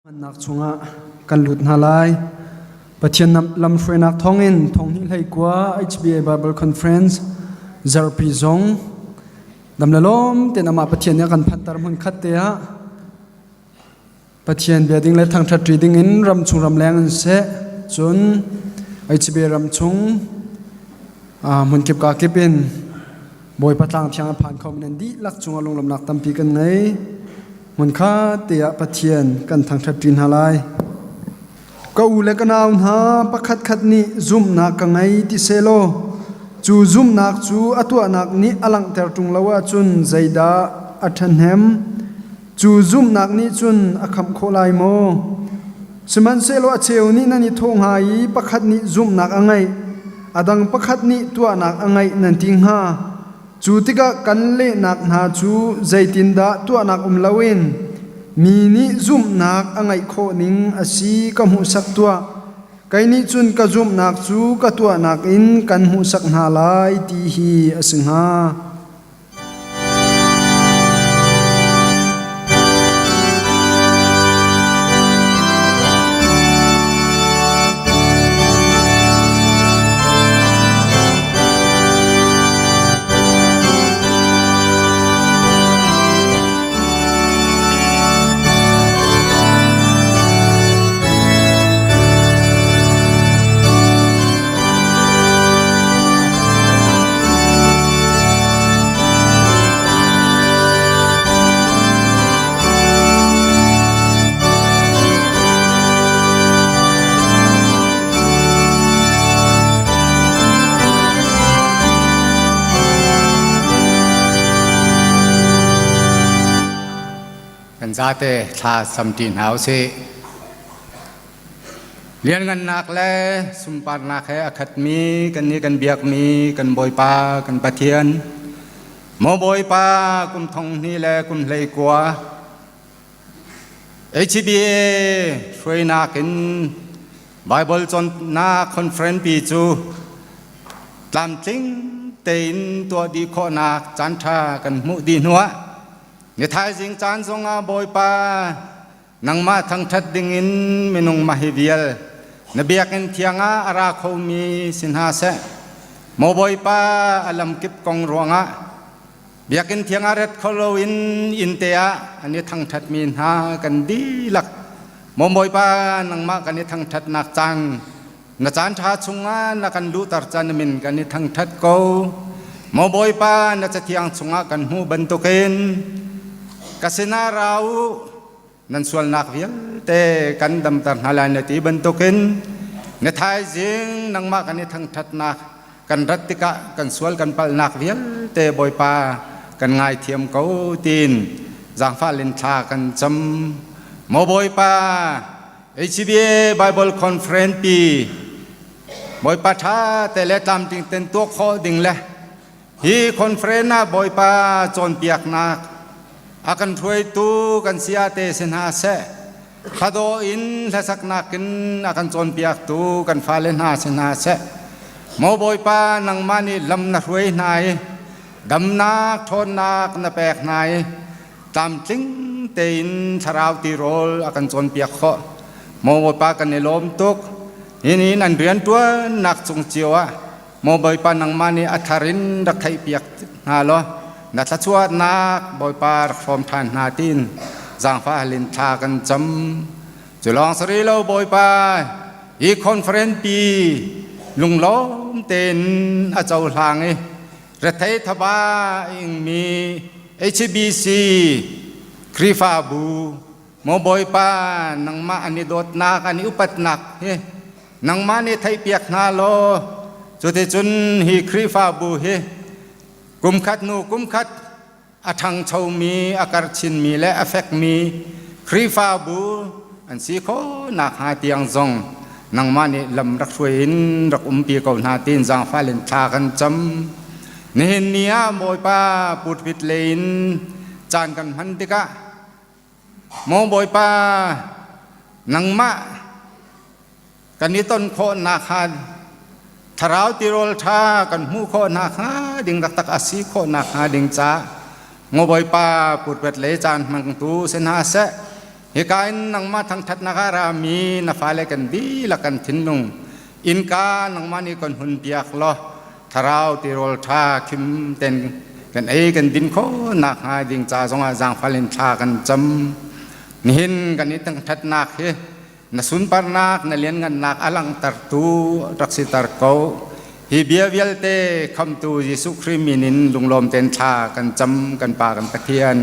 Hmannak chungah kan lut hna lai. Pathian lamhruainak thawngin thonghnih hleikua HBA Bible Conference zarhpi zong dam le lawm tein amah Pathian nih a kan phanter hmun khat te ah Pathian bia ding le thangṭhat ṭi ding in ram chung ramleng in seh cun HBA ram chung hmunkip ka kip in Bawipa tlang thiang a phan kho mi nan dihlak cungah lunglawmhnak tampi kan ngei. Hmunkhat te ah Pathian kan thangṭhat ṭi hna lai. Ka u le ka nau hna pakhatkhat nih zumhnak ka ngei ti sehlaw cu zumhnak cu a tuahnak nih a langhter ṭung lo ahcun zeidah a ṭhahnem? Cu zumhnak nih cun a khamh khawh lai maw? Sihmanhsehlaw a cheu nih nan i thawh hnga i pakhat nih zumhnak a ngeih, a dang pakhat nih tuahnak a ngeih nan ti hnga. Cu tikah kan lehnak hna cu zeitindah tuahnak um loin mi nih zumhnak a ngeih khawh ning a si ka hmuhsak tuah. Kei nih cun ka zumhnak cu ka tuahnak in kan hmuhsak hna lai ti hi a si hnga. Kan zate thla samṭi hna usih. Lianngannak le sunparnak he a khatmi kannih kan biakmi kan Bawipa kan Pathian, maw Bawipa kum thong hnih le kum 19 HBA hruainak in Bible cawnnak conference pi cu tlamtling tein tuah dih khawhnak caanṭha kan hmuh dih hnuah ni thaizing caan zongah Bawipa Nangmah thangṭhat dingin minung mah hi vial na biakinn thiang ah a ra khomi si hna seh. Maw Bawipa, a lamkip kong ruangah biakinn thiang ah ret kho loin inn te ah an i thangṭhatmi hna kan dihlak. Maw Bawipa, nangmah kan i thangṭhatnak caan na caan ṭha chungah na kan luhter can min kan i thangṭhat ko. Maw Bawipa, na cathiang chungah kan hmuh bantukin ka sinah ra u, nan sualnak vialte kan damter hna lai na ti bantukin na thaizing nangmah kan i thangṭhatnak kan rat tikah kan sual kan palhnak vialte Bawipa kan ngaithiam ko tiin zaangfah in thla kan cam. Maw Bawipa, HCBA Bible Conference pi Bawipa ṭha te le tlamtling ten tuah khawh ding le hi conference ah Bawipa cawnpiaknak a kan hruaitu kan sia te si hna seh thladawh in hlasaknak in a kan cawnpiaktu kan fale hna si hna seh maw Bawipa nangmah nih lam na hruai hna i damnak ṭhawnnak na pek hna i tlamtling tein thlarau tirawl a kan cawnpiak khawh. Maw Bawipa kan i lawm tuk. Hi ni nan rianṭuannak cung cio ah maw Bawipa nangmah nih a thar in rak theihpiak hna law na thluachuahnak Bawipa rak hrawm ṭhan hna tiin zaangfah hal in thla kan cam. Cu lawng si rih lo Bawipa, hi conference pi lunglawm tein a cohlang i Rethei thaba ingmi HBC Khrihfabu maw Bawipa nangmah an i dawtnak an i upatnak hi nangmah nih theihpiak hna law cuticun hi Khrihfabu hi kumkhat hnu kumkhat a ṭhangchomi a karchinmi le a fekmi Khrihfabu an si khawhnak hnga tiang zong nangmah nih lam rak hruai in rak umpi ko hna tiin zaangfah in thla kan cam. Nihin ni ah Bawipa putpit lei in caan kan hman tikah maw Bawipa nangmah kan i ton khawhnak hnga thlarau tirawl ṭha kan hmuh khawhnak hnga ding taktak a si khawhnak hnga ding ca maw Bawipa putpet lei caan hmangtu si hna seh. Hika in nangmah thangṭhatnak ah rami na fale kan dihlak kan thinlung innka nangmah nih kan hun piak law thlarau tirawl ṭha khim ten kan ei kan din khawh nakhnga ding ca zongah zaangfal in thla kan cam. Nihin kan i thangṭhatnak hi na sunparnak na lianngannak a langhtertu rak siter ko. Hi bia vialte khamtu Jesuh Khrih min in lunglawm tein thla kan cam kan Pa kan Pathian.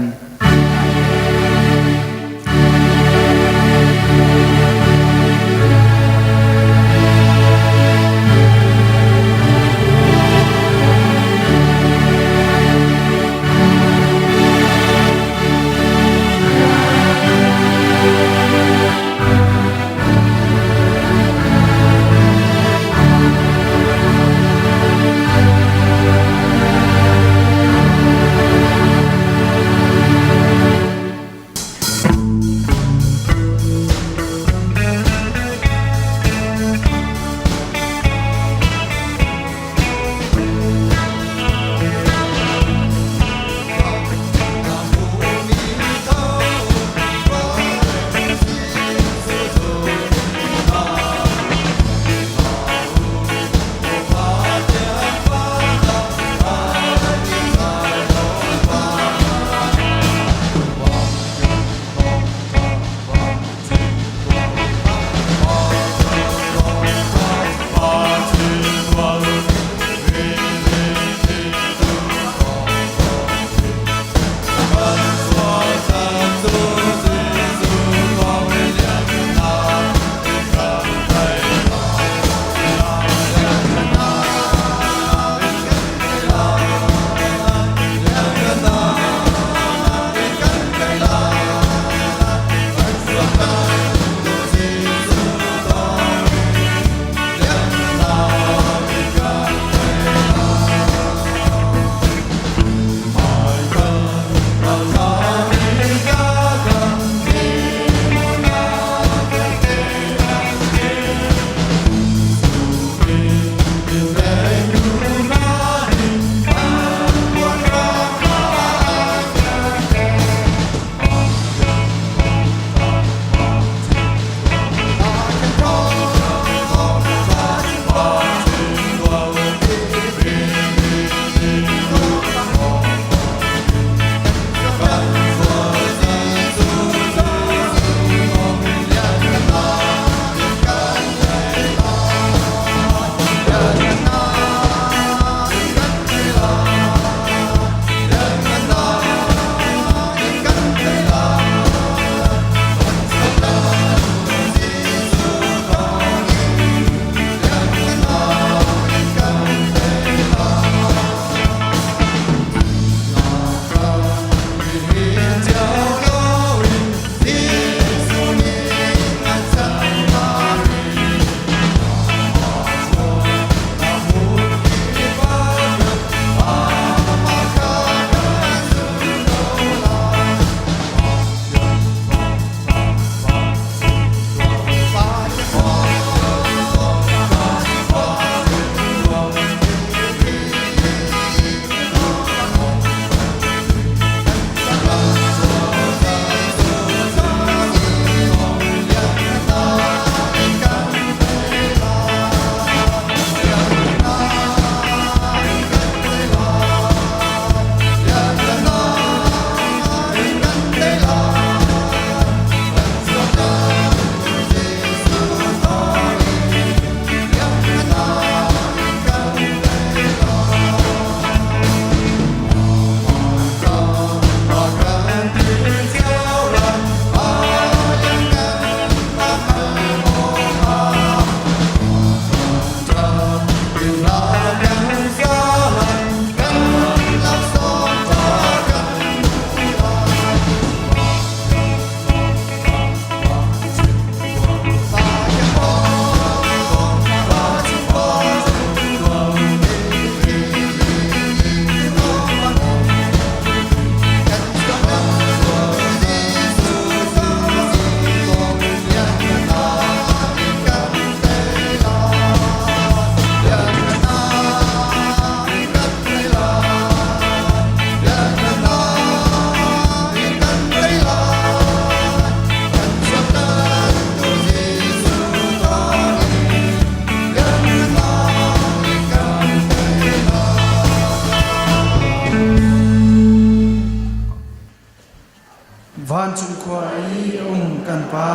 kan Pa,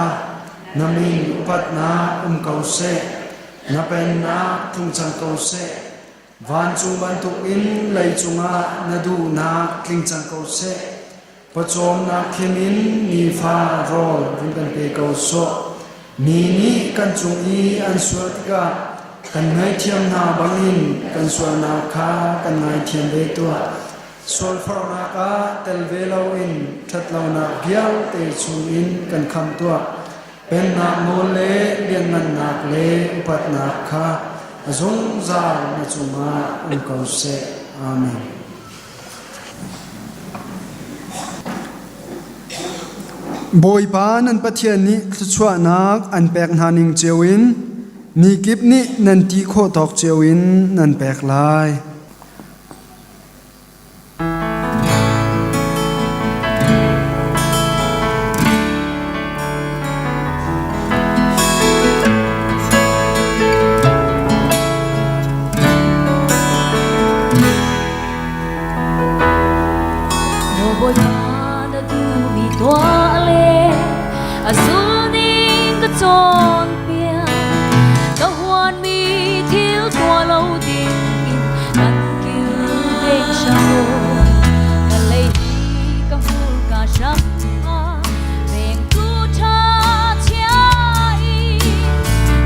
na min upatnak um ko seh, na pennak tlung cang ko seh, vancung bantukin leicung ah na duhnak tling cang ko seh. Pawcawmnak khim in nifa rawl vun kan pe ko sawh. Mi nih kan cung i an sual tikah kan ngaihthiam hna bangin kan sualnak kha kan ngaithiam ve tuah. Sualforhnak ah tel ve loin ṭhatlonak vialte chungin kan khamh tuah. Pennak nawl le lianngannak le upatnak kha a zungzal na cungah um ko seh. Amen. Bawipa nan Pathian nih thluachuahnak an pek hna ning cio in mi kip nih nan ti khawh tawk cio in nan pek lai. Maw Bawipa na duhmi tuah le a zul ning ka cawnpiak. Ka huanmi thil tuah lo ding in kan kilveng hram. Ka lei hi ka hmurka hram ah vengtu ṭha chia i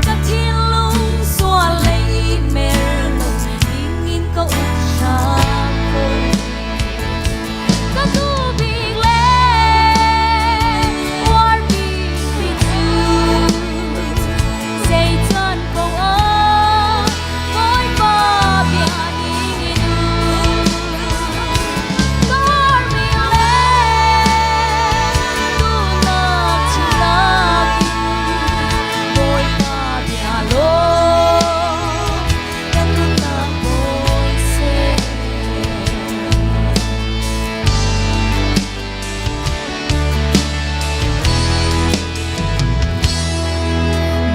ka thinlung sual lei mer lo ding in ka uk hram ko. Ka duh bik le uar bik mi cu zei can paoh ah Bawipa bia ning in um. Ka uar bik le duhnak chimnak in Bawipa bia law kan nunnak bawi seh.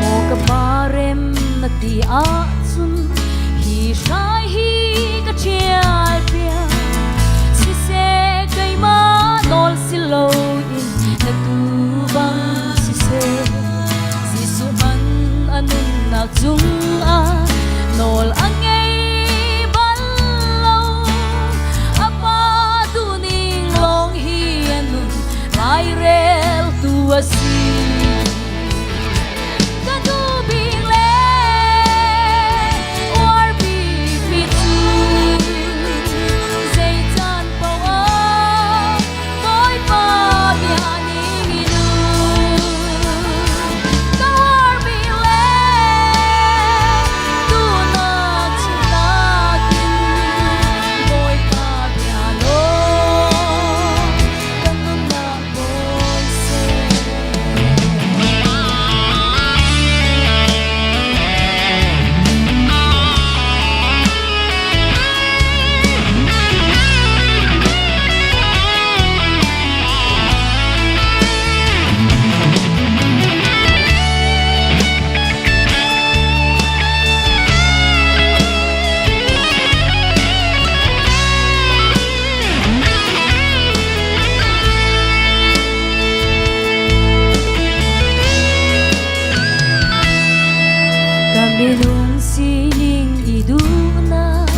Maw ka pa rem na ti ahcun hi hrai hi ka ṭhial piak. Siseh keimah nawl si loin na tuu bang siseh. Jesuh hmanh a nunnak cungah nawl a ngei bal lo. A pa duhning lawng hi a nun laireltu a si. Ka duh bik le uar bikmi cu zei caan paoh ah Bawipa bia ning in um. Ka uar bik le duhnak chimnak in Bawipa bia law kan nunnak bawi seh. Ka minung sining i duhnak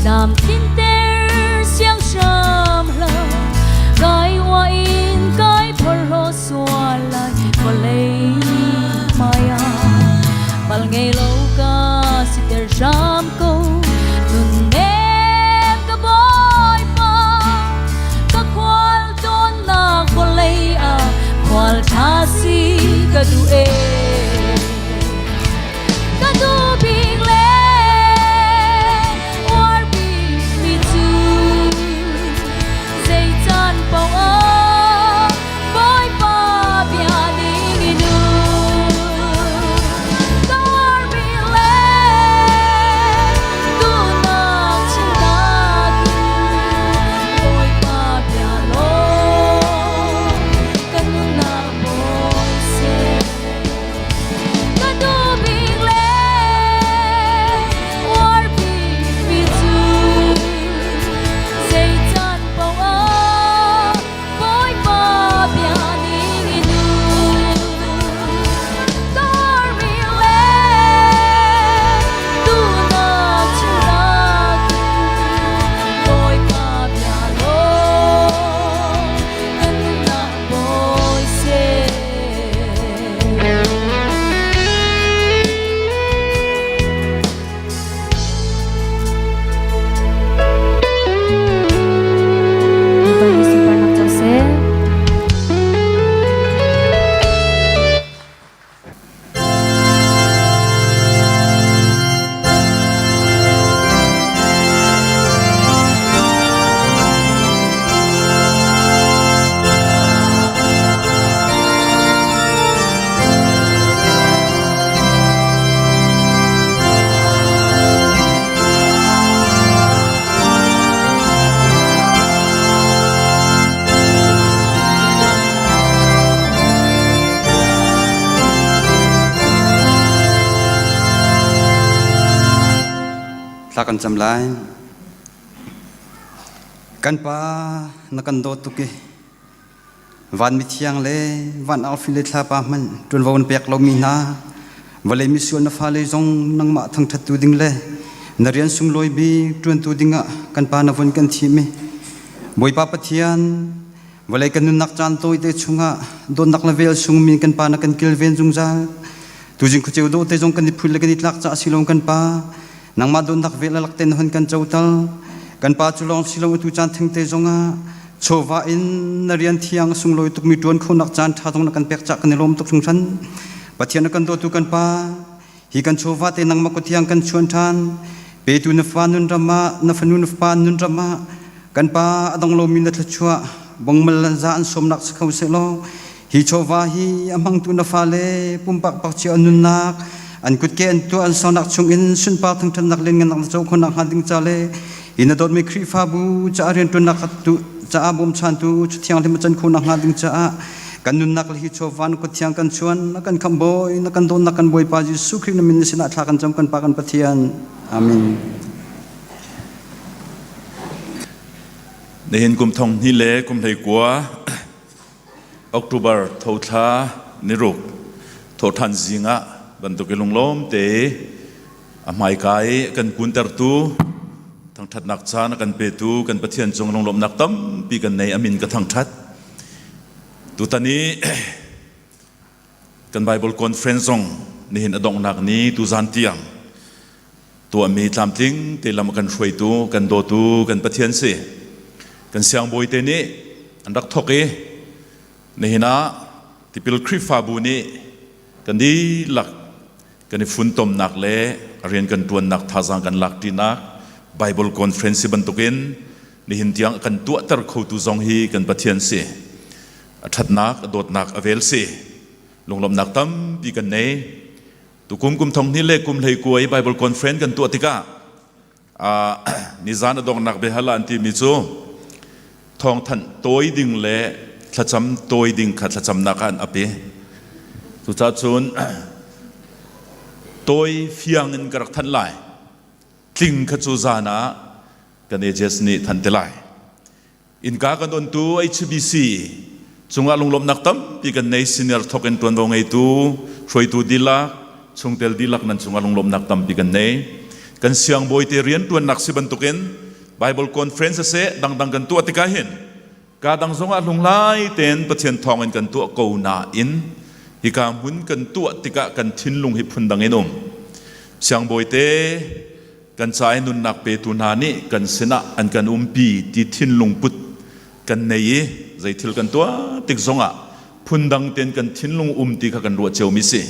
dam tlinter siang hram hlah kai wa in kai phorhlaw sual lai vawlei hmai ah pal ngei lo ka siter hram ko nunnem ka Bawipa ka khual tawnnak vawlei ah khual ṭha si ka duh e Ka duh bik le uar bik mi cu zei caan paoh ah Bawipa bia ning in um. Ka uar bik le duhnak chimnak in Bawipa bia law ka nunnak bawi seh. Thla kan cam lai. Kan pa na kan dawt tuk i van mithiang le van arfi le thlapa hmanh ṭuanvo na pek lomi hna vawlei misual na fale zong nangmah thangṭhattu ding le na rian sunglawi bik ṭuantu dingah kan pa na vun kan thim i Bawipa Pathian vawlei kan nunnak caan tawite chungah dawtnak le vel sungmi kan pa na kan kilven zungzal. Tuzing khuaceu dawh te zong kan i phul le kan i tlak caah si lo kan pa nangmah dawtnak vel alak ten hon kan cotal. Kan pa cu lawng si lo, atu caan thengte zongah chawva in na rian thiang sunglawi tukmi ṭuan khonak caan ṭha zong na kan pek cah kan i lawm tuk hringhran. Pathian na kan dawtu kan pa, hi kan chawva te nangmah kuthiang kan chuan ṭhan. Petu na fa nun ram ah, na fanu na fapa nun ram ah kan pa a dong lomi na thluachuah bongmal lan za an sawmnak si kho sehlaw, hi chawva hi a hmangtu na fale pumpak pak cio an nunnak, an kutke an tuah an saunak chungin sunpar thangṭhatnak lianngannak na co khawhnak hnga ding ca le hi na dawtmi Khrihfabu caah rianṭuannak caah bawmchantu thianghlim a can khawhnak hnga ding caah kan nunnak le hi chawva na kut thiang kan chuan. Na kan khamhbawi, na kan dawtnak kan Bawipa Jesuh Khrih na min na sinah thla kan cam, kan Pa kan Pathian. Amen. Nihin kum thong hnih le kum 19 October thothla niruk thawhṭhan zing ah bantuk i lunglawm te a hmaika i kan kuntertu, thangṭhatnak caan a kan petu kan Pathian cung lunglawmhnak tampi kan nei. Amin ka thangṭhat. Tutan i kan Bible conference zong nihin a donghnak ni tuzan tiang tuahmi tlamtling te lam a kan hruaitu, kan dawtu kan Pathian si. Kan siangbawi te nih an rak thok i nihin ah Tipil Khrihfabu nih kan dihlak kan i funtomnak le rian kan ṭuannak thazaang kan lakṭinak Bible conference hi bantukin nihin tiang a kan tuahter khotu zong hi kan Pathian si. A ṭhatnak, a dawtnak a vel si. Lunglawmhnak tampi kan nei. Tukum kum thong hnih le kum 19 i Bible conference kan tuah tikah nizan a donghnak biahal ah an timi cu thawngthanh tawi ding le thlacam tawi ding kha thlacamnak ah an ap i cucaah cun tawi fiang in ka rak thanh lai, tling kha cu zan ah kan AJS nih thanh te lai. Innka kan ontu HBC cungah lunglawmhnak tampi kan nei. Senior thok in ṭuanvo ngeitu hruaitu dihlak, chungtel dihlak nan cungah lunglawmhnak tampi kan nei. Kan siangbawi te rian ṭuannak si bantukin Bible conference seh dangdang kan tuah tikah hin ka dang zongah hlunglai tein Pathian thawngin kan tuah ko nain hika hmun kan tuah tikah kan thinlung hi phundang in um. Siangbawi te kan ca i nunnak petu hna nih kan sinah an kan umpi ti thinlung put kan nei i zeithil kan tuah tik zongah phundang ten kan thinlung um ti kha kan ruah ciomi si.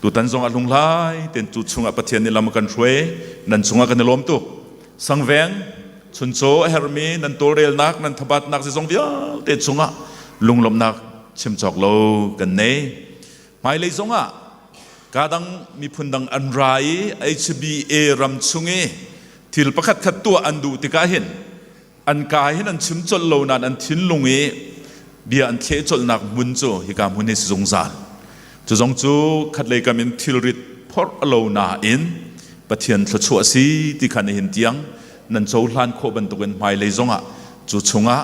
Tutan zongah hlunghlai ten cu chungah Pathian nih lam a kan hruai, nan chungah kan i lawm tuk. Sangveng chuncaw a herhmi nan tawlrelnak, nan thabatnak zeizong vialte chungah lunglawmhnak chim cawk lo kan nei. Hmailei zongah kadang miphun dang an ra i HBA ram chung i thil pakhat khat tuah an duh tikah hin an ka hin an chim colh lo nain an thinlung i bia an thleh colhnak hmun cu hika hmun hi si zungzal. Cu zong cu khatlei kam in thilrit phorh a lo nain Pathian thluachuah a si ti kha nihin tiang nan cohlan khawh bantukin hmailei zongah cu chungah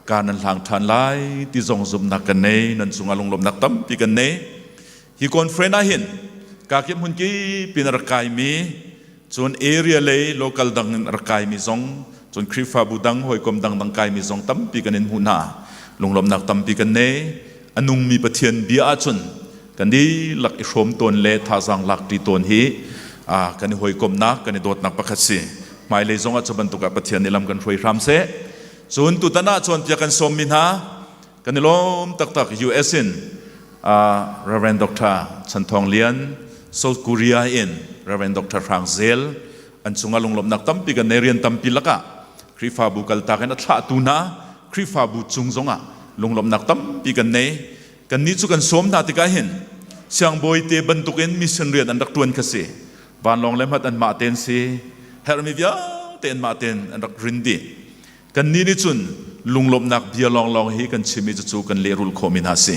ka nan hlang ṭhan lai ti zong zumhnak kan nei. Nan cungah lunglawmhnak tampi kan nei. Hi conference ah hin kakip hmun kip in a rak kaimi, cun area lei local dang in a rak kaimi zong, cun Khrihfabu dang, hawikom dangdang kaimi zong tampi kan in hmuh hna. Lunglawmhnak tampi kan nei. A nungmi Pathian bia ahcun kan dihlak i hrawm tawn le thazaang lak ṭi tawn hi kan i hawikomhnak, kan i dawtnak pakhat si. Hmailei zong ah cu bantuk ah Pathian nih lam kan hruai hram seh. Cun tutan ah cawnpiak kan sawmmi hna kan i lawm taktak. US in Reverend Dr. Chan Thawng Lian, South Korea in Reverend Dr. Hrang Zel an cungah lunglawmhnak tampi kan nei. Rian tampi lakah Khrihfabu kaltak in a thlahtu hna Khrihfabu cung zongah lunglawmhnak tampi kan nei. Kannih cu kan sawm hna tikah hin siangbawi te bantukin mission rian an rak ṭuan kha si. Vanlawng le hmat anmah ten si, herhmi vialte anmah ten an rak rin dih. Kannih nih cun lunglawmhnak bia lawnglawng hi kan chim i cucu kan lehrulh khawhmi hna si.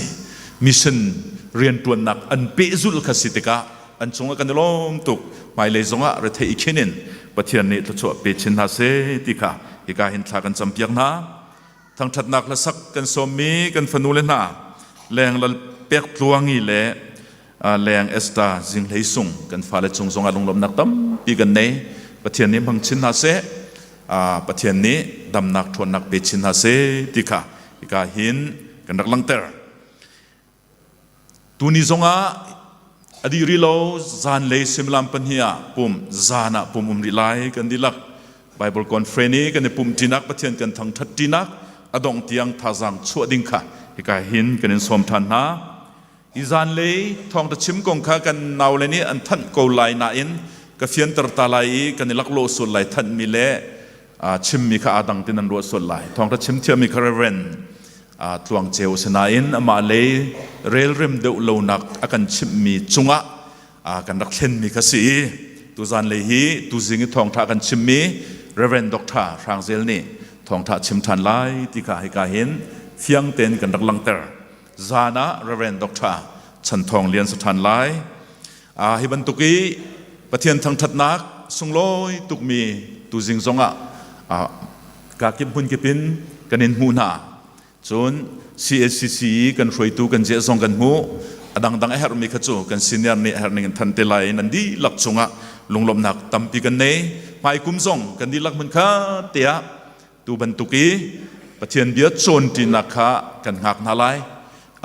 Mission rianṭuannak an pehzulh kha si tikah an cungah kan i lawm tuk. Hmailei zongah rethei i khin in Pathian nih thluachuah pe chin hna seh ti kha hika hin thla kan campiak hna. Thangṭhatnak hlasak kan sawmmi kan fanu le hna leng lal pek tluangi le leng Esther Zinghlei Sung kan fale cung zongah lunglawmhnak tampi kan nei. Pathian nih hmang chin hna seh. Pathian nih damnak ṭhawnnak pe chin hna seh ti kha hika hin kan rak langhter. Tuni zongah a dih rih lo zanlei suimilam pahnih ah pum zan ah pum um rih lai kan dihlak Bible conference i kan i pumh ṭinak Pathian kan thangṭhat ṭinak a dongh tiang thazaang chuah ding kha hika hin kan in sawm ṭhan hna. Hi zanlei thawngṭha chim kong kha kan naule nih an thanh ko lai nain ka fianter ta lai i kan i laklawh sual lai thanhmi le chimmi kha aa dang tin an ruah sual lai. Thawngṭha chim thiammi kha Reverend tluang ceu a si nain amah lei relrem deuh lonak a kan chimhmi cungah kan rak thlenmi kha si i tuzan lei hi tuzing i thawngṭha kan chimmi Reverend Dr. Hrang Zel nih thawngṭha chim ṭhan lai ti kha hika hin fiang tein kan rak langhter. Zan ah Reverend Dr. Chan Thawng Lian sa ṭhan lai. Hi bantuk i Pathian thangṭhatnak sunglawi tukmi tuzing zongah kakip hmunkip in kan in hmuh hna. Cun CACC i kan hruaitu kan ziah zong kan hmuh. A dangdang a herhmi kha cu kan senior nih a herh ning in than te lai nan dihlak cungah lunglawmhnak tampi kan nei. Hmai kum zong kan dihlak hmun khat te ah tu bantuk i Pathian bia cawnṭinak kha kan hngak hna lai.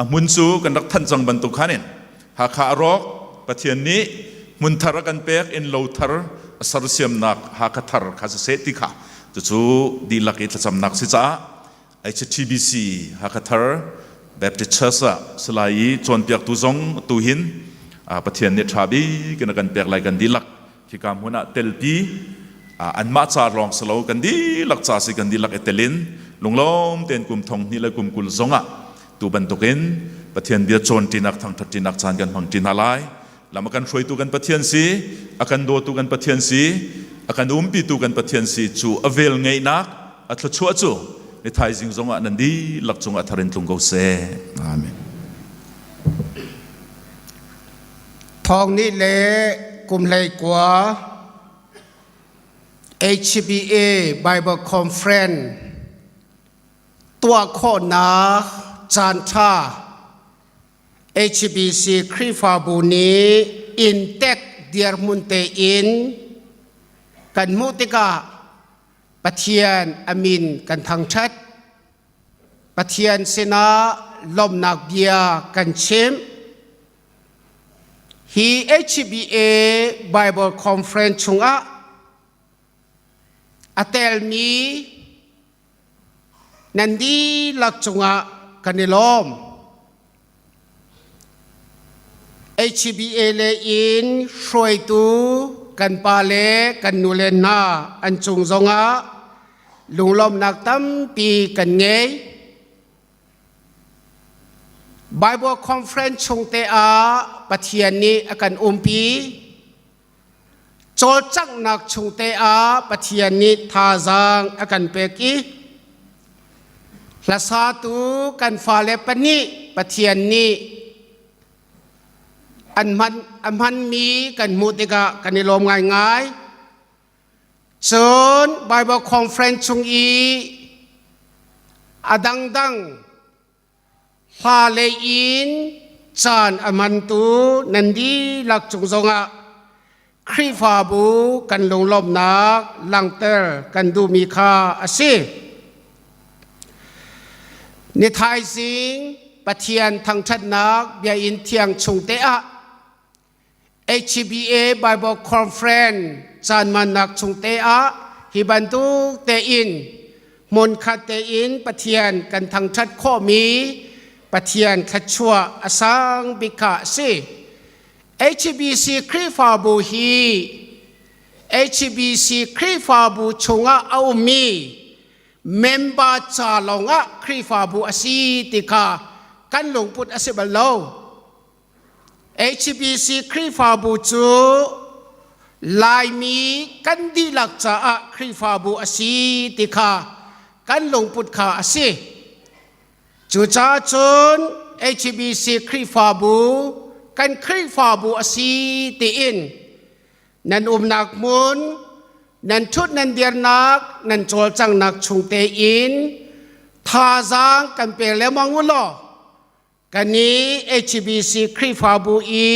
A hmun cu kan rak thanh cang bantuk khan in Hakha a rawk Pathian nih hmun thar a kan pek innlo thar a sersiamnak Hakha thar kha siseh ti kha cucu dihlak i thlacamnak si caah HTBC Hakha thar Baptist Church ah Salai i cawnpiaktu zong tu hin Pathian nih ṭha bik in a kan pek lai kan dihlak Khika hmun ah telpi anmah ca lawng si lo kan dihlak ca si kan dihlak i telin lunglawm tein kum thong hnih le kum 20 zongah tu bantukin Pathian bia cawn ṭinak thangṭhat ṭinak caan kan hmang ṭi hna lai. Lam a kan hruaitu kan Pathian si, a kan dawtu kan Pathian si, a kan umpitu kan Pathian si cu a vel ngeihnak a thluachuah cu ni thaizing zongah nan dihlak cungah thar in tlung ko seh. Amen. Thawng nih le kum 19 HBA Bible Conference tuah khawhnak caanṭha HBC Khrihfabu nih inntek dirhmun tein kan hmuh tikah Pathian a min kan thangṭhat. Pathian sinah lawmhnak bia kan chim. Hi HBA Bible Conference chungah a telmi nan dihlak cungah kan i lawm. HBA le in hruaitu kan pa le kan nu le hna an cung zongah lunglawmhnak tampi kan ngei. Bible Conference chung te ah Pathian nih a kan umpi. Cawlcanghnak chung te ah Pathian nih thazaang a kan pek i hlasatu kan fale pahnih Pathian nih an hman a hmanmi kan hmuh tikah kan i lawm ngaingai. Cun Bible Conference chung i a dangdang hla lei in caan a hmantu nan dihlak cung zongah Khrihfabu kan lunglawmhnak langhter kan duhmi kha a si. Ni thaizing Pathian thangṭhatnak biakinn thiang chung te ah HBA Bible Conference caanmannak chung te ah hi bantuk tein hmunkhat tein Pathian kan thangṭhat khawhmi Pathian thluachuah a sang bik kha a si. HBC Khrihfabu hi HBC Khrihfabu chungah a ummi member ca lawngah Khrihfabu a si ti kha kan lungput a si bal lo. HBC Khrihfabu cu Laimi kan dihlak caah Khrihfabu a si ti kha kan lungput kha a si. Cucaah cun HBC Khrihfabu kan Khrihfabu a si tiin nan umnak hmun. Nan ṭhut nan dirnak, nan cawlcanghnak chung tein thazaang kan pe lengmang u law kan i HBC Khrihfabu i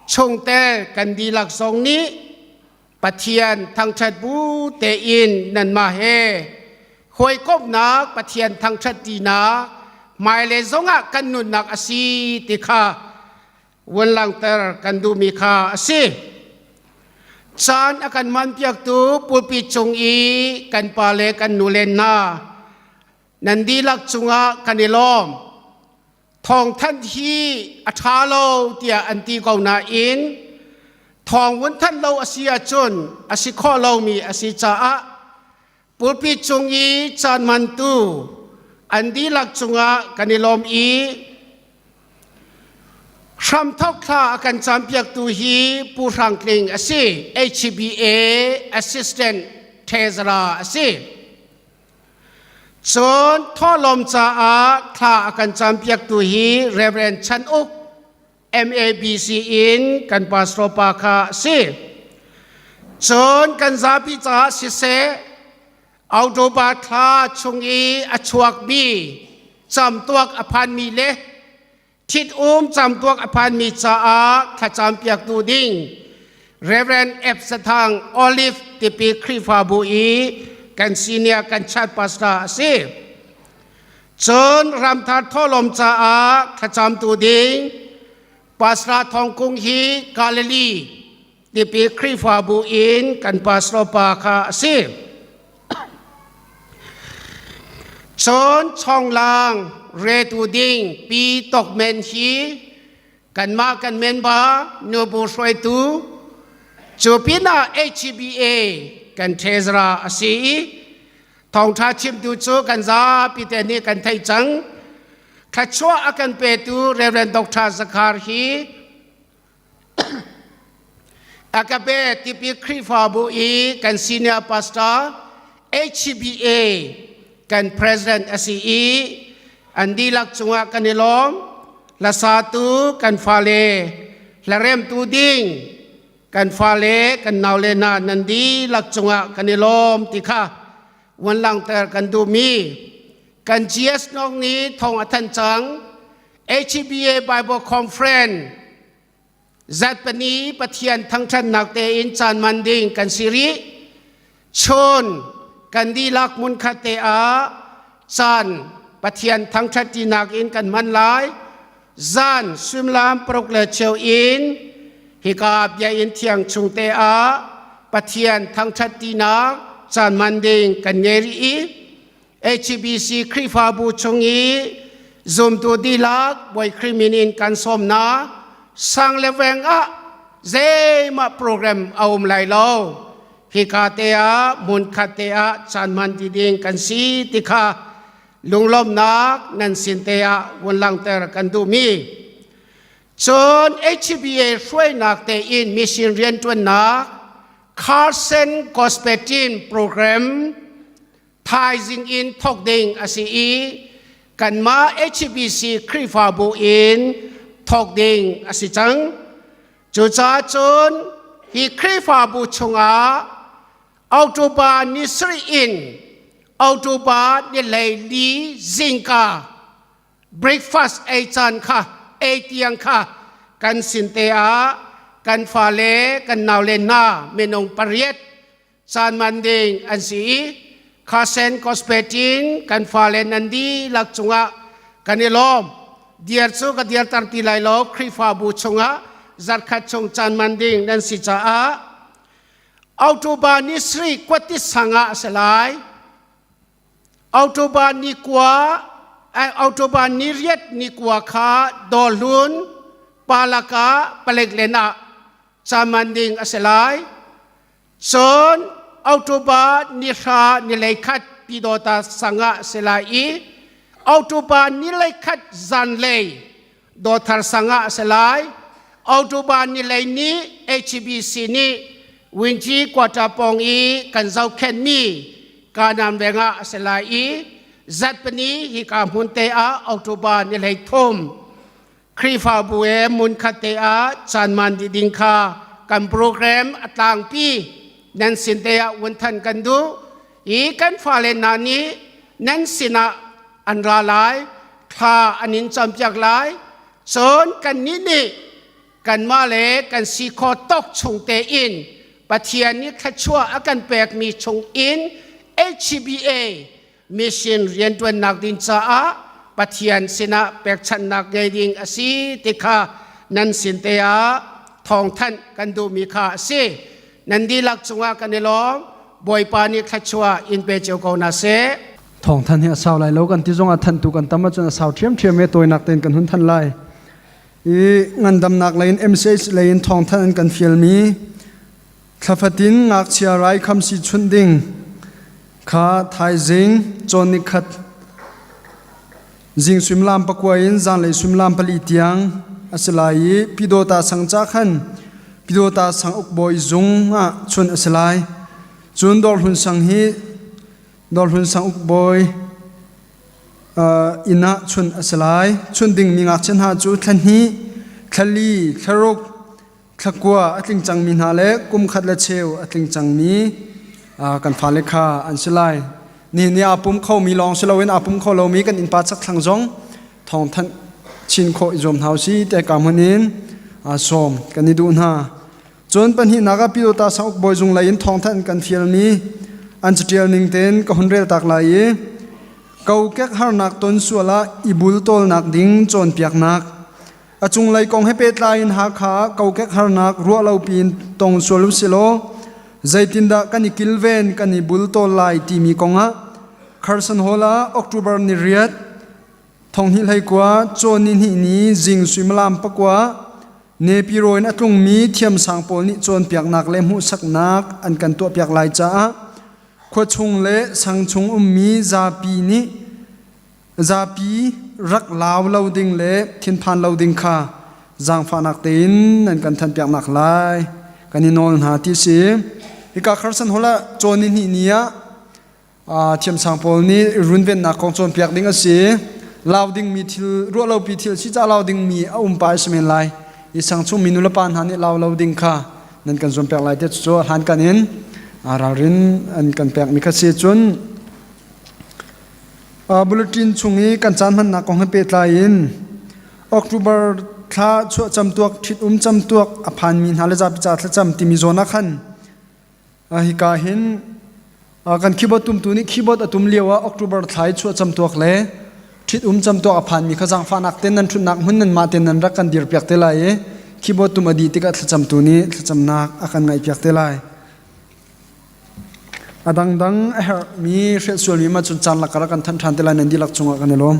chungtel kan dihlak zong nih Pathian thangṭhat bu tein nanmah he hawikomhnak Pathian thangṭhat ṭinak hmailei zongah kan nunnak a si ti kha vun langhter kan duhmi kha a si. Caan a kan hmanpiaktu pulpit cung i kan pa le kan nu le hna nan dihlak cungah kan i lawm. Thawngthanh hi a ṭha lo tiah an ti ko nain thawng vun thanh lo a si ahcun a si khawh lomi a si caah pulpit cung i caan hmantu an dihlak cungah kan i lawm i hramthok thla a kan campiaktu hi Pu Hrang Tling a si HBA Assistant Treasurer a si. Cun thawhlawm caah thla a kan campiaktu hi Reverend Chan Uk MABC in kan pastor pa kha a si. Cun kan zapi caah siseh October thla chung i a chuakmi camtuak a phanmi le ṭhit-um camtuak a phanmi caah thlacampiaktu ding Reverend F. Sathang Olive Tipi Khrihfabu i kan senior kan church pastor a si. Cun ramthar thawhlawm caah thlacamtu ding Pastor Thong Kung hi Galilee Tipi Khrihfabu in kan pastor pa kha a si. Cun chawnglang retu ding Pi Tok Men hi kanmah kan member nubu hruaitu cu pinah HBA kan treasurer a si i thawngṭha chimtu cu kan zapi te nih kan theih cang. Thluachuah a kan petu Reverend Dr. Zakhar hi Agape Tipil Khrihfabu i kan senior pastor HBA kan president a si i an dihlak cungah kan i lawm. Hlasatu kan fale, hlaremtu ding kan fale, kan naule hna nan dihlak cungah kan i lawm ti kha wan langhter kan duhmi kan GS Nong nih thong a thanh cang. HBA Bible Conference Zatpani Pathian thangṭhatnak tein caan man ding kan si rih. Chun kan dihlak hmunkhat te ah caan Pathian thangṭhat tinak in kan hman lai. Zan suimilam paruk le cheu in hika biakinn thiang chung te ah Pathian thangṭhat tinak caan man ding kan ngei rih i HBC Khrihfabu chung i zumtu dihlak Bawi Khrih min in kan sawm hna. Sang le veng ah zeimah program a um lai lo. Hika te ah hmunkhat te ah caan hman ti ding kan si ti kha lunglawmhnak nan sin te ah vun langhter kan duhmi. Cun HBA hruainak tein mission rianṭuannak Carson Gospel Team program thaizing in thawk ding a si i kanmah HBC Khrihfabu in thawk ding a si cang. Cucaah cun hi Khrihfabu chungah October ni sarih in October ni hleili zingka breakfast ei caan kha ei tiang kha kan sin te ah kan fale kan naule hna minung pariat caan man ding an si i khasen cospetin kan fale nan dihlak cungah kan i lawm diar cu ka diarter ti lai lo Khrihfabu chungah zarkhat chung caan man ding nan si caah October ni sri kwati sangah a si lai October ni kua October ni riat ni kua kha Dawhlun Palaka palek len ah caman ding a si lai. Cun October ni hra ni leikhat Pyidawta sang ah si lai i October ni leikhat zanlei Dawthar sang ah a si lai. October ni lei ni HBC nih Winci quarter pawng i kan zohkhenhmi Kanaan veng ah a si lai i zatpani hika hmun te ah October ni hlei thum Khrihfabu he hmunkhat te ah caan man dih ding kha kan program a tlangpi. Nan sin te ah vun than kan duh i kan fale hna nih nan sinah an ra lai, thla an in campiak lai. Cun kannih nih kanmah le kan si khawh tawk chung tein Pathian nih thluachuah a kan pekmi chung in HCBA mission rianṭuannak ding caah Pathian sinah pekchanhnak ngei ding a si ti kha nan sin te ah thawngthanh kan duhmi kha a si. Nan dihlak cungah kan i lawm. Bawipa nih thluachuah in pe cio ko hna seh. Thawngthan hi a sau lai lo kan ti zongah thantu kan tam ahcun a sau ṭhiamṭhiam i tawinak tein kan hun than lai. I ngandamnak lei in MCH lei in thawngthan an kan fialmi Thlafatin ngakchia raikhamsi chunh ding kha thaizing cawn nikhat zing suimilam pakua in zanlei suimilam pali tiang a si lai i Pyidawta sang ca khan Pyidawta sang ukbawi zung ah chunh a si lai. Cun Dawrhlun sang hi Dawrhlun sang ukbawi inn ah chunh a si lai. Chunh dingmi ngakchia hna cu thla hnih, thla li, thla ruk, thlakua a tling cangmi hna le kum khat le cheu a tling cangmi kan fale kha an si lai. Nihin ni aa pum khomi lawng si loin aa pum kho lomi kan innpa chakthlang zong thawngthanh chin khawh i zuam hna usih ti ka hmun in sawm kan i duh hna. Cun pahnihnak ah Pyidawta Sauk bawi zung lei in thawngthanh kan fialmi an catial ning tein ka hun rel tak lai i kokek harnak ton sual ah i bultawlnak ding cawnpiaknak A cunglei kong he pehtlai in Hakha kokek harnak ruahlopi in tong sual usilaw zeitindah kan i kilven kan i bultawl lai timi kongah Carson Hall ah October ni riat thonghnih hleikua cawn ni hnih ni zing suimilam pakua Nepiro in a tlungmi thiamsang pawl nih cawnpiaknak le hmuhsaknak an kan tuahpiak lai caah khuachung le sangchung ummi zapi nih Zapi rak lau lo ding le thinphan lo ding kha zaangfahnak tein nan kan thanpiaknak lai kan i nawl hna ti si. Hika Carson Hall ah cawn ni hnih ni ah thiamsang pawl nih runvennak kong cawnpiak ding a si. Lau dingmi thil ruahlopi thil si ca lau dingmi a um pa a si men lai. I sang chung mi nulepa hna nih lau lo ding kha nan kan zuampiak lai te cu hlan kan in ralrin an kan pekmi kha si cun Bulletin chung i kan caan hmannak kong he pehtlai in October thla chuah camtuak ṭhitum camtuak a phanmi hna le zapi ca thlacam timi zawn ah khan hika hin kan keyboard tumtu nih keyboard a tum lio ah October thla i chuah camtuak le ṭhitum camtuak a phanmi kha zaangfahnak ten nan ṭhutnak hmun nan mah ten nan rak kan dirpiak te lai i keyboard tum a dih tikah thlacamtu nih thlacamnak a kan ngaihpiak te lai. A dangdang a herhmi hrialsualmi ma cun caan lakar ah kan thanh ṭhan te lai nan dihlak cungah kan i lawm.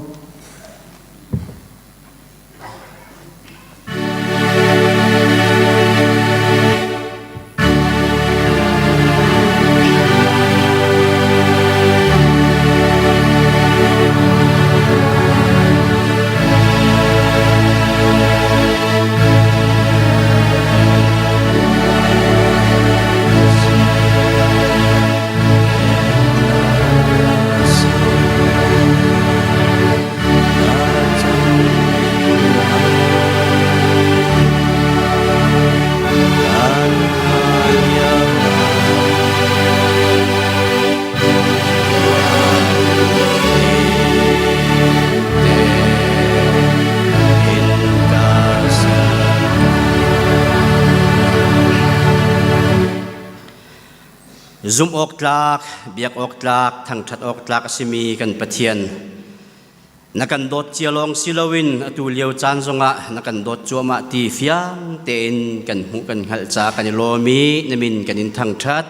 Zumh awk tlak, biak awk tlak, thangṭhat awk tlak a simi kan Pathian. Na kan dawt cia lawng si loin atu lio caan zongah na kan dawt cuahmah ti fiang tein kan hmuh kan hngalh ca kan i lawm i na min kan in thangṭhat.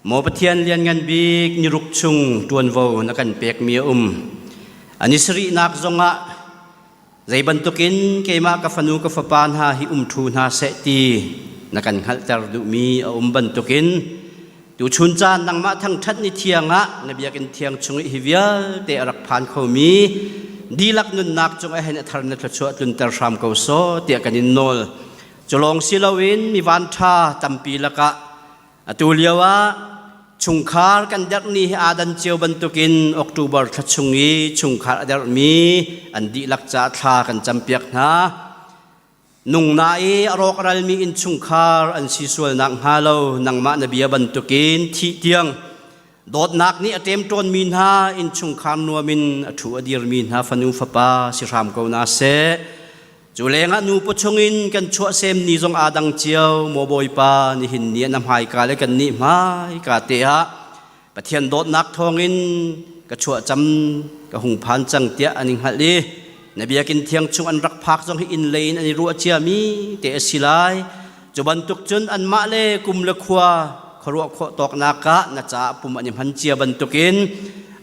Maw Pathian lianngan bik niruk chung ṭuanvo na kan pekmi a um. An i sarihnak zongah zei bantukin keimah ka fanu ka fapa hna hi um ṭhu hna seh ti na kan hngalhter duhmi a um bantukin tuchun caan nangmah thangṭhat ni thiang ah na biakinn thiang chung i hi vialte a rak phan khomi dihlak nunnak cungah hin a thar na thluachuah tlunter hram ko sawh tiah kan in nawl. Cu lawng si loin mi vanṭha tampi lakah Atu lio ah chungkhar kan derhni hi aa dan cio bantukin October thla chung i chungkhar a derhmi an dihlak caah thla kan campiak hna. Nungna i a rawkralmi innchungkhar an si sualnak hnga lo nangmah na bia bantukin thih tiang dawtnak nih a ṭemṭawnmi hna innchungkhar nuam in a ṭhu a dirmi hna fanu fapa si hram ko na seh. Cu lengah nupa chungin kan chuahsem ni zong aa dang cio maw Bawipa nihin ni ah na hmaika le kan nih hmaika te ah Pathian dawtnak thawngin ka chuahcam ka hung phan cang tiah an i hngalh i na biakinn thiang chung an rak phak zong hi inn lei in an i ruah ciami te a si lai. Cu bantuk cun anmah le kum le khua khuaruah khawh tawknak ah na caah pum an i hman cia bantukin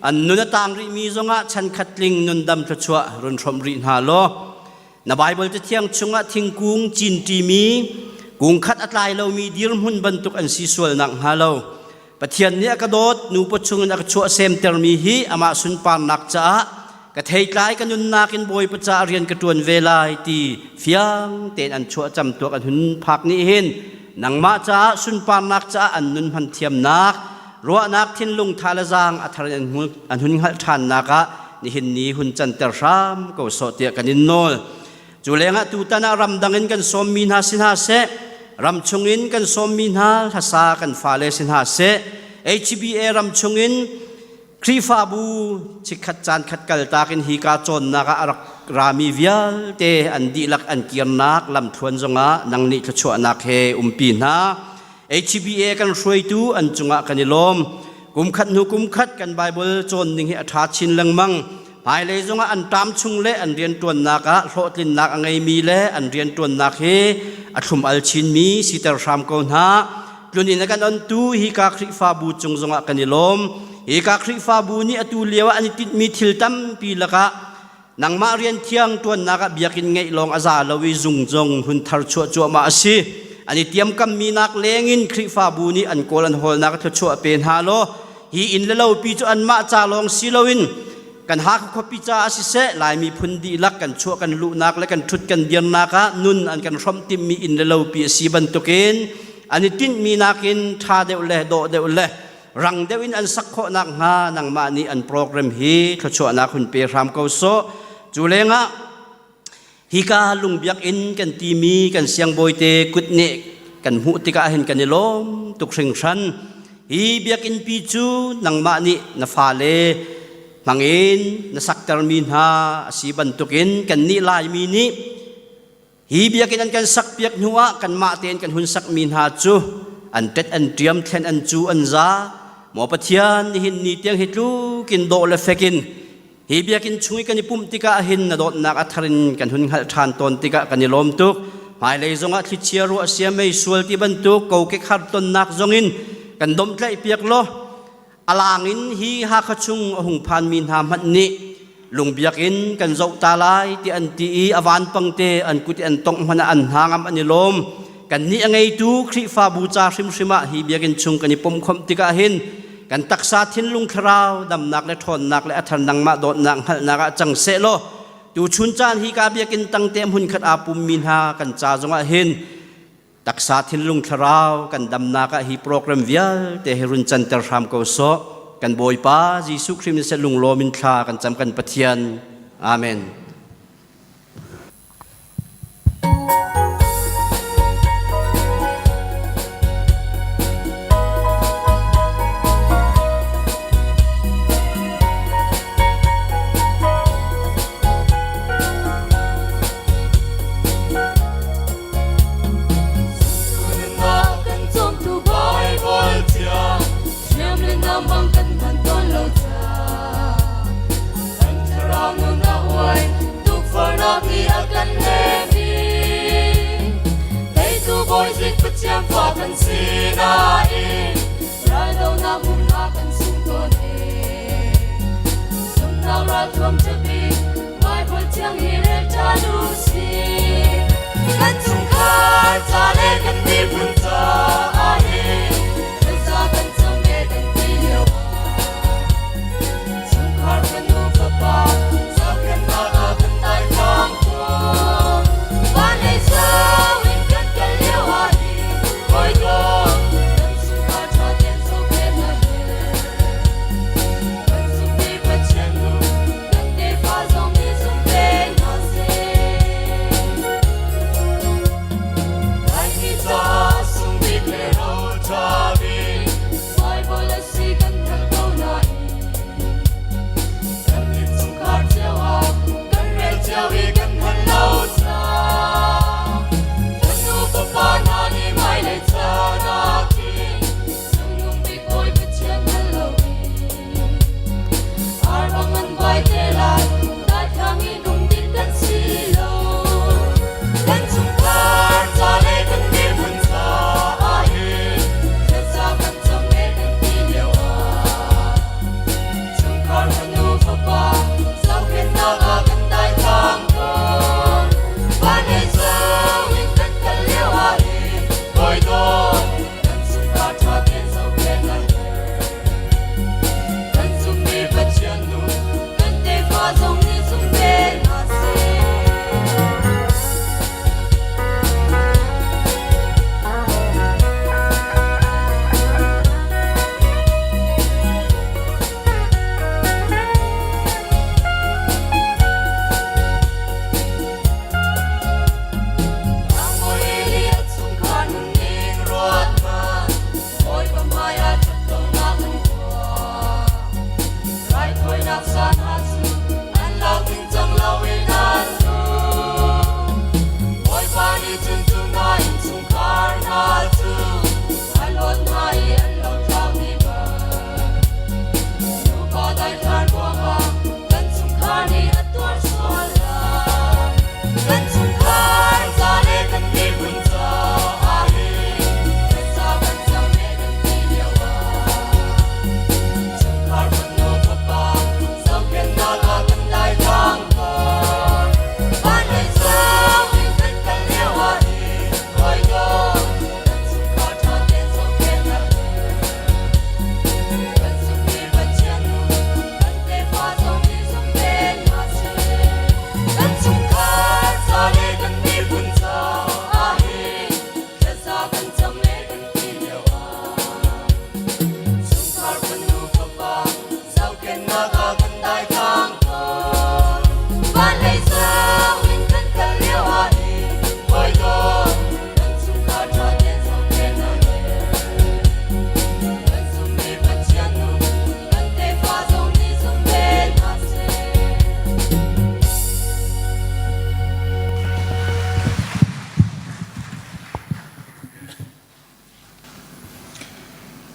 an nun a tang rihmi zongah chankhat tling nundam thluachuah run hrawmh rih hna law Na Baibal Cathiang chungah thingkung cinṭimi kungkhat a tlai lomi dirhmun bantuk an si sual nakhnga lo Pathian nih a ka dawt nupa chungin a ka chuahsemtermi hi amah sunparnak caah ka theitlai ka nunnak in Bawipa caah rian ka ṭuan ve lai ti fiang tein an chuahcam tuak an hun phak nih hin nangmah caah sunparnak caah an nun hman thiamnak ruahnak thinlung tha le zaang a thar in an hun hngalh ṭhannak ah nihin ni hun canter hram ko sawh tiah kan in nawl. Cu lengah tutan ah ramdang in kan sawmmi hna si hna seh, ram chungin kan sawmmi hna hlasa kan fale si hna seh, HBA ram chungin Khrihfabu chikkhat caan khat kaltak in hi ka cawnnak ah a rak rami vialte an dihlak an kirnak lamthluan zongah nang nih thluachuahnak he umpi hna. HBA kan hruaitu an cungah kan i lawm. Kum khat hnu kum khat kan Bible cawn ning hi a ṭha chin lengmang. Hmailei zongah an ṭam chung le an rianṭuannak ah hlawhtlinnak a ngeimi le an rianṭuannak hi a thlum-al chinmi siter hram ko hna. Tlun inn a kan ontu hika Khrihfabu cung zongah kan i lawm. Hika Khrihfabu nih atu lio ah an i tinhmi thil tampi lakah Nangmah rian thiang ṭuannak ah biakinn ngeih lawng a za lo i zung zong hun thar chuah cuahmah a si. An i tiamkammi nak lengin Khrihfabu nih an kawl an hawlnak thluachuah pe hna law hi inn le lopi cu anmah ca lawng si loin kan Hakha khuapi caah siseh Lai miphun dihlak kan chuah kan luhnak le kan ṭhut kan dirnak ah nun an kan hrawmh timhmi inn le lopi a si bantukin an i tinhmi nakin ṭha deuh le dawh deuh le rang deuh in an sak khawh nakhnga nangmah nih an program hi thluachuahnak hun pe hram ko sawh. Cu lengah hika lungbiak inn kan timi kan siangbawite kutneh kan hmuh tikah hin kan i lawm tuk hringhran. Hi biakinn pi cu nangmah nih na fale hmangin na saktermi hna a si bantukin kannih Laimi nih Hi biakinn an kan sakpiak hnu ah kanmah tein kan hun sakmi hna cu an tet an ṭiam thlen an cu an za. Maw Pathian nihin ni tiang hi tlukin dawh le fekin hi biakinn chung i kan i pumh tikah hin na dawtnak a thar in kan hun hngalh ṭhan tawn tikah kan i lawm tuk. Hmailei zongah thlichia ruah sia mei sual ti bantuk kokek har tonnak zongin kan domhtlaih piak law A lang in hi Hakha chung a hung phanmi hna hmanh nih lungbiak in kan zoh ta lai ti an ti i a vanpang te an kut i an tongh hmanh ah an hna ngam an i lawm. Kannih a ngeitu Khrihfabu ca hrimhrim ah hi biakinn chung kan i pumkhomh tikah hin kan taksa thinlung thlarau damnak le ṭhawnnak le a thar nangmah dawtnak hngalhnak ah cang seh law tuchun caan hi ka biakinn tangte hmunkhat aa pummi hna kan ca zongah hin Taksa thinlung thlarau kan damnak ah hi program vialte hi run canter hram ko sawh. Kan Bawipa Jesuh Khrih min seh lunglawm in thla kan cam kan Pathian. Amen. Kan chungkhar ca le kan miphun caah hin thlaza kan cam e kan ti lio ah chungkhar fanu fapa zohkhenhnak ah kan daithlang tawn. Van lei zau in kan kal lio ah hin hawikom kan chungkhar ṭha tein zohkhenh a herh. Kan zumhmi Pathian nu kan tefa zong nih zum ve hna seh.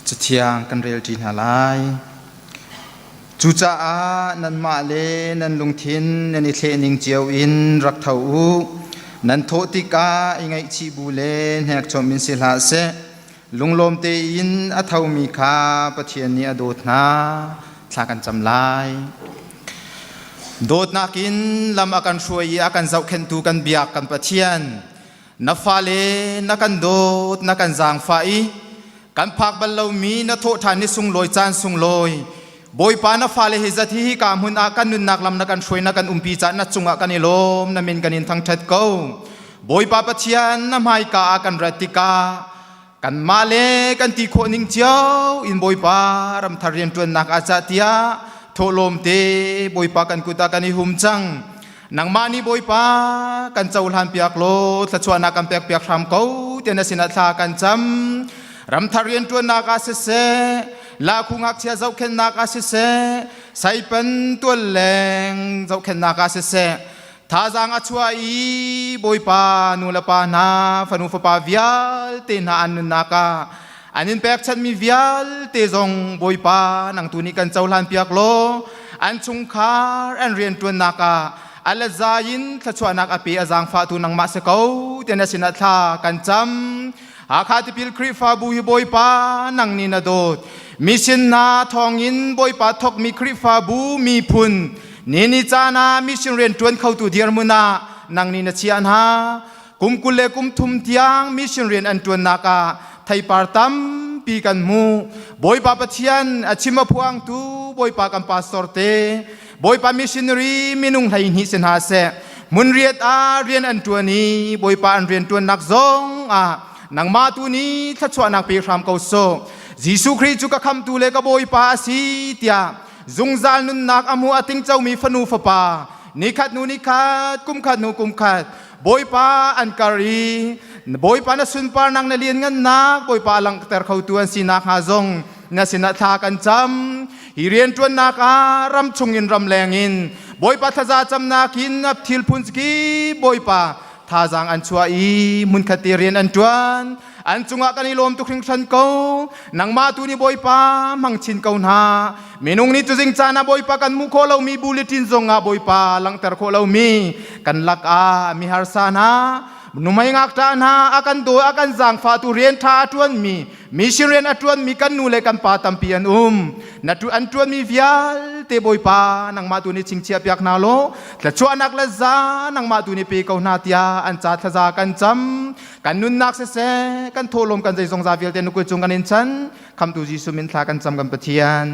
Cathiang kan relṭi hna lai. Cucaah nanmah le nan lungthin nan i thlehning cio in rak tho u. Nan thawh tikah i ngaihchih bu le hnekchom in si hlah seh. Lunglawm tein a thomi kha Pathian nih a dawt hna. Thla kan cam lai. Dawtnak in lam a kan hruai i a kan zohkhenhtu kan biak kan Pathian, na fale na kan dawt, na kan zaangfah i kan phak bal lomi na thawhṭhan ni sunglawi caan sunglawi Bawipa na fale hi zat hi hika hmun ah kan nunnak lam na kan hruai na kan umpi caah na cungah kan i lawm na min kan in thangṭhat ko. Bawipa Pathian na hmaika ah kan rat tikah kanmah le kan ti khawh ning cio in Bawipa ramthar rianṭuannak ah cah tiah thawhlawm te Bawipa kan kut ah kan i hum cang. Nangmah nih Bawipa kan cohlan piak law thluachuahnak kan pek piak hram ko tiah na sinah thla kan cam. Ramthar rianṭuannak ah siseh, lahkhu ngakchia zohkhenhnak ah siseh, saipan tualleng zohkhenhnak ah siseh, thazaang a chuah i Bawipa nu le pa hna fanu fapa vialte hna an nunnak ah an in pekchanhmi vialte zong Bawipa nang tu nih kan cohlan piak law an chungkhar an rianṭuannak ah a let in thluachuahnak a pe a zaangfahtu nangmah si ko tiah na sinah thla kan cam. Hakha Tipil Khrihfabu hi Bawipa nang nih na dawt. Mission hna thawngin Bawipa thawkmi Khrihfabu miphun ni ni caan ah mission rian ṭuan khotu dirhmun ah nang nih na chiah hna. Kum 20 le kum thum tiang mission rian an ṭuannak ah theipar tampi kan hmu. Bawipa Pathian a chim a phuangtu Bawipa kan pastor te, Bawipa missionary minung 12 si hna seh. Hmunriat ah rian an ṭuan i Bawipa an rian ṭuannak zong ah nangmah tu nih thluachuahnak pe hram ko sawh. Jesuh Khrih cu ka khamtu le ka Bawipa a si tiah zungzal nunnak a hmu a tingcomi fanu fapa nikhat hnu nikhat kumkhat hnu kumkhat Bawipa an kar i Bawipa na sunparnak na lianngannak Bawipa a langhter khotu an si nakhnga zong na sinah thla kan cam. Hi rianṭuannak ah ram chungin ram lengin Bawipa thlaza camnak in a thil phun kip Bawipa thazaang an chuah i hmunkhat te rian an ṭuan. An cungah kan i lawm tuk hringhran ko. Nangmah tu nih Bawipa hmang chin ko hna. Minung nih tuzing caan ah Bawipa kan hmuh khawh lomi bulletin zong ah Bawipa langhter khawh lomi kan lak ah mi harsa hna numei ngakṭah hna a kan daw a kan zaangfahtu rian ṭha a ṭuanmi mission rian a ṭuanmi kan nu le kan pa tampi an um. Na tu an ṭuanmi vialte Bawipa nangmah tu nih chingchiah piak hna law thluachuahnak le za nangmah tu nih pe ko hna tiah an ca thlaza kan cam. Kan nunnak siseh, kan thawhlawm kan zeizong za vialte na kut cung kan in chan. Khamtu Jesuh min thla kan cam kan Pathian.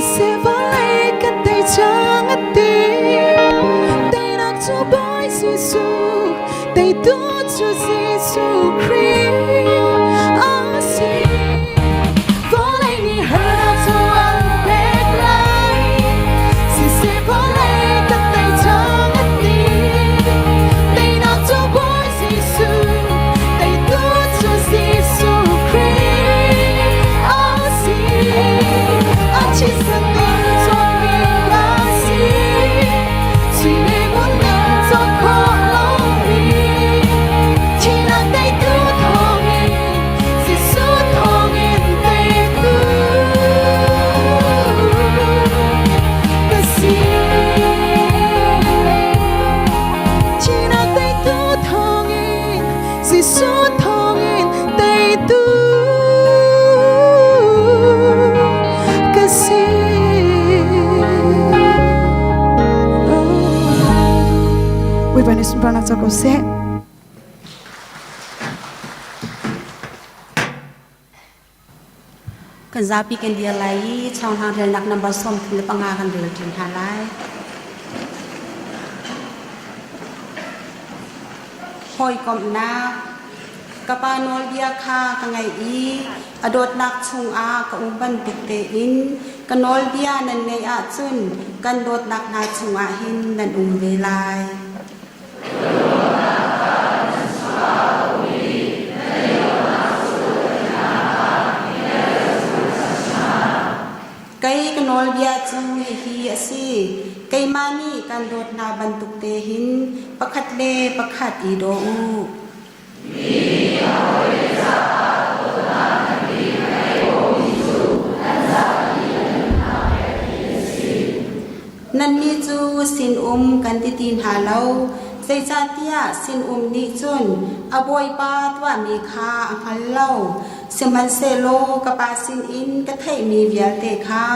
Siseh vawlei ka tei cang a ti. Teinak cu Bawi Jesuh, teitu cu Jesuh Khrih a si. Vawlei nih harnak cu an pek lai. Siseh vawlei ka tei cang a ti. Teinak cu Bawi Jesuh, teitu cu Jesuh Khrih a si. A thisen in cawkmi ka si. Sui le ngun in cawk khawh lomi. Thihnak teitu thawngin, Jesuh thawngin teitu ka si. Thihnak teitu thawngin, Jesuh thawngin teitu ka si. Bawipa nih sunparnak co ko seh. Kan zapi kan dir lai i chawnghlang relnak number 35 kan rel ṭin hna lai. Hawikomhnak Ka pa nawlbia kha ka ngaih i a dawtnak chungah ka um bantuk tein ka nawlbia nan ngaih ahcun kan dawtnak hna chungah hin nan um ve lai. Kei ka nawlbia cu hihi a si: keimah nih kan dawt hna bantuk te hin pakhat le pakhat i daw u. Nannih cu sinum kan ti ti hna lo, zeicahtiah sinum nih cun a bawipa tuahmi kha a hngal lo. Sihmanhsehlaw ka Pa sinin ka theihmi vialte kha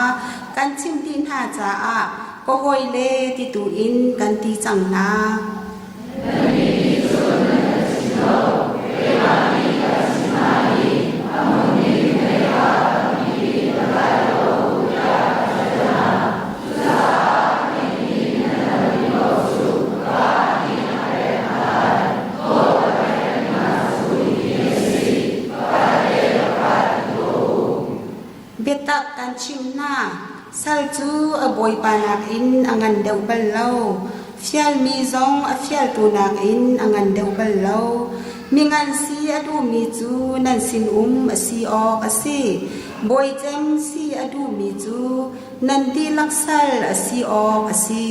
kan chimh dih hna caah ka hawile ti tu in kan ti cang hna. Biatak kan chimh hna, sal cu a bawipa nakin a ngan deuh bal lo, fialmi zong a fialtu nakin a ngan deuh bal lo. Mingan si a duhmi cu nan sinum a si awk a si. Bawi cem si a duhmi cu nan dihlak sal a si awk a si.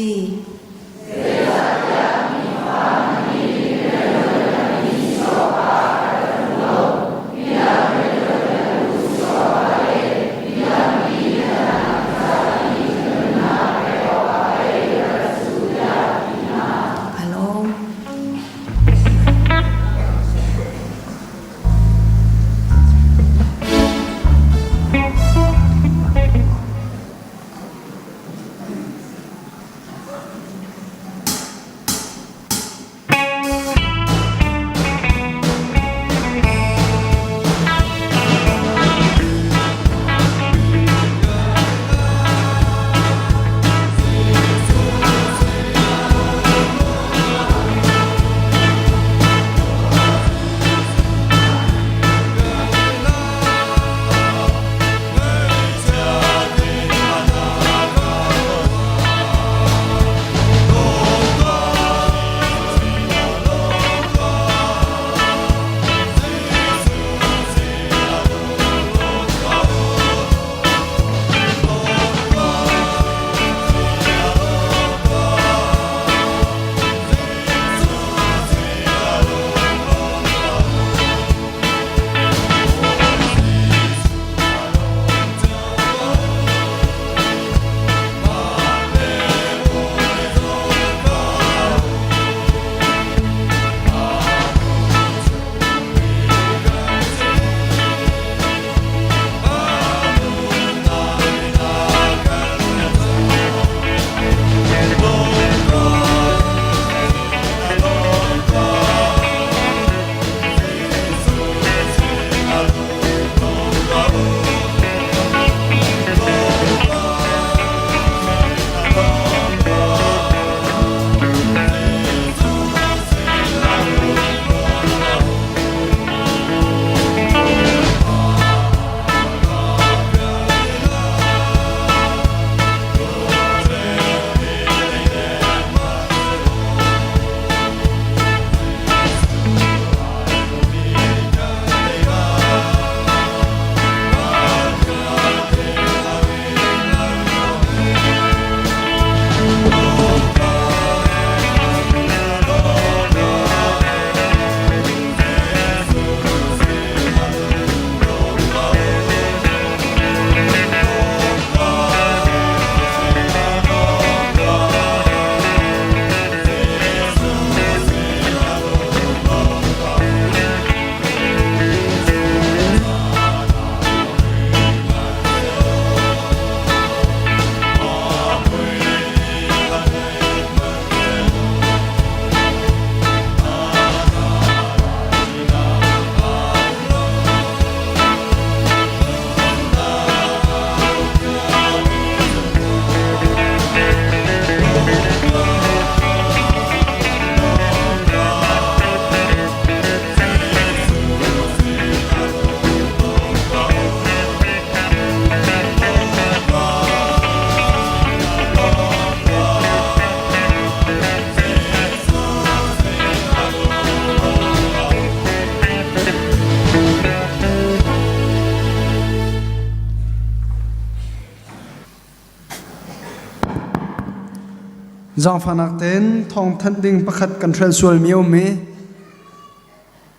Zaangfahnak tein thawngthanh ding pakhat kan hrelh sualmi a um i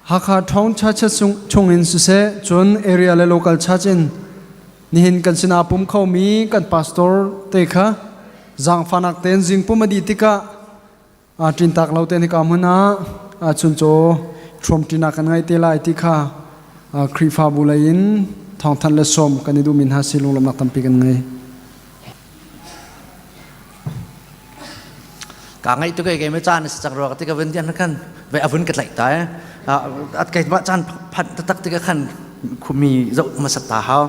Hakha Ṭhawng Church chungin siseh cun area le local church in nihin kan sinah pum khomi kan pastor te kha zaangfahnak tein zingpum a dih tikah ṭintak lo tein hika hmun ah chuncaw ṭhuamṭinak kan ngei te lai ti kha Khrihfabu lei in thawngthanh le sawm kan i duhmi hna si lunglawmhnak tampi kan ngei. Ka ngaih tu kai me caan si cang rua ka ti ka vun tian khan ve avun ka tlaih ta at kai ma caan phat tak ti ka khan khumi zoh hmasat ta hau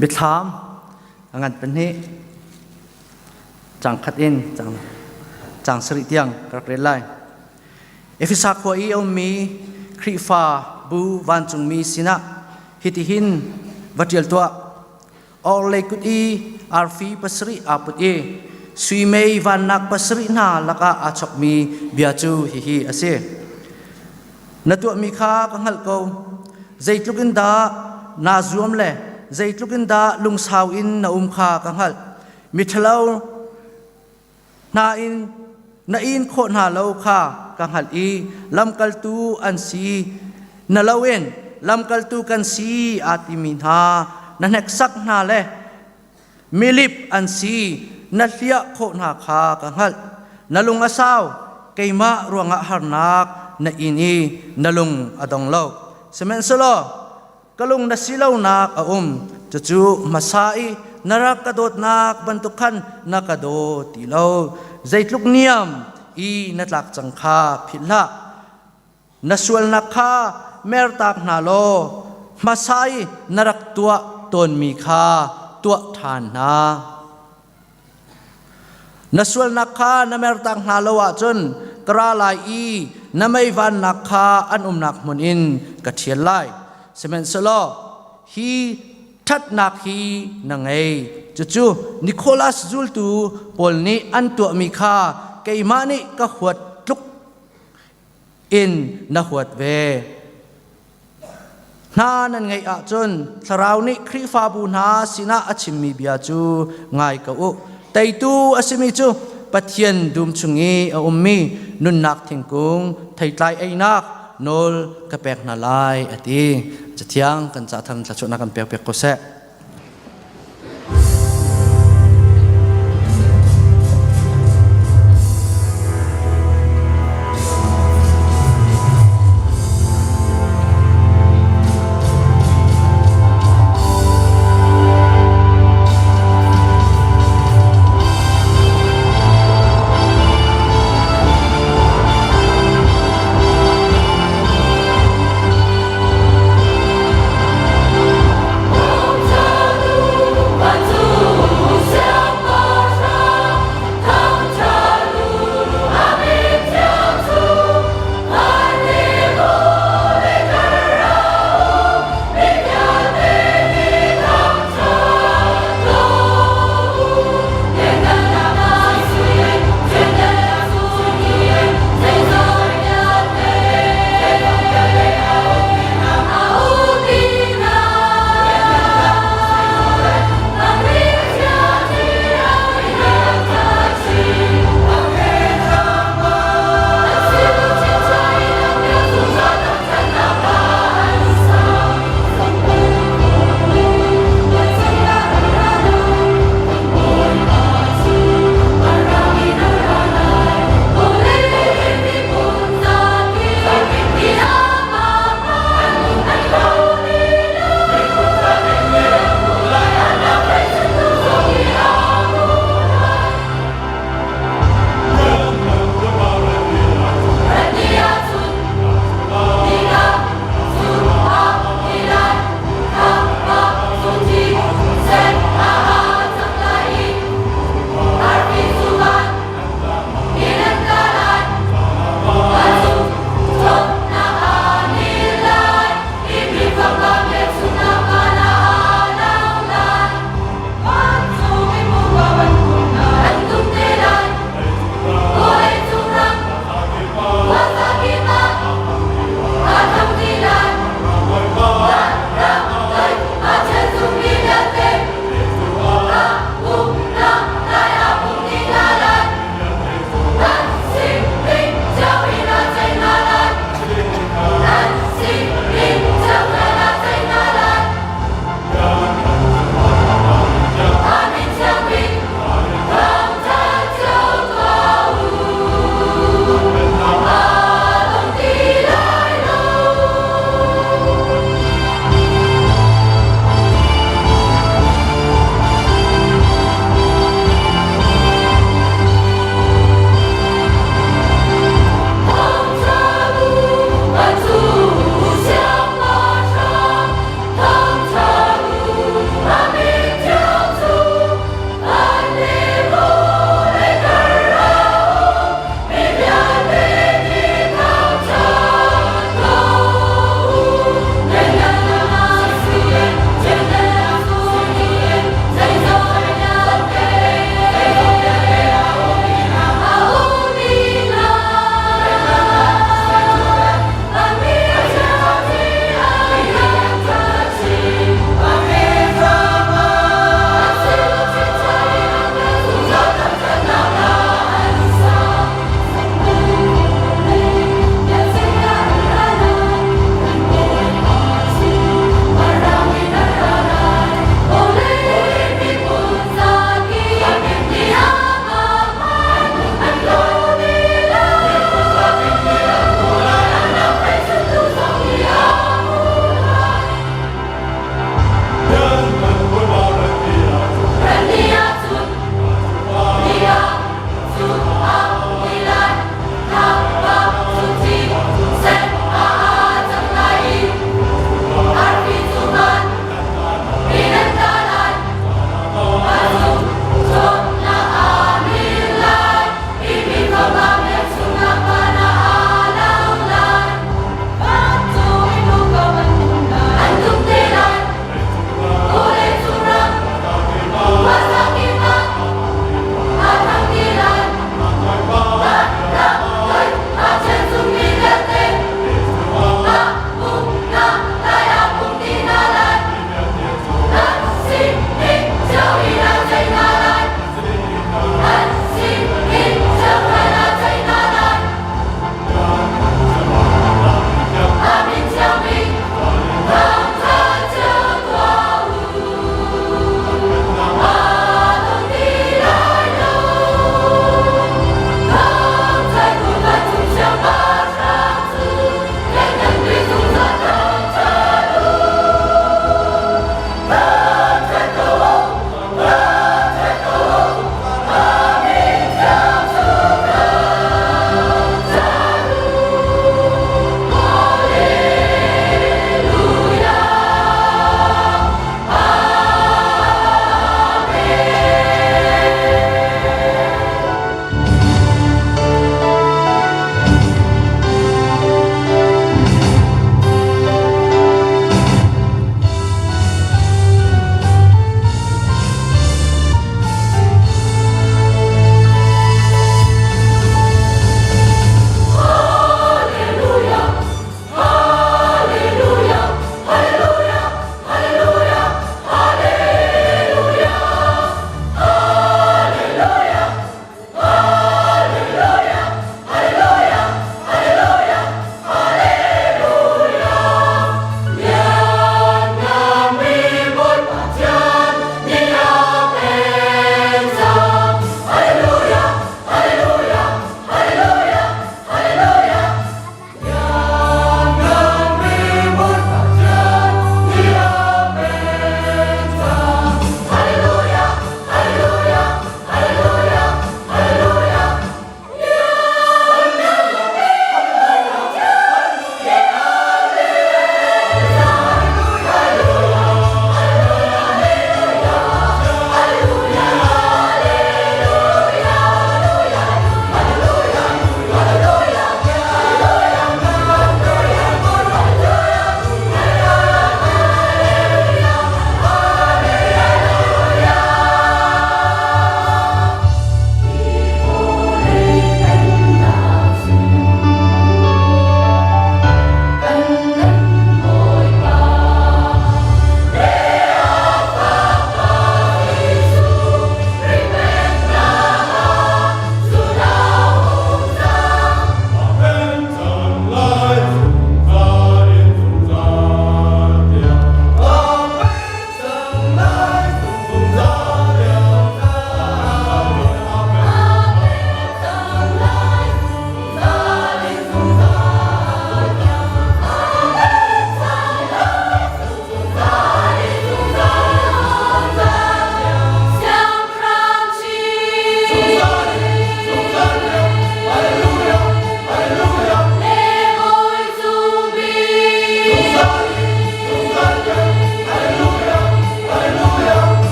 biathlam ngan pan hi cang khat in cang cang sari tiang ka rak rel lai Efesa khua i a ummi Khrihfa bu vancungmi sinah hitihin va ṭial tuah. Orhlei kut i arfi pasarih aa put i sui mei vannak pasarih hna lakah aa chokmi bia cu hihi a si. Na tuahmi kha ka hngalh ko. Zeitluk in dah naa zuam le zeitluk in dah lungsau in na um kha ka hngalh. Miṭhalo hna in na in khawh hna lo kha ka hngalh i lamkaltu an si na loin lamkaltu kan si aa timi hna na hneksak hna le milip an si na hliah khawh hna kha ka hngalh. Na lung a sau, keimah ruangah harnak na in i na lung a dong lo. Sihmanhsehlaw ka lung na si lonak a um, cucu hmasa i na rak ka dawtnak bantuk khan na ka daw ti lo. Zeitluk niam i na tlak cang kha philh hlah. Na sualnak kha mertak hna law hmasa i na rak tuah tawnmi kha tuah ṭhan hna. Na sualnak kha na mertak hna lo ahcun ka ra lai i na meivannak kha an umnak hmun in ka ṭhial lai. Sihmanhsehlaw hi ṭhatnak hi na ngei. Cucu Nicholas zultu pawl nih an tuahmi kha keimah nih ka huat tluk in na huat ve. Hna nan ngeih ahcun Thlarau nih Khrihfabu hna sinah a chimmi bia cu ngai ko u. Teitu a simi cu Pathian dum chung i a ummi nunnak thingkung theitlai einak nawl ka pek hna lai a ti. Cathiang kan ca than thluachuahnak kan pek piak ko seh.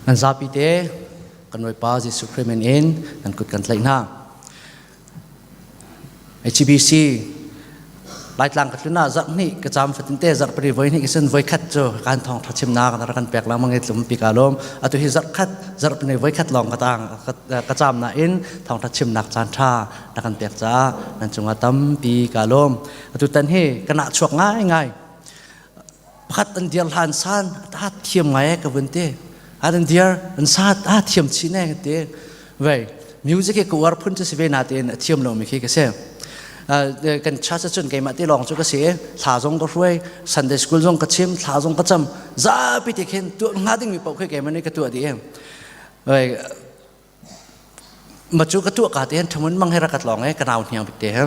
Nan zapi te kan Bawipa Jesuh Khrih min in nan kut kan tlaih hna. HBC Laitlang ka tlun ah zarh hnih ka cam fatin te zarh pari voi hnih kisin voi khat cu kan thong tha chimnak na kan pek lang mangi tlum pi ka lom atu hi zarh khat zarh pani voi khat long ka tang ka cam na in thong tha chimnak caan tha na kan pek ca nan cungah tampi ka lom atu tan hi kana chuak ngai ngai pakhat an dir hlan san ta thiam ngai ka vun te an dir an sa ta thiam chi ne te vei music ke uar phun chu si ve na tein a thiam lo mi khi ka si kan church cun keimah te lawng cu ka si thla zong ka hruai Sunday school zong ka chim thla zong ka cam zapi te khin tuah hnga ding mi paoh khi keimah nih ka tuah dih vei ma cu ka tuah ka te thamun mang he rakat lawng e ka nau hniang bik te he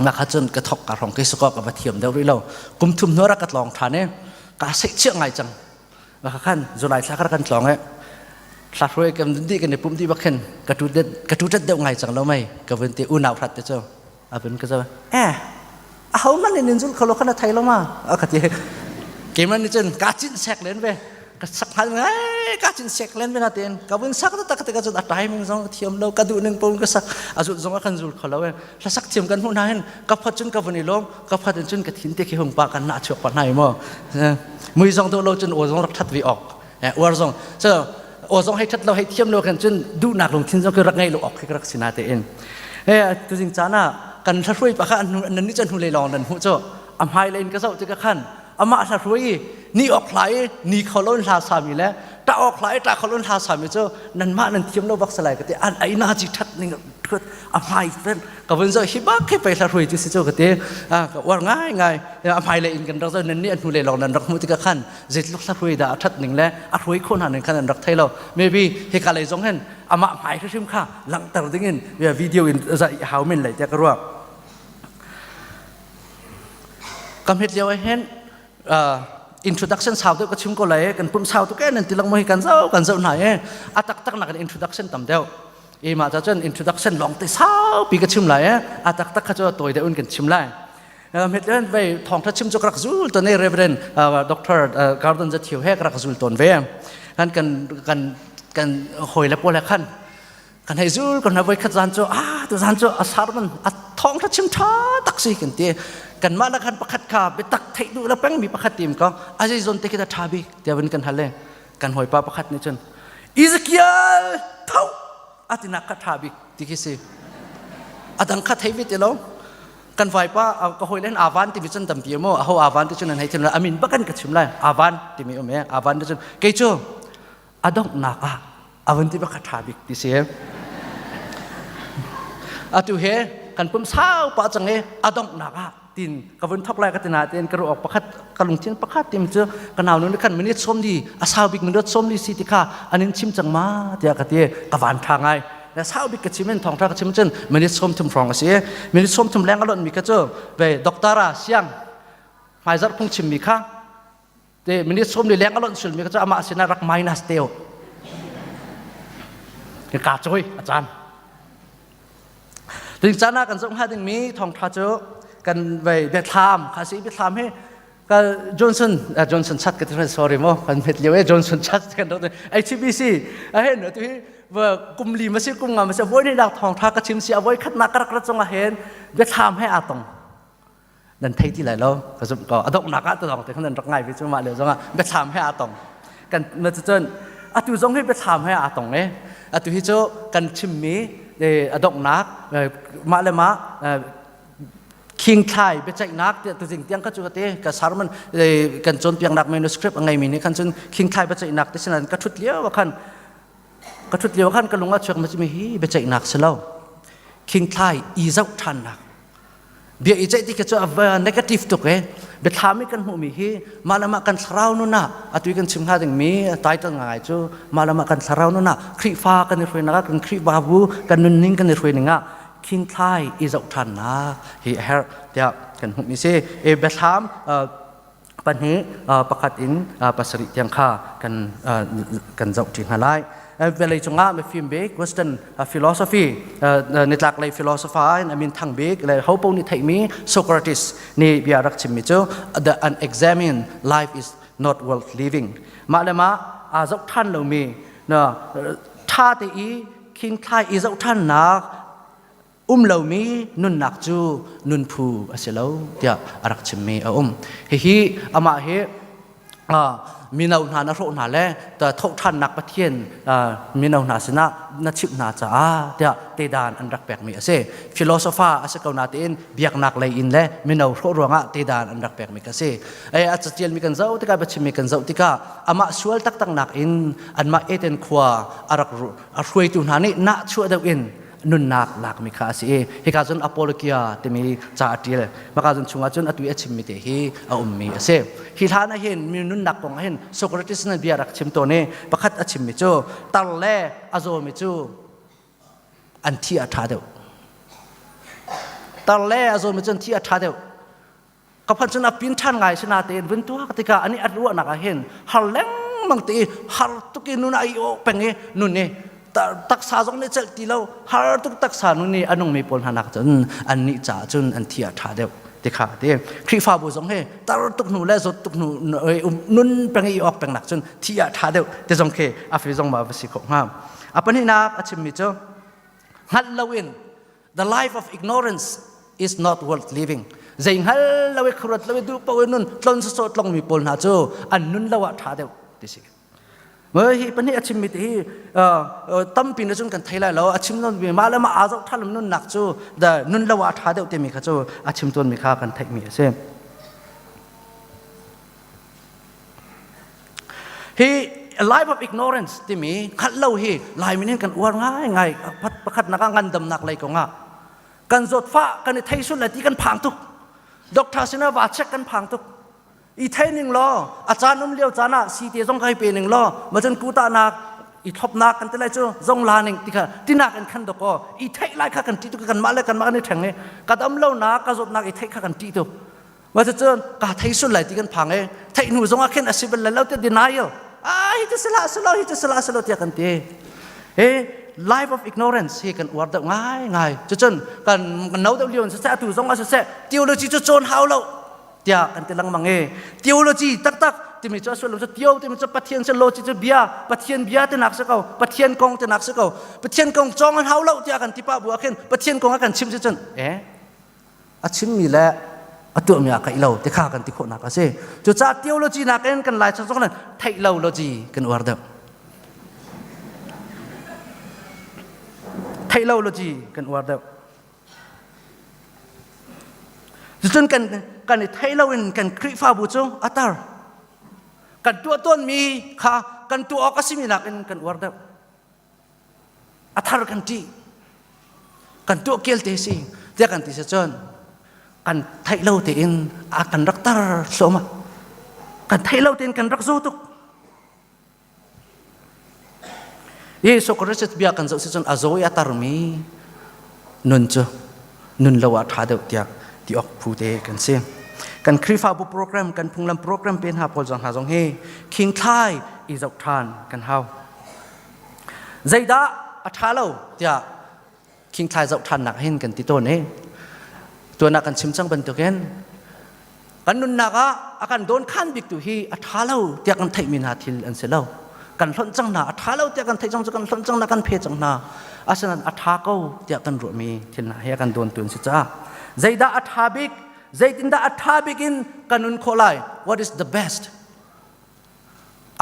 na kha cun ka thok ka rong ke sako ka va thiam deuh rih lo kum thum hnu rakat lawng than e ka seih chiah ngai cang Maka khan July thla kar kan tlawng e thla hruai kan di kan i pum di bak khin ka tu det ka tu tet deuh ngai cang lo mei ka vun ti unau hrat te chu a vun ka zo eh a ho man in zul kholo khana thai lo ma a ka ti keman ni cun ka chin sek len ve ka sak hal ngai ka chin sek len ve na ten ka vun sak ta tak te ka chun a timing zong thiam lo ka du ning pum ka sak a zul zong a kan zul kholo e hla sak thiam kan hmuh hna hin ka phat cun ka vun i lawm ka phat in cun ka thin te khi hung pa kan na chuak pa hnai mo mui zong do lo cun aw zong rak that vi ok uar zong so aw zong hei that lo hei thiam lo kan cun duhnak lungthin zong khi rak ngei lo ok khi rak sina te in e tu jing cana kan hla hruai pa kha nan ni chan hu le long nan hu cho a hmai le in ka zau te ka khan amah hla hruai ni ok hlai ni kho lo hla sami le ta ok hlai ta kho lo hla sami cu nan mah nan thiam lo bak salai ka ti an ai na chi that ning thut a hmai fen ka vun zo hi bak khi pe hla hruai chu si chu ka ti a ka war ngai ngai a hmai le in kan rak zo nan ni an hnu le long nan rak mu ti ka khan zeitluk hla hruai da a that ning le a hruai kho hna ning khan an rak thei lo maybe hi ka lei zong hen amah hmai hrim kha langhter ding in video in zai hau men lai te ka ruak Kam het lio hen introduction sau deuh ka chim ko lai kan pum sau tuk e nan ti lang mo hi kan zo kan zo hna e a tak tak nak in introduction tam deuh e ma cha chun introduction long te sau pi ka chim lai e a tak tak kha chu toi deuh in kan chim lai het len ve thong tha chim chu rak zul to ne reverend dr Gordon za thiu he rak zul ton ve kan kan kan kan hoi le pole khan Kan hei zul kan voi khat zan cu ah tu zan cu a sermon a thong tha chim tha tak si kan ti kan mah khan pakhat kha biatak theih duh la peng mi pakhat tim ko a zei zon te khi da tha bik tiah kan hal le kan hawipa pakhat nih cun Ezekiel tho. Atinak kha ṭha bik ti khi si. A dang kha thei ve ti lo. Kan vaipa ka hawi len avan timi cun tampi maw aho avan ti cun nan hei thim lai amin bakan ka chim lai avan timi um e avan ti cun kei cu a donghnak ah avan ti bak kha ṭha bik ti si. Atu he kan pum sau pa cang e a donghnak ah tin ka vun thok lai ka tina tin ka ruak pakhat ka lungthin pakhat tim cu ka nau nu khan minute som li a sau bik minute som li si ti kha an in chim cang ma tiah ka ti ka van tha ngai na sau bik ka chim in thong tha ka chim cun minute som thum hrawng a si minute som thum leng a lon mi kha cu ve doctor a siang hmaizarh phung chim mi kha te minute som li leng a lon sul mi kha cu amah sinah rak minus teo ka choi a caan Ting caan ah kan zoh hnga dingmi thawngṭha cu kan vei biathlam kha si biathlam hi ka Johnson Johnson chat ka ti sorry mo kan met lio e Johnson chat kan rak HBC a hen tu hi kum li ma si kum nga ma si voi ni dak thawngṭha ka chim si a voi khat nak ka rak rat zong ah hen biathlam he aa tong nan thei ti lai lo ka zumh ko a donghnak ah tulong te khan nan rak ngai ve cu mah lio zongah biathlam he aa tong kan na cun atu zong hi biathlam he aa tong e atu hi cu kan chimmi a donghnak mah le mah khingthlai biaceihnak tiah tuzing tiang ka cu te ka sermon kan cawnpiaknak manuscript a ngeimi nih khan cun khingthlai biaceihnak te sinan ka thut lio khan ka thut lio khan ka lung a chuak mi hi biaceihnak si lo khingthlai i zoh ṭhannak bia i ceih ti khi cu a negative tuk e biathlam i kan hmuhmi hi mah le mah kan thlarau nun ah atu kan chim hnga dingmi title ngai cu mah le mah kan thlarau nun ah Khrihfa kan i hruainak ah kan Khrihfabu kan nunning kan i hruai ning ah khingthlai i zoh ṭhannak hi a herh tiah kan hmuhmi si e biathlam pahnih pakhat in pasarih tiang kha kan kan zoh ṭi hna lai vawlei cungah mifim bik western philosophy nitlak lei philosopher in amin thang bik le hopo nih theihmi Socrates nih bia rak chimmi cu the unexamined life is not worth living mah le mah aa zoh ṭhan lomi na ṭha te i khingthlai i zoh ṭhannak um lomi nunnak cu nunphu a si lo tiah a rak chimmi a um. Hihi amah hi mino hna na hrawh hna le thohṭhannak Pathian mino hna sinah na chimh hna caah tiah tedan an rak pekmi a si. Philosopher a si ko natein biaknak lei in le mino hrawh ruangah tedan an rak pekmi ka si. A catialmi kan zoh tikah biachimmi kan zoh tikah amah sual taktak nakin anmah Eden khua a rak a hruaitu hna nih nahchuah deuh in nunnak lakmi kha a si i hika cun apologia timi ca a ṭial maka cun chungah cun atu i a chimmi te hi a ummi a si hi hlan ah hin mi nunnak kong ah hin Socrates nih bia rak chim tawn i pakhat a chimmi cu tar le a zawmi cu an thi a ṭha deuh tar le a zawmi cu an thi a ṭha deuh ka phan cun a pin ṭhan ngai si natein vun tuak tikah ani a ruahnak ah hin har lengmang te i har tuk i nun ai awh peng i nun i taksa zong nih celh ti lo har tuk taksa nun i a nungmi pawl hna nak cun annih caah cun an thi a ṭha deuh ti kha ti Khrihfabu zong hi tar tuk hnu le zawt tuk hnu nun peng i awk peng nak cun thi a ṭha deuh ti zong khi a fi zong ma va si khawh hnga a pahnihnak a chimmi cu hngalh loin The life of ignorance is not worth living. Zei hngal lo i khuaruat lo i duh paoh in nun tlon sawsawh tlongmi pawl hna cu an nun lo ah ṭha deuh ti si. Hi pahnih a chimmi ti hi tampi na cun kan thei lai lo a chim non mi mah le mah aa zoh ṭha nunnak cu the nun lo ah ṭha deuh timi kha cu a chim tawnmi kha kan theihmi a si. Hi life of ignorance timi khat lo hi Laimi nih kan uar ngai ngai pakhat nak ah ngandamnak lei kong ah kan zawtfah kan i thei sul lai ti kan phang tuk doctor sinah va check kan phang tuk i thei ning law a caan um lio caan ah si te zong kai pe ning law macun kuta nak i thlopnak kan ti lai cu zong la ning ti kha tinak in khan dok aw i theih lai kha kan ti tuk kan mah le kan mah kan i ṭheng i ka dam lo nak ka zawtnak i theih kha kan ti tuk Mah cucun ka thei sul lai ti kan phang i theih hnu zongah khin a si bal lo ti denial. Ah hi cu sila silo hi cu sila silo tiah kan ti. Hi life of ignorance hi kan uar deuh ngai ngai. Cucun kan no deuh lio in siseh atu zong ah siseh theology cu cawn hau lo tiah kan ti lengmang i theology taktak timi cu a sullam cu theo timi cu Pathian si logy cu bia Pathian bia tinak si ko Pathian kong tinak si ko Pathian kong cawng an hau lo tiah kan ti pah bu ah khin Pathian kong a kan chim si cun eh a chimmi le a tuahmi ah kaih lo ti kha kan ti khawhnak a si cucaah theology nakin kan lai zong theih lo logy kan uar deuh. Theih lo logy kan uar deuh. Cucun kan kan i theih lo in kan Khrihfabu cu a tar. Kan tuah tawnmi kha kan tuah awk a simi nakin kan uar deuh. A thar kan ṭih. Kan tuah kel te si tiah kan ti si cun kan theih lo tein a kan rak tar thluahmah. Kan theih lo tein kan rak zaw tuk. Jesuh Christ bia kan zoh si cun a zaw i a tarmi nun cu nun lo ah ṭha deuh tiah ti awk phu te kan si. Kan Khrihfabu program, kan phunglam program pe hna pawl zong hna zong hi khingthlai i zoh ṭhan kan hau. Zeidah a ṭha lo tiah khingthlai zoh ṭhannak hin kan ti tawn i tuan ah kan chim cang bantukin kan nunnak ah a kan dawn khan bik tu hi a ṭha lo tiah kan theihmi hna thil an si lo. Kan hlonh cang hna, a ṭha lo tiah kan theih cang cu kan hlonh cang hna, kan phe cang hna. Asinain a ṭha ko tiah kan ruahmi thil hna hi a kan dawntu an si caah zeidah a ṭha bik, zeitindah a ṭha bik in kan nun khawh lai? What is the best?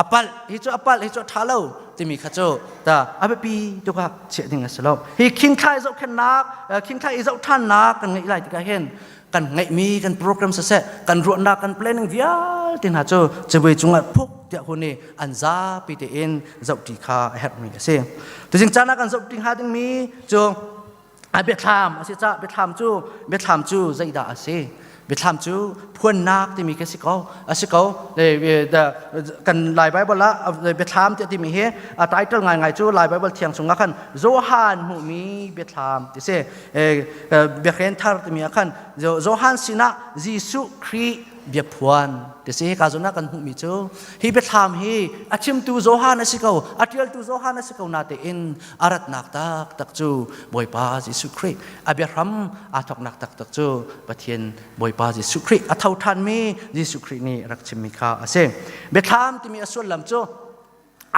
A palh, hi cu a palh, hi cu a ṭha lo timi kha cu ta a biapi tuk ah chiah ding a si lo. Hi khingthlai zohkhenhnak, khingthlai i zohṭhannak kan ngeih lai tikah hin kan ngeihmi kan program siseh, kan ruahnak, kan planning vialte hna cu cabuai cungah phuk tiah hun i an zapi tein zohṭi kha a herhmi a si. Tuzing caan ah kan zohṭi hnga dingmi cu a biathlam a si caah biathlam cu zeidah a si? Biathlam cu phuannak timi khi si ko a si ko. Kan Lai Bible ah biathlam tiah timi hi a title ngaingai cu Lai Bible thiang chungah khan Johan hmuhmi biathlam ti si. Biakhren thar timi ah khan Johan sinah Jesuh Khrih biaphuan ti si. Hika zawn ah kan hmuhmi cu hi biathlam hi a chimtu Johan a si ko, a ṭialtu Johan a si ko natein a ratnak taktak cu Bawipa Jesuh Khrih a biahram aa thawknak taktak cu Pathian Bawipa Jesuh Khrih a tho ṭhanmi Jesuh Khrih nih rak chimmi kha a si. Biathlam timi a sullam cu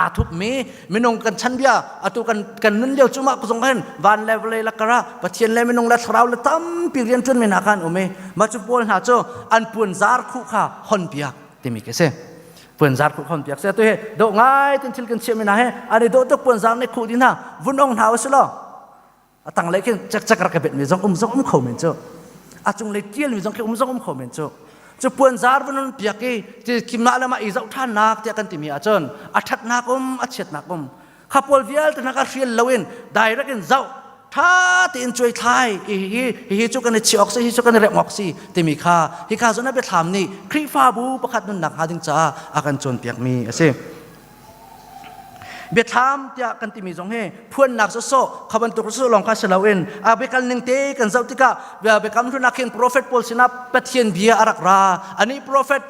aa thupmi minung kan chan bia atu kan kan nun lio cu mah zong hin van le vawlei la kara Pathian le minung le thlarau le tampi rian ṭuan mi hna khan um i mah cu pawl hna cu an puan zar khuh kha hon piak timi khi si. Puanzar khuh khom piak se tu he do ngai tin thil kan chiah mi na he ani do tuk puanzar ne khuh din ha vun ong hna usilo atang le khin chak chak rak bet mi zong um zong um kho men chu a cung le tial mi zong khi um zong um kho men chu chu puanzar vun on piak i ti kimna lama i zoh than nak tiah kan ti mi ahcun a that nak um a chiat nak um kha pawl vialte hna kha hrial loin direct in zoh tha tein cuai thlai hi hi hi cu kan i chiah awk si hi cu kan i remh awk si timi kha hi kha zon a biathlam nih Khrihfabu pakhat nunnak hnga ding caah a kan cawnpiak mi a si. Biathlam tiah kan timi zong hi phuannak sawsawh kha bantuk sawsawh lawng kha si loin a biakal ning te kan zoh tikah biakam hlun ah khin prophet pawl sinah Pathian bia a rak ra ani prophet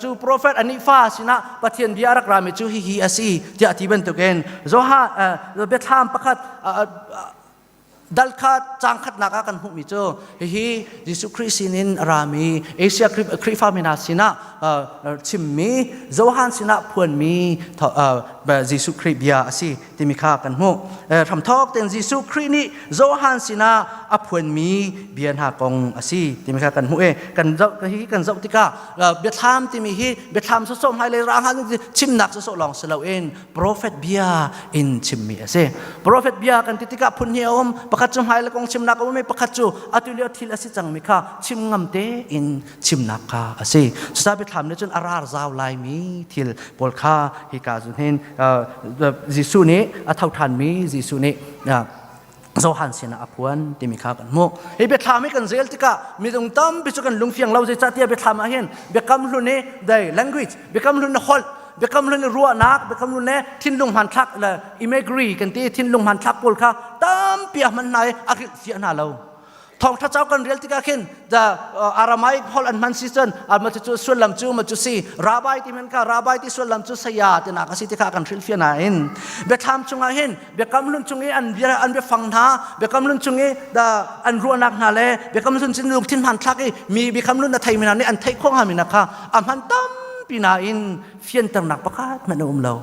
cu prophet anih fa sinah Pathian bia a rak rami cu hihi a si tiah ti bantukin Johan biathlam pakhat dal kha cang khatnak ah kan hmuhmi cu hihi Jesuh Khrih sinin a rami Asia Khrihfa mi hna sinah chimmi Johan sinah phuanmi Jesuh Khrih bia a si timi kha kan hmuh. Hramthawk tein Jesuh Khrih nih Johan sinah a phuanmi bia hna kong a si timi kha kan hmuh i kan zoh hi kan zoh tikah biathlam timi hi biathlam sawsawh hmailei ra hnga chimnak sawsawh lawng si loin prophet bia in chimmi a si. Prophet bia kan ti tikah phun hnih a um. Pakhat cu hmailei kong chimnak a um i pakhat cu atu lio thil a si cangmi kha chim ngam tein chimnak kha a si. Cucaah biathlam nih cun a rar zau laimi thil pawl kha hika cun hin Jesuh nih a tho ṭhanmi Jesuh nih Johan sinah a phuan timi kha kan hmuh. Hi biathlam hi kan rel tikah midung tampi cu kan lungfiang lo zeicahtiah biathlam ah hin biakam hlun i the language biakam hlun i holh biakam hlun i ruahnak biakam hlun i thinlung hmanthlak le imagery kan ti thinlung hmanthlak pawl kha tampi a hman hna i a hrilhfiah hna lo. Thawngṭha cauk kan rel tikah khin the Aramaic holh an hman si cun ma cu sullam cu ma cu si rabbi ti men kha rabbi ti sullam cu saya ti nak a si ti kha kan hrilhfiah nain biathlam chungah hin biakam hlun chung i an bia an biafang hna biakam hlun chung i the an ruahnak hna le biakam hlun cun lungthin hmanthlak i mi biakam hlun a thei mi hna nih an theih khawh hnga mi na kha a hman tampi nain fianternak pakhat hmanh a um lo.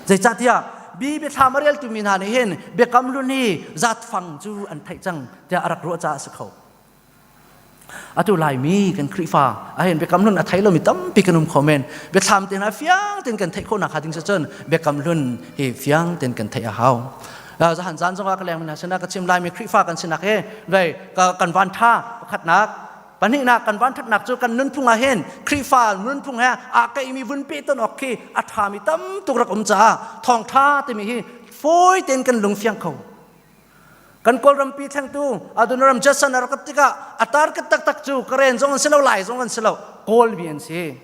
Zeicahtiah bi biathlam a reltu mi hna nih hin biakam hlun hi zatfang cu an theih cang tiah a rak ruah caah a si kho. Atu Laimi kan Khrihfa ahhin biakam hlun a thei lomi tampi kan um kho men. Biathlam te hna fiang tein kan theih khawhnak hnga ding cun biakam hlun hi fiang tein kan theih a hau. Zahan zan zongah ka leng mi hna sinah ka chim laimi Khrihfa kan sinak hi vei kan van tha pakhatnak pahnihnak kan van thatnak cu kan nunphung ah hin Khrihfa nunphung he aa keimi vun pe ton awk khi a ṭhami tam tuk rak um caah thawngṭha timi hi fawi tein kan lung fiang kho. Kan Kawlrampi thlengtu Adoniram Judson a rak tikah a target taktak cu Karen zong an si lo, Lai zong an si lo, Kawlmi an si.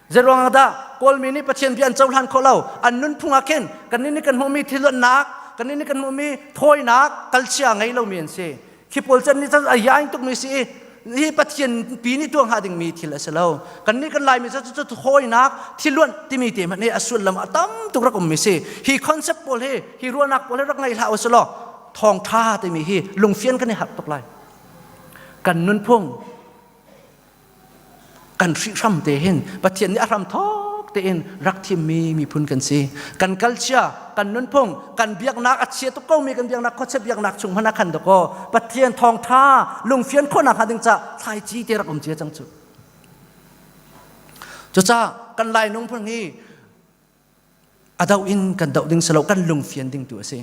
Zeiruang ah dah Kawlmi nih Pathian bia an cohlan khawh lo? An nunphung ah khin kannih nih kan hmuhmi thilluannak, kannih nih kan hmuhmi thawinak kalchia ngei lomi an si. Khi pawl can nih cun a yaing tukmi si i hi Pathian pi nih tuah hnga dingmi thil a si lo. Kannih kan Laimi cu cu thawinak, thiluanh timi te hmanh hi a sullam a tam tuk rak ummi si. Hi concept pawl hi, hi ruahnak pawl hi rak ngei hlah usih law thawngṭha timi hi lungfian kan i harh tuk lai. Kan nunphung kan hrihhram te hin Pathian nih a hram thawk tein rak thimmi miphun kan si. Kan kalchia, kan nunphung, kan biaknak a chia tuk komi kan biaknak khuachia biaknak chung hmanh ah khan dakaw Pathian thawngṭha lungfian khawhnak hnga ding ca thlaici te rak um cia cang cu. Cucaah kan Lai nungphung hi a doh in kan doh ding si lo kan lungfian ding tu a si.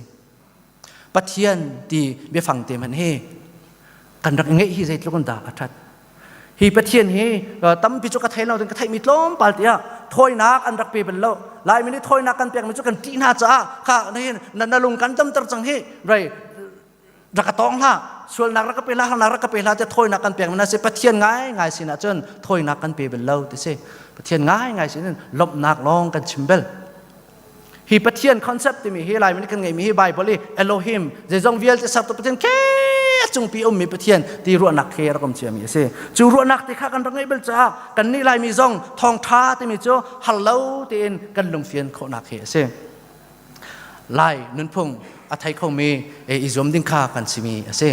Pathian ti biafang te hmanh hi kan rak ngeih hi zeitluk in dah a ṭhat. Hi Pathian hi tampi cu ka thei lo ding ka theihmi tlawmpal tiah thawinak an rak pe bal lo. Laimi nih thawinak kan pekmi cu kan ṭih hna caah kha na na lung kan damter cang hi rei rak ka tawng hlah sualnak rak ka pe hlah harnak rak ka pe hlah tiah thawinak kan pek na si Pathian ngaingai sinah cun thawinak kan pe bal lo ti si Pathian ngaingai sin lawmhnak lawng kan chim bel hi Pathian concept timi hi Laimi nih kan ngeimi hi Bible i Elohim zeizong vialte sertu Pathian ke cungpi ummi Pathian ti ruahnak khi rak um ciami a si cu ruahnak te kha kan rak ngeih bal caah kan nih Laimi zong thawngṭha timi cu har lo tein kan lungfian khawhnak hi a si Lai nunphung a thei khomi i zuam ding kha kan simi a si.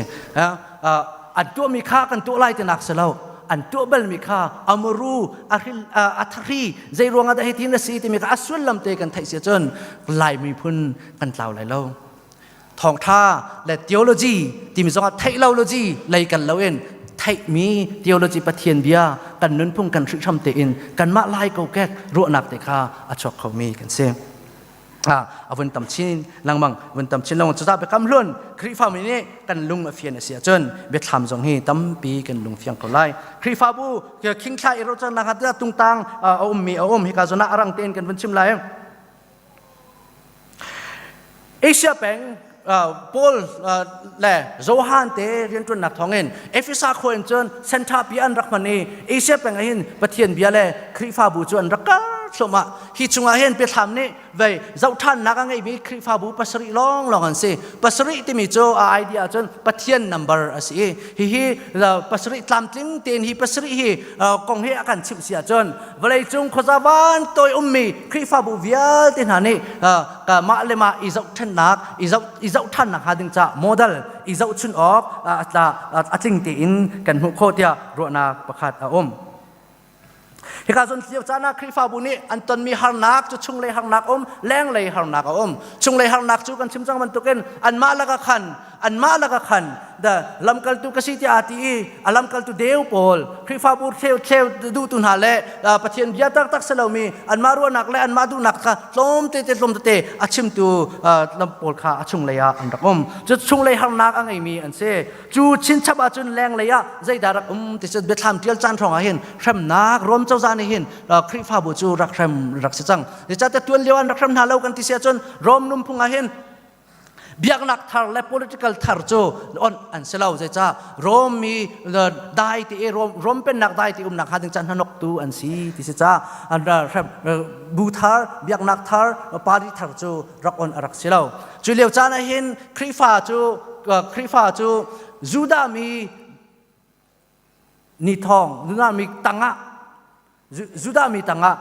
An tuahmi kha kan tuah lai tinak si lo. An tuah balmi kha amuru a thari zei ruangah dah hitin a si timi kha a sullam te kan theih si cun Lai miphun kan tlau lai lo. Thawngtha le theology timi zongah theih lology lei kan lo in theihmi theology Pathian bia kan nunphung kan hrihhram tein kanmah lai kokek ruahnak te kha a chuak khomi kan si. A vun tam chin lengmang vun tam chin lengmang cucaah biakam hlun Khrihfami nih kan lung a fian a si ahcun biathlam zong hi tampi kan lung fiang ko lai Khrihfabu khingthla i rocannak ah tungtang a ummi a um hika zawn ah a rang tein kan vun chim lai Asia peng Paul le Johan te rianṭuannak thawngin Efesa khua in cun sentha pi an rak hman i Asia peng ah hin Pathian bia le Khrihfabu cu an rak kar thluahmah. Hi chungah hin biathlam nih vei zohṭhannak a ngeimi Khrihfabu pasarih lawnglawng an si. Pasarih timi cu a idea cun Pathian number a si i hihi pasarih tlamtling tein hi pasarih hi kong hi a kan chimh si ahcun vawleicung khuaza van toi ummi Khrihfabu vialte hna nih ka mah le mah i zohṭhennak i zohṭhannak hnga ding caah model i zohchun awk a tling tein kan hmuh khawh tiah ruahnak pakhat a um. Hika zawn lio caan ah Khrihfabu nih an tonmi harnak cu chunglei harnak um, lenglei harnak a um. Chunglei harnak cu kan chim cang bantukin anmah lakah khan anmah lakah khan the lamkaltu ka si tiah aa ti i a lamkaltu deu pawl Khrihfabu thleu thleu duhtu hna le Pathian bia taktak si lomi anmah ruahnak le anmah duhnak kha tlawm te te tlawm tete a chimtu lam pawl kha a chunglei ah an rak um cu chunglei harnak a ngeimi an si cu chinchap ahcun lenglei ah zeidah rak um ti cu biathlam tial caan hrawng ah hin hremnak Rom cozah nih hin Khrihfabu cu rak hrem rak si cang zeicahtiah tuan lio an rak hrem hna lo kan ti si ahcun Rom nunphung ah hin biaknak thar le political thar cu on an si lo zeicah Rom mi dai ti i Rom pennak dai ti umnak hnga ding caan hnanoktu an si ti si ca bu thar biaknak thar party thar cu rak on a rak si lo cu lio caan ah hin Khrihfa cu Khrihfa cu Judah mi ni thawng Judah mi tangah Judah mi tangah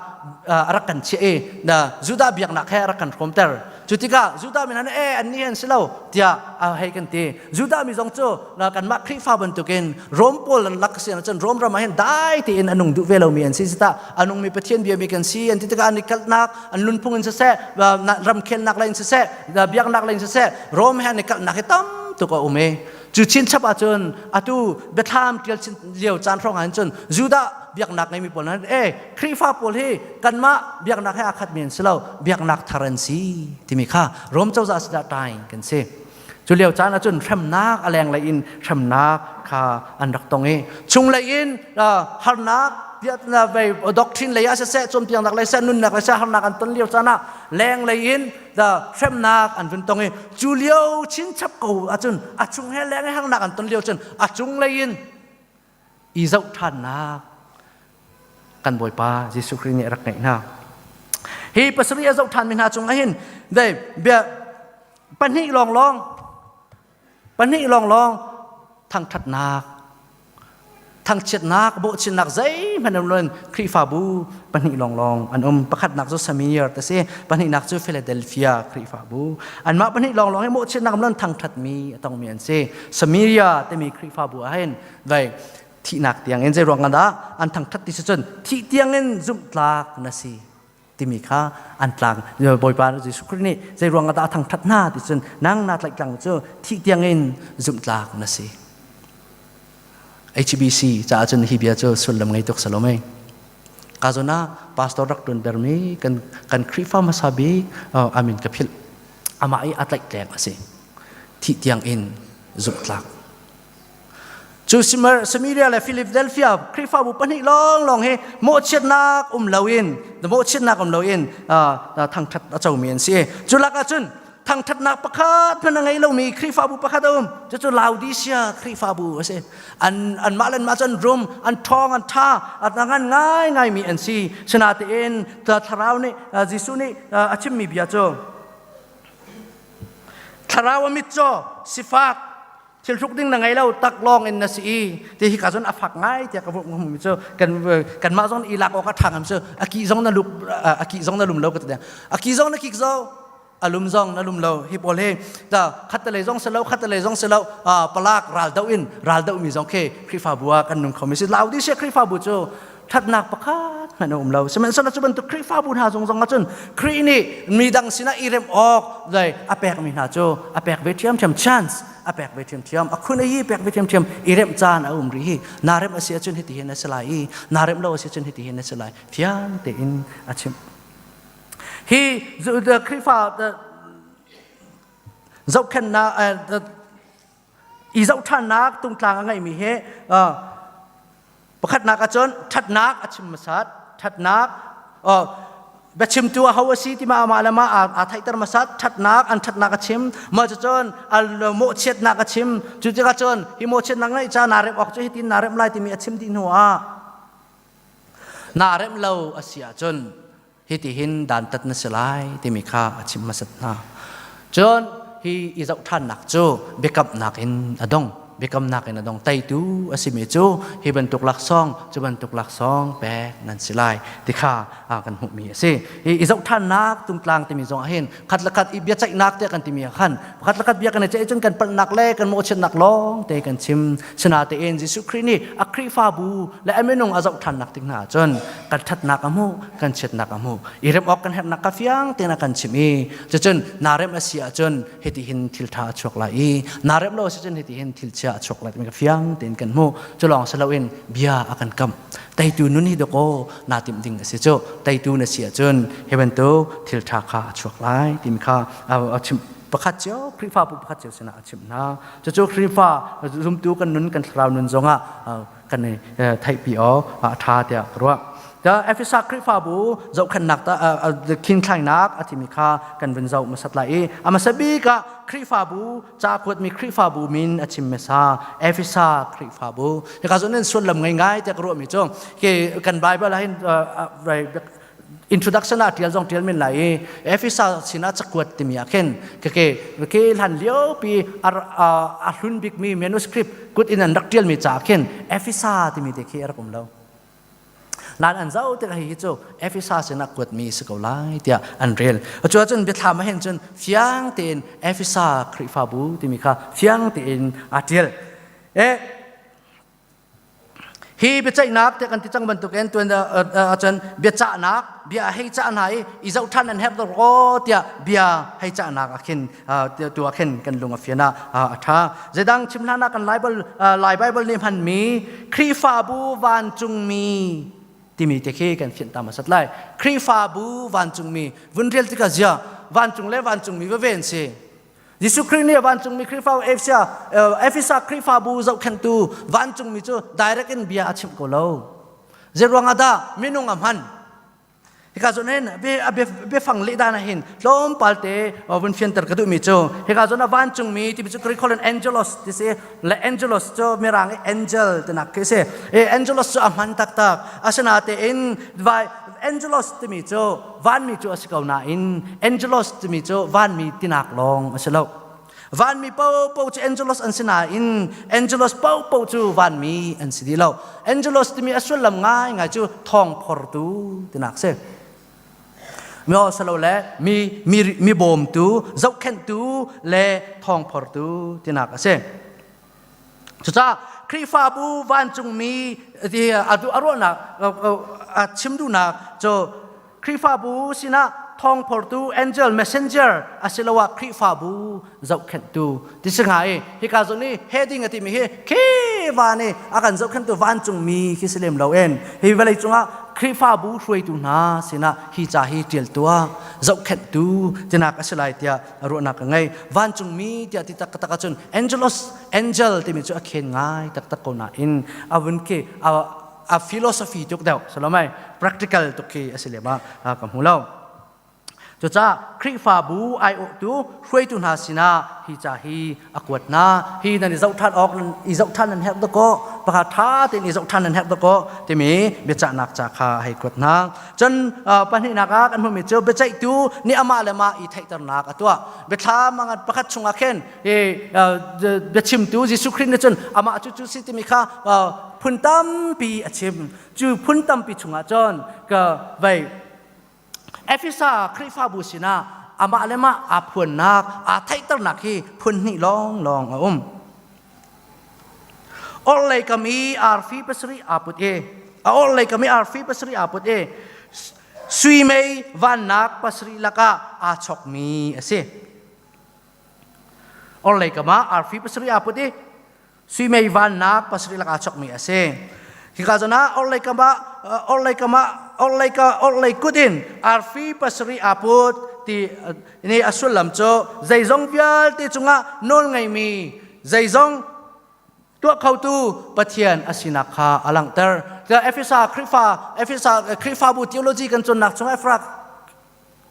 a rak kan chiah i na Judah biaknak he a rak kan hrawmter cu tikah Judah mi hna nih eh annih an si lo tiah a hei kan ti Judah mi zong cu kanmah Khrihfa bantukin Rom pawl an lak si ahcun Rom ram ah hin dai tein a nung duh ve lomi an si tah a nungmi Pathian biami kan si an ti tikah an i kalhnak an nunphung in siseh ramkhelnak lei in siseh biaknak lei in siseh Rom he an i kalhnak hi tam tuk a um i Cu chinchap ahcun atu biathlam ṭial lio caan hrawng ahhin cun Judah biaknak ngeimi pawl hna eh Khrihfa pawl hi kanmah biaknak he aa khatmi an si lo biaknak thar an si timi kha Rom cozah sinah ṭai kan si. Cu lio caan ahcun hremnak a lenglei in hremnak kha an rak tong i chunglei in harnak doctrine lei ah siseh cawnpiaknak lei seh nunnak lei seh harnak an ton lio caan ah lenglei in hremnak an vun tong i cu lio chinchap ko ahcun a chung he leng he harnak an ton lio cun a cunglei in i zoh ṭhannak kan Bawipa Jesuh Khrih nih a rak ngeih hna. Hi pasarih a zoh ṭhanmi hna cung ahhin dei bia pahnih lawnglawng pahnih lawnglawng thangṭhatnak thangchiatnak bawhchinnak zeihmanh um loin Khrihfabu pahnih lawnglawng an um pakhatnak cu Samir te si pahnihnak cu Philadelphia Khrihfabu anmah pahnih lawnglawng hi mawhchiatnak um loin thangṭhatmi a tongmi an si Samaria timi Khrihfabu ah hin vai thihnak tiang in zei ruang dah an thangṭhat ti si cun thih tiang in zumhtlak na si timi kha an tlang Bawipa Jesuh Khrih nih zei ruang dah a thangṭhat hna ti cun nang na tlaih cu thih tiang in zumhtlak na si HBC caah cun hi bia cu sullam ngei tuk salome ka zona pastor rak tuan bermi kan kan Khrihfa hmasa bik amin ka philh amah i a tlaih tleng a si thih tiang in zumhtlak Cu Samaria le Philadelphia Khrihfabu pahnih lawnglawng hi mawhchiatnak um loin mawhchiatnak um loin thangṭhat a comi an si. Cu lakah cun thangṭhatnak pakhat hmanh a ngei lomi Khrihfabu pakhat a um. Cucu Laodicea Khrihfabu a si. An anmah le anmah cu an rum, an ṭhawng, an ṭha, a ngan ngaingaimi an si. Sinain thlarau nih Jesuh nih a chimmi bia cu thlarau a mitcaw, sifak, thil hruk ding na ngei lo tak lawng in na si i ti hi ka zon a fak ngai tiah ka hmu mi cu kan kanmah zong i lak awk a ṭha ngam cu a ki zong na lup a ki zong na lum lo ka ti a ki zong na kik zo a lum zong na lum lo hi pawl hi ta khat le zong si lo khat le zong si lo palak ral do in ral do mi zong khi Khrihfabu ah kan nung kho mi si Laodicea Khrihfabu cu ṭhatnak pakhat hmanh a um lo sihmanhsehlaw cu bantuk Khrihfabu hna zong zong ahcun Khrih nih midang sinah i remh awk zei a pekmi hna cu a pek ve ṭhiamṭhiam chance a pek ve ṭhiamṭhiam a khun a hi pek ve ṭhiamṭhiam i remh caan a um rih hi naa remh a si ahcun hiti hin a si lai i naa remh lo a si ahcun hiti hin a si lai fiang tein a chimh hi Khrihfa zohkhenhnak i zohṭhannak tungtlang a ngeihmi hi pakhatnak ahcun ṭhatnak a chim hmasat ṭhatnak biachimtu aho a si ti ma amah le mah aa theihter hmasat ṭhatnak an ṭhatnak a chim mah cucun mawhchiatnak a chim cu tikah cun hi mawhchiatnak ngeih ca naa remh awk cu hitin naa remh lai timi a chim dih hnu ah naa remh lo a si ahcun hitihin dantat na si lai timi kha a chim hmasat hna. Cun hi i zohṭhannak cu biakamnak in a dong. Biakamnak in a dong. Teitu a simi cu hi bantuk laksawng, cu bantuk laksawng pek nan si lai ti kha kan hmuhmi a si. Hi i zohṭhannak tungtlang timi zong ah hin khat le khat i biaceihnak tiah kan timi ah khan khat le khat bia kan i ceih cun kan palhnak le kan mawhchiatnak lawng te kan chim. Sinain Jesuh Khrih nih a Khrihfabu le a minung a zohṭhannak tik hna ahcun kan ṭhatnak a hmuh kan chiatnak a hmuh i remh awk kan herhnak ka fiang tein a kan chimh i cucun naa remh a si ahcun hiti hin thil ṭha a chuak lai i naa remh lo a si cun hiti hin thil chia a chuak lai timi ka fiang tein kan hmuh cu lawng si loin bia a kan kam teitu nun hi dakaw naa timh ding a si cu teitu na si ahcun hi bantuk thil ṭha kha a chuak lai timi kha a chimh pakhat cio Khrihfabu pakhat cio sinah a chimh hna cucu Khrihfa zumtu kan nun kan thlarau nun zongah kan i theihpi awk a ṭha tiah ka ruah. Efesa Khrihfabu zohkhenhnak khingthlainak a timi kha kan vun zoh hmasat lai i a hmasa bik ah Khrihfabu ca kuatmi Khrihfabu min a chim hmasa Efesa Khrihfabu. Hika zawn in sullam ngei ngai tiah ka ruahmi cu kan Bible ah hin introduction ah tial zong tial men lai i Efesa sinah cakuat timi ah khin keke ke hlan lio pi a hlun bikmi manuscript kut in an rak tialmi ca khin Efesa timi te khi a rak um lo nan an zau tik hi cu Efesa sinah kuatmi si ko lai tiah an rel cu ahcun biathlam ah hin cun fiang tein Efesa Khrihfabu timi kha fiang tein aa tial e Hi biaceihnak tiah kan ti cang bantukin tuan ahcun biacahnak bia hei cah hna i i zoh ṭhan an herh ro tiah bia hei cahnak ah khin tu ah khin kan lung a fian ah a ṭha. Zeidang chim hlan ah kan Lai Bible nih hmanmi Khrihfabu vancungmi timi te khi kan fianh ta hmasat lai. Khrihfabu vancungmi vun rel tikah zia vancung le vancungmi va ven si. Jesuh Khrih nih vancungmi Khrihfa Efesa Efesa Khrihfabu zohkhenhtu vancungmi cu direct in bia a chimh ko lo. Zeiruang ah dah minung a hman? Hika zawn hin biafang leh dan ah hin tlawmpal te vun fianter ka duhmi cu hika zawn ah vancungmi timi cu Greek holh in angelos ti si le angelos cu mirang i angel tinak khi si. E angelos cu a hman taktak. Asinain vai angelos timi cu vanmi cu a si ko nain angelos timi cu vanmi tinak lawng a si lo. Vanmi paohpaoh cu angelos an si nain angelos paohpaoh cu vanmi an si dih lo. Angelos timi a sullam ngaingai cu thawngphortu tinak si. Mi le mi mi mi bawmtu, zohkhenhtu le thawngphortu tinak a si. Cucaah Khrihfabu vancungmi ti a duh a ruahnak a chim duhnak cu Khrihfabu sinah thawngphortu angel messenger asiloah Khrihfabu zohkhenhtu ti si hnga i hika zawn i heading a timi hi khi van i a kan zohkhenhtu vancungmi khi si lem lo in hi vawlei cungah Khrihfabu hruaitu hna sinah hi ca hi ṭial tuah zohkhenhtu tinak a si lai tiah ruahnak ka ngei vancungmi tiah ti taktak ahcun angelos angel timi cu a khen ngai taktak ko nain a vun khi a philosophy tuk deuh salomai practical tuk khi a si lem ah ka hmu lo Cucaah Khrihfabu aiawhtu hruaitu hna sinah hi ca hi a kuat hna. Hi nan i zoh ṭhan awk i zoh ṭhan nan herh dakaw pakhat ṭha tein i zoh ṭhan nan herh dakaw timi biacahnak ca kha a hei kuat hna. Cun pahnihnak ah kan hmuhmi cu biaceihtu nih amah le mah i theihternak a tuah. Biathlam pakhat chungah khin hi biachimtu Jesuh Khrih nih cun amah cu cu si timi kha phun tampi a chim. Cu phun tampi chungah cun ka vei Efesa Khrihfabu sinah amah le mah aa phuannak, aa theihternak hi phun hnih lawnglawng a um. Orhlei kam i arfi pasarih aa put i a orhlei kam i arfi pasarih aa put i sui mei vannak pasarih lakah aa chokmi a si. Orhlei kam ah arfi pasarih aa put i sui mei vannak pasarih lakah chokmi a si. Hika zawn ah orhlei kam ah orhlei kam ah orhlei ka orhlei kut in arfi pasarih aa put ti ni a sullam cu zeizong vialte cungah nawl ngeimi zeizong tuah khotu Pathian a sinak kha a langhter. Efesa Khrihfa Efesa Khrihfabu theology kan cawnnak chung Efra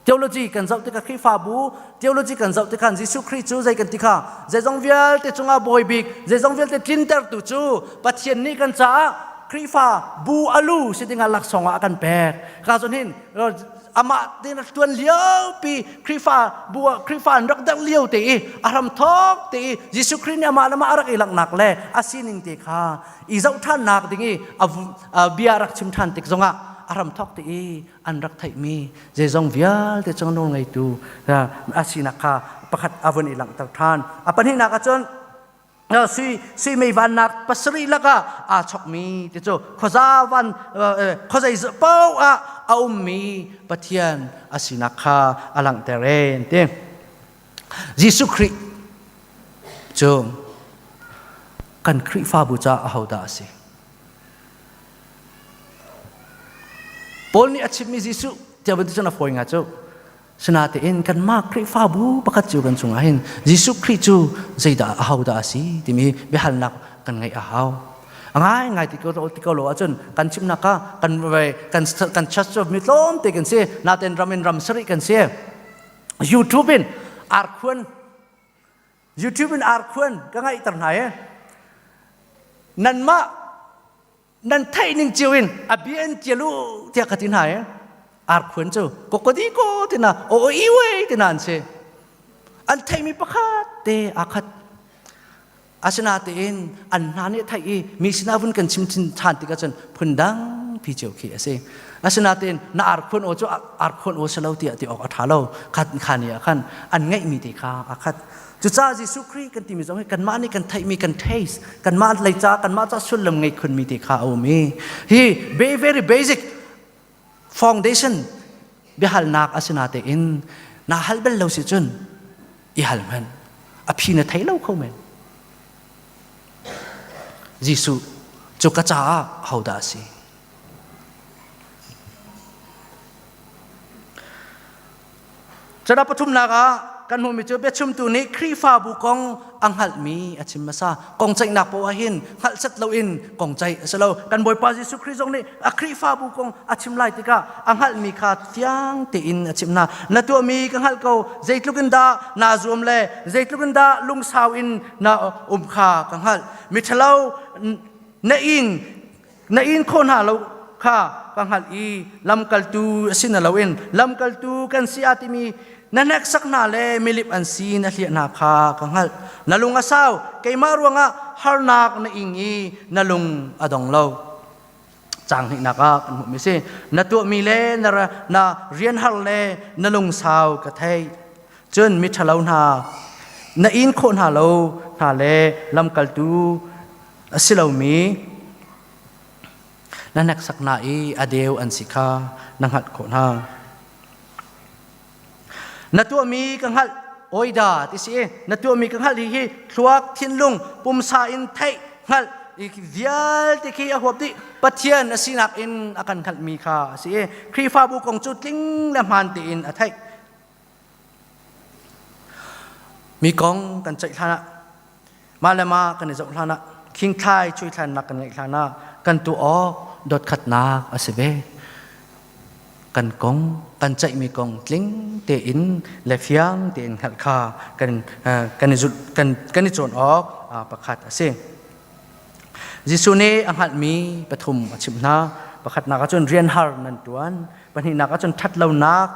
Theology kan zoh tikah Khrihfabu theology kan zoh tikah Jesuh Khrih cu zei kan ti kha zeizong vialte cungah bawi bik zeizong vialte tlintertu cu Pathian nih kan caah Khrihfa bu alu si dingah laksawng ah a kan pek. Ka zon hin amah tin tuan lio pi Khrihfa bu Khrihfa an rak derh lio te i a hram thok te i Jesuh Khrih nih amah le mah a rak i langhnak le a sining te kha i zoh ṭhannak ding i a bia rak chim ṭhan tik zongah a hram thok te i an rak theihmi zeizong vialte cung nawl ngeitu a sinak kha pakhat a vun i langhter ṭhan. A pahnihnak ahcun sui sui mei vannak pasarih lakah aa chokmi ti cu khuaza van khuazei paoh ah a ummi Pathian a sinak kha a langhter en ti. Jesuh Khrih cu kan Khrihfabu caah ahodah a si? Paul nih a chimmi Jesuh tiah bantuk cun a fawi nga cu. Sinatein kanmah Khrihfabu pakhat cu kan chungah hin Jesuh Khrih cu zeidah ahodah a si timi biahalnak kan ngeih a hau. A ngaingai ti ko ti ko lo ahcun kan chimnak kha kan kan kan church cu mi tlawmte kan si natein ram in ram sarih kan si. YouTube in arkhuan YouTube in arkhuan ka ngaihter hna i nanmah nan theih ning cio in a bia in tial u tiah ka ti hna i arkhuan cu kokodi ko tina o o i we tina an si an theihmi pakhat te aa khat asinatein an hna nih theih i mi sinah vun kan chim ṭhan tikah cun phundang pi cio khi a si asinatein na arkhuan aw cu arkhuan aw si lo tiah ti awk a ṭha lo khat kha ni ah khan an ngeihmi te kha aa khat Cucaah Jesuh Khrih kan timi zong hi kanmah nih kan theihmi kan taste kanmah lei ca kanmah ca sullam ngei khunmi te kha a um i hi very basic foundation biahalnak a si natein na hal bal lo si cun i hal hmanh a phi na thei lo kho men Jesuh cu ka caah hodah a si Cana pathumnak ah. kan hmuhmi cu biachimtu nih Khrihfabu kong a hngalhmi a chim hmasa. Kong ceihnak poah hin hngalh set loin kong ceih a si lo. Kan Bawipa Jesuh Khrih zong nih a Khrihfabu kong a chim lai tikah a hngalhmi kha fiang tein a chimh hna. Na tuahmi ka hngalh ko, zeitluk in dah naa zuam le zeitluk in dah lungsau in na um kha ka hngalh. Miṭhalo na ing na in khawh hna lo kha ka hngalh i lamkaltu a si na loin lamkaltu kan si a timi na hneksak hna le milip an si na hliah hna kha ka hngalh. Na lung a sau, keimah ruangah harnak na ing i na lung a dong lo. Caang hnihnak ah kan hmuhmi si. Na tuahmi le na, na rian har le na lungsau ka theih. Cun miṭhalo hna na in khawh hna lo hna le lamkaltu a si lomi na hneksak hna i a deu an si kha na hngalh khawh hna. Na tuahmi ka hngalh oida ti si na tuahmi ka hngalh hi hi thluak thinlung pumsa in theih hngalh vialte khi a huap dih Pathian a sinak in a kan hngalhmi kha a si i Khrihfabu kong cu tling le hmaan tein a theih. Mi kong kan ceih hlan ah mah le mah kan i zoh hlan ah khingthlai cuithlannak kan ngeih hlan ah kan tuah awk dotkhatnak a si ve. Kan kong kan ceihmi kong tling tein le fiang tein hngalh kha kan kan i zulh kan kan i cawn awk pakhat a si. Jesuh nih a hngalhmi pathum a chimh hna. Pakhatnak ahcun rian har nan ṭuan. Pahnihnak ahcun ṭhatlonak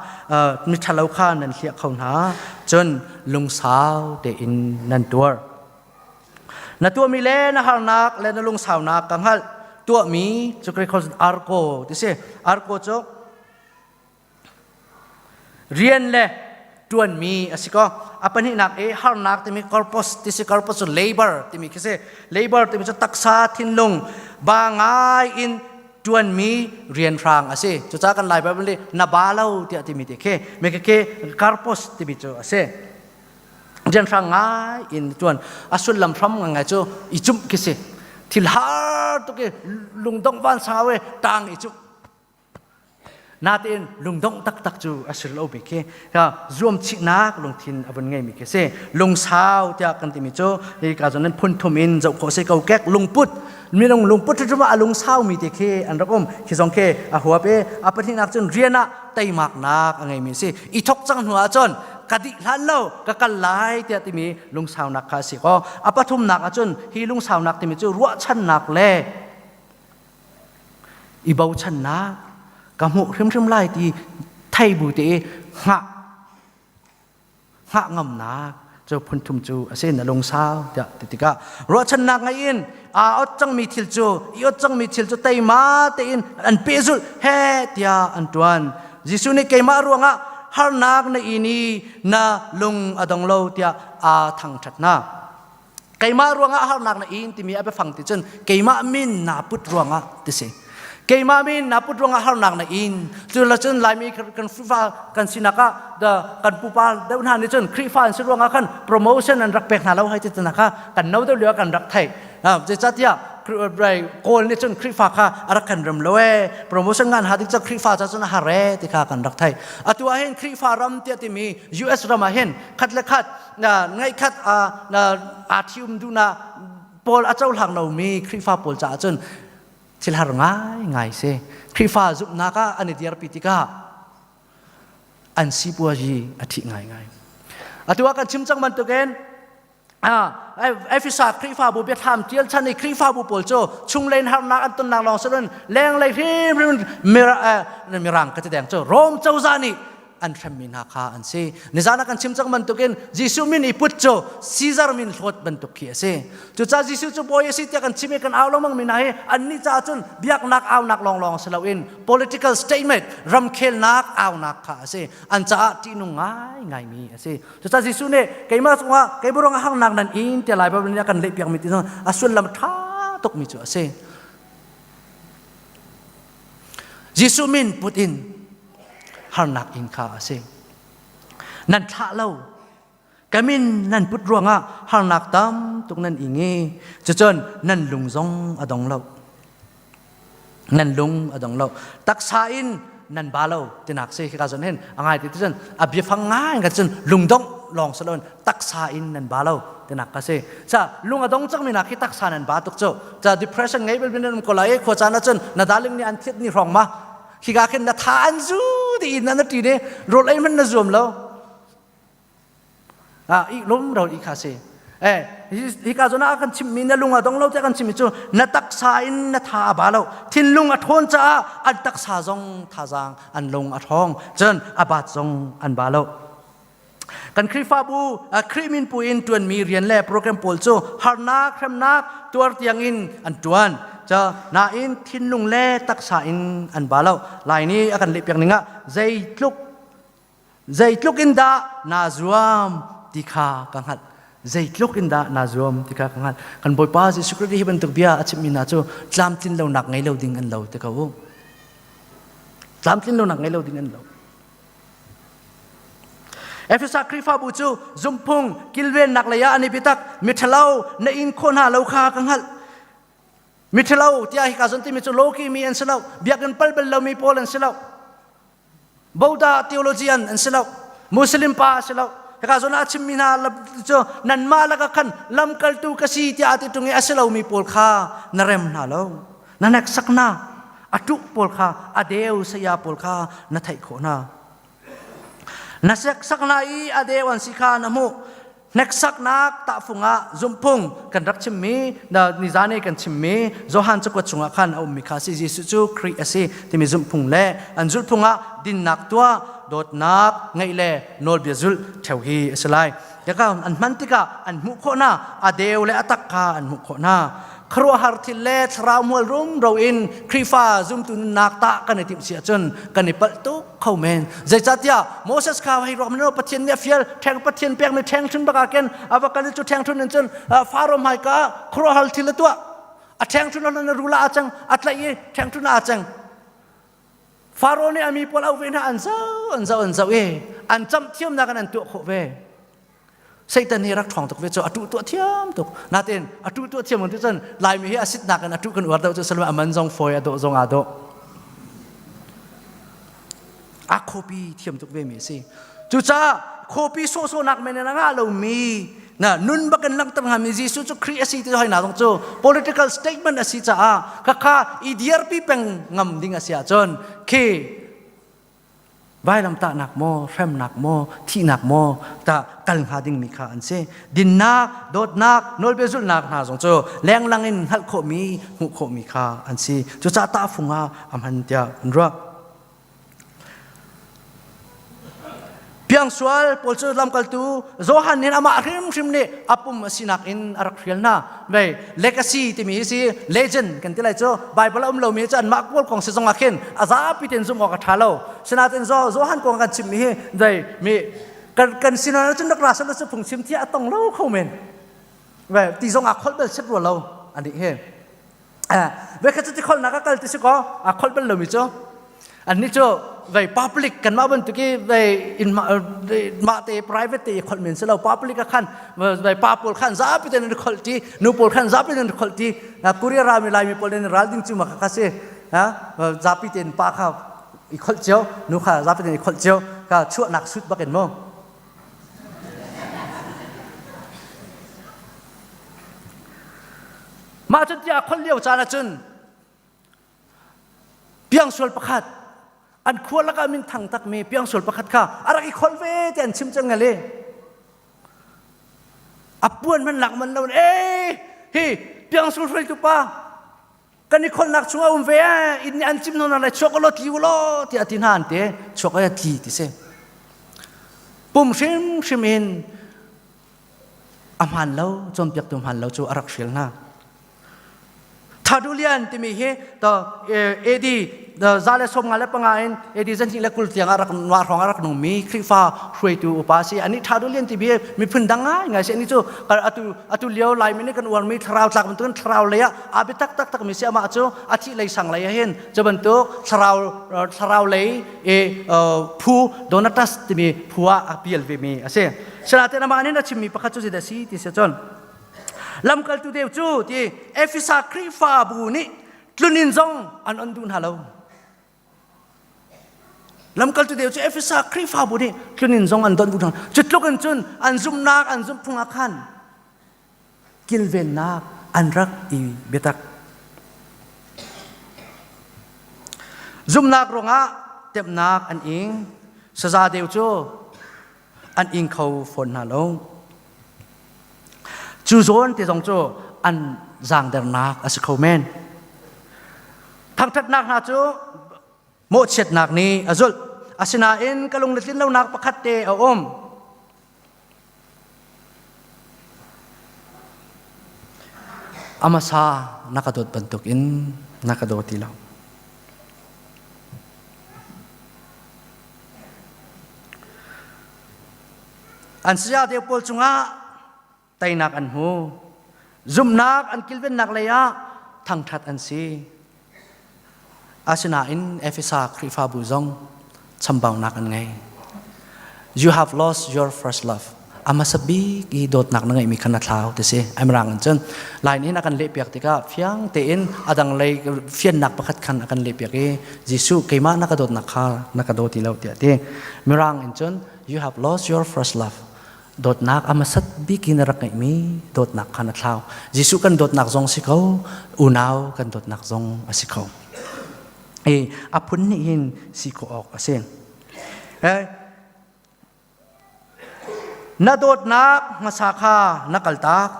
miṭhalo kha nan hliah kho hna. Cun lungsau tein nan tuar. Na tuahmi le na harnak le na lungsaunak ka hngalh. Tuahmi cu Greek arko ti si. Arko cu Rian le ṭuanmi a si ko. A pahnihnak i harnak timi corpus ti si corpus cu labor timi khi si. Labor timi cu taksa thinlung ba ngai in ṭuanmi rianhrang a si. Cucaah kan Lai Bible nih na ba lo tiah timi ti khi mi khi corpus timi cu a si. Rianhrang ngai in ṭuan a sullam hram ngai cu i cumh khi si. Thil har tuk i lungdongh van sau i tang i cumh Natein lungdongh taktak cu a si lo mi khi zuamchihnak lungthin a vun ngeimi khi si. Lungsau tiah kan timi cu hi ka zawn phun thum in zoh khawh si ko kek lungput minung lungput hrim a lungsau mi te khi an rak um khi zong khi a huap i a pahnihnak cun rian ah teimaknak a ngeimi si i thok cang hnu ah cun ka dih hlan lo ka kal lai tiah timi lungsaunak kha a si ko a pathumnak ah cun hi lungsaunak timi cu ruahchannak le I bochannak ka hmuh hrimhrim lai ti thei bu te i hngah hngah ngamnak cu phun thum cu a si na lungsau tiah ti tikah ruahchannak ngei in aa ot cangmi thil cu i ot cangmi thil cu teima tein an pehzulh he tiah an ṭuan Jesuh nih keimah ruangah harnak na in i na lung a dong lo tiah aa thangṭhat hna Keimah ruangah harnak na in timi a biafang ti cun keimah min naa put ruangah ti si. Keimah min naa put ruangah harnak na in. Cu la cun Laimi kan Khrihfa kan sinak ah kan pupa deuh hna nih cun Khrihfa an si ruangah khan promotion an rak pek hna lo hai ti tina kha kan no deuh lio kan rak theih. Zeicahtiah Kawl nih cun Khrihfa kha a rak kan rem lo ee promotion ngan ha ding cu Khrihfa ca cun a har ee ti kha kan rak theih. Atu ah hin Khrihfa ram tiah timi US ram ah hin khat le khat ngeihkhat aa ṭhium duhnak pawl a cohlang lomi Khrihfa pawl caah cun thil har ngaingai si. Khrihfa zumhnak ah an i dirpi tikah an sipuazi a ṭhih ngaingai. Atu ah kan chim cang bantukin Efesa Khrihfabu biathlam ṭial chan i Khrihfabu pawl cu chunglei in harnak an tonnak lawng si loin lenglei hrimhrim mirang ka ti deng cu Rom cozah nih an hremmi hna kha an si. Nizan ah kan chim cang bantukin Jesuh min i put cu Caesar min hlawt bantuk khi a si. Cucaah Jesuh cu bawi a si tiah kan chim i kan au lengmang mi hna hi annih caah cun biaknak aunak lawnglawng si loin political statement ramkhelnak aunak kha a si. An caah ṭihnung ngaingaimi a si. Cucaah Jesuh nih keimah cungah keimah ruangah harnak nan in tiah Lai Baibal nih a kan lehpiakmi ti a sullam ṭha tukmi cu a si. Jesuh min put in harnak in kha a si. Nan thlah lo. Ka min nan put ruangah harnak tam tuk nan ing i cucun nan lung zong a dong lo. Nan lung a dong lo. Taksa in nan ba lo tinak si hika zawn hin a ngai ti cun a biafang ngai ka cun lungdongh. lawng si loin taksa in nan ba lo tinak ka si. Ca lung a dong cangmi nak hi taksa nan ba tuk cu. Ca depression ngei bel bin um ko lai khua caan ahcun na darling nih an thiat ni hrawng ma. Hika khin na tha an zu ti in an ti ne rawl ei man na zuam lo. Ah i lum ro i kha si. Eh hika zawn ah kan chimmi na lung a dong lo tiah kan chimmi cu na taksa in na tha a ba lo. Thinlung a ṭhawn caah an taksa zong thazaang an lung a ṭhawng. Cun a bat zong an ba lo. Kan Khrihfabu Khrih min pu in ṭuanmi rian le program pawl cu harnak hremnak tuar tiangin an ṭuan. Ca nain thinlung le taksa in an ba lo. Lai nih a kan lehpiak ning ah zeitluk zeitluk in dah naa zuam ti kha ka hngalh. Zeitluk in dah naa zuam ti kha ka hngalh. Kan Bawipa Jesuh Khrih hi bantuk bia a chimmi hna cu tlamtlin lonak ngei lo ding an lo ti ko u. Tlamtlin lonak ngei lo ding an lo. Efesa Khrihfabu cu zumhphung kilvennak lei ah an i biatak miṭhalo na in khawh hna lo kha ka hngalh. Miṭhalo tiah hika zawn timi cu lawki mi an si lo, biakinn pal bal lomi pawl an si lo. Boda theologian an si lo, Muslim pa a si lo. Hika zawn ah a chimmi hna cu nanmah lakah khan lamkaltu ka si tiah a ti ṭung i a si lomi pawl kha na rem hna lo. Na hneksak hna. A ṭuh pawl kha, a deu saya pawl kha na theih khawh hna. Na seksak hna i a deu an si kha na hmuh. Hneksaknak tahfung ah zumhphung kan rak chimmi, nizan i kan chimmi Johan cakuat chungah khan a ummi kha si Jesuh cu Khrih a si timi zumhphung le an zulhphung ah dinnak tuah, dawtnak ngeih le nawlbia zulh ṭheo hi a si lai. Hika an hman tikah an hmuh khawh hna, a deu le a tak kha an hmuh khawh hna. Khuaruahhar thil le thlarau mual rumro in Khrihfa zumtu nunnak tah kan i timh si ahcun kan i palh tuk kho men. Zeicahtiah Moses kha hei ruak men Pathian nih a fial ṭheng Pathian pekmi ṭhengṭhun bak ah khin a va kal i cu ṭhengṭhun in cun Faro hmaika ah khuaruahhar thil a tuah. A ṭhengṭhun ah rul ah aa cang, a tlaih i ṭhengṭhun ah aa cang. Faro nih a mi pawl auh ve hna an zoh an zoh an zoh i an camh thiamnak in an tuah khawh ve. Satan hi rak ṭhawng tuk ve cu a tuh tuah thiam tuk. Natin a tuh tuah thiam ti cun Laimi hi a sitnak in a tuh kan uar deuh cu salma a man zong fawi a dawh zong aa dawh. A khuapi thiam tuk ve mi a si. Cucaah khuapi sawhsawhnak men in a ngah lomi na nun bak in langhter hngami Jesuh cu Khrih a si ti hoi na zong cu political statement a si caah khakha i dirpi peng ngam ding a si ahcun khi vailamtahnak maw hremnak maw thihnak maw ta kal hnga dingmi kha an si dinnak dawtnak nawlbia zulhnak hna zong cu lenglang in hngalh khawhmi hmuh khawhmi kha an si cucaah tahfung ah a hman tiah an ruah Piangsual pawl cu lamkaltu Johan nih amah hrimhrim nih a pum a sinak in a rak hrial hna. Vei legacy timi hi si legend kan ti lai cu Bible a um lomi cu anmah pawl kong si zong ah khin a zapi tein zumh awk a ṭha lo. Sinain Johan kong kan chimmi hi dei mi kan kan sinah cun rak ra sal cu phungchim thiah a tong lo kho men. Ve ti zong ah kholh bel set rua lo ani hi. Ve kha cu ti kholnak a kal ti si kaw a kholh bal lomi cu annih cu vei public kanmah bantuk i vei in mah te private te i kholh men si lo public ah khan vei pa pawl khan zapi ten an kholh ti nu pawl khan zapi ten an kholh ti Korea rami Laimi pawl in ral ding cu ma kha si zapi ten pa kha i kholh cio nu kha zapi ten i kholh cio ka chuahnak sut bakin mu Mah cun tiah a kholh lio caan ahcun piangsual pakhat an khua lakah min thang takmi piangsual pakhat kha a rak i kholh ve ti an chim cang ngal i a puan hman lak man lo ee hi piangsual hruaitu pa kan i kholhnak chung a um ve inn nih an chim hna lai chuak law tli u law tiah ti hna an ti chuak ai tli ti si pum hrimhrim in a hmaan lo cawnpiaktu hmaan lo cu a rak hrial hna Thadulian timi hi to AD 195 in AD 220 tiang a rak nuah hrawng a rak nungmi Khrihfa hruaitu upa si ani Thadulian timi hi miphun dang ngai ngai si ani cu atu atu lio Laimi nih kan uarmi thlarau tlak bantukin thlarau lei ah aa biatak taktak mi si amah cu a thih lei sang lei ah hin cu bantuk thlarau thlarau lei e phu Donatus timi phu ah a pial ve mi a si Sinain amah nih a chimmi pakhat cu zeidah a si ti si cun lamkaltu deu cu ti Efesa Khrihfabu nih tlunin zong an on duh hna lo. Lamkaltu deu cu Efesa Khrihfabu nih tlunin zong an donh bu hna. Cu tluk in cun an zumhnak an zumh phung ah khan kilvennak an rak i biatak. Zumhnak ruangah temhnak an ing. Saza deu cu an ing kho fawn hna lo. Cu zawn te zong cu an zaangdernak a si kho men. Thangṭhatnak hna cu mawhchiatnak nih a zulh. Asinain ka lung le tlin lonak pakhat te a um. A hmasa na ka dawt bantukin na ka daw ti lo. An saya deu pawl cungah teinak an hmu. Zumhnak an kilvennak lei ah thangṭhat an si. Asinain Efesa Khrihfabu zong chambaunak an ngei. You have lost your first love. A hmasa bik i dawtnak na ngeihmi kha na thlau ti si. Amirang in cun Lain in a kan lehpiak tikah fiang tein a dang lei fiannak pakhat khan a kan lehpiak i Jesuh keimah na ka dawtnak kha na ka daw ti lo tiah ti. Mirang in cun you have lost your first love. Dawtnak a hmasat bik in na rak ngeihmi dawtnak kha na thlau. Jesuh kan dawtnak zong si ko, unau kan dawtnak zong a si kho. I a phun nih hin si khawh awk a si. Na dawtnak hmasa kha na kaltak.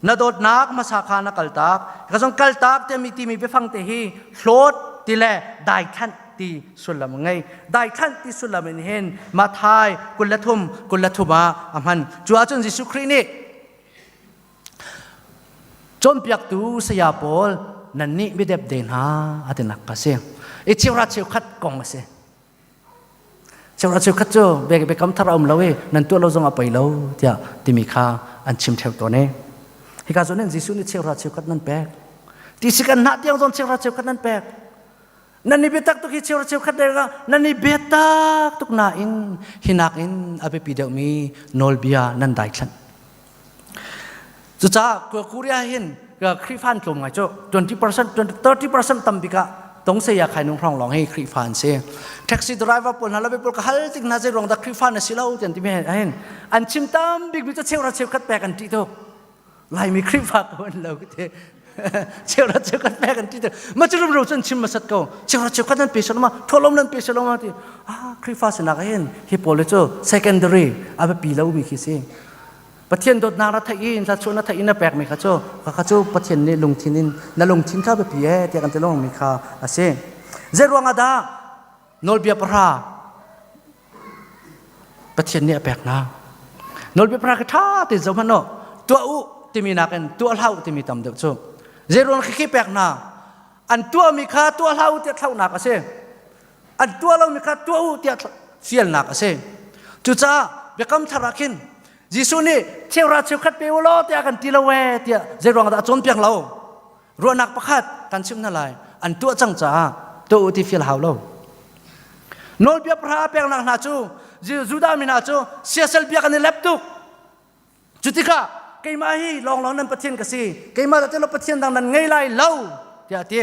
Na dawtnak hmasa kha na kaltak. Ka zong kaltak timi timi biafang te hi hlawt ti le daithlanh ti sullam a ngei. Daithlanh ti sullam in hin Mathai 23 23 ah a hman. Cu ahcun Jesuh Khrih nih Cawnpiaktu saya pawl nannih midepde hna a tinak ka si. I cheuhra cheukhat kong a si. Cheuhra cheukhat cu biakam thar a um lo i nan tuah lo zong a poi lo tiah timi kha an chim ṭheo tawn i hika zawn in Jesuh nih cheuhra cheukhat nan pek. Ti si kan hnah tiang zong cheuhra cheukhat nan pek. Nan i biatak tuk hi cheuhra cheukhat le nan i biatak tuk nain hi nakin a biapi deuhmi nawlbia nan daithlanh. Cucaah Korea hin Khrihfa an tlawm ngai cu 20% 30% tam bik ah tongse ya khai nung hrong lawng hi Khrihfa an si. Taxi driver pawl hna labe pawl ka hal tik hna zei ruang dah Khrihfa na si lo tian timi hin an chim tam bik mi cu cheuhra cheukhat pek an ṭih tuk. Laimi Khrihfa ko an lo te. Cheuhra cheukhat pek an ṭih tuk. Ma cu rumro cun chim masat ko. Cheuhra cheukhat nan pe saloma, tholom nan pe saloma ti. Ah Khrihfa sinak hin hi pawl cu secondary a biapi lo mi khi si. Pathian dawtnak na theih i thluachuah na theih i na pekmi kha cu kha cu Pathian nih lungthin in na lungthin kha biapi e tiah kan ti lengmangmi kha a si. Zei ruangah dah nawlbia pahra Pathian nih a pek hna? Nawlbia pahra kha ṭha tein zoh hmanh u. Tuah u timi nakin tuah hlah u timi tam deuh cu. Zei ruang khi pek hna? An tuahmi kha tuah hlah u tiah thlauhnak a si. An tuah lomi kha tuah u tiah fialnak a si. Cucaah biakam thar ah khin Jesuh nih cheuhra cheukhat pe u law tiah kan ti lo ee tiah zei ruang dah a cawnpiak lo? Ruahnak pakhat kan chimh hna lai. An tuah cang caah tuah u ti fial hau lo. Nawlbia pahra a peknak hna cu Judah mi hna cu siasal bia kan i lep tuk. Cutikah keimah hi lawnglawng nan Pathian ka si. Keimah dah Pathian dang nan ngei lai lo tiah a ti.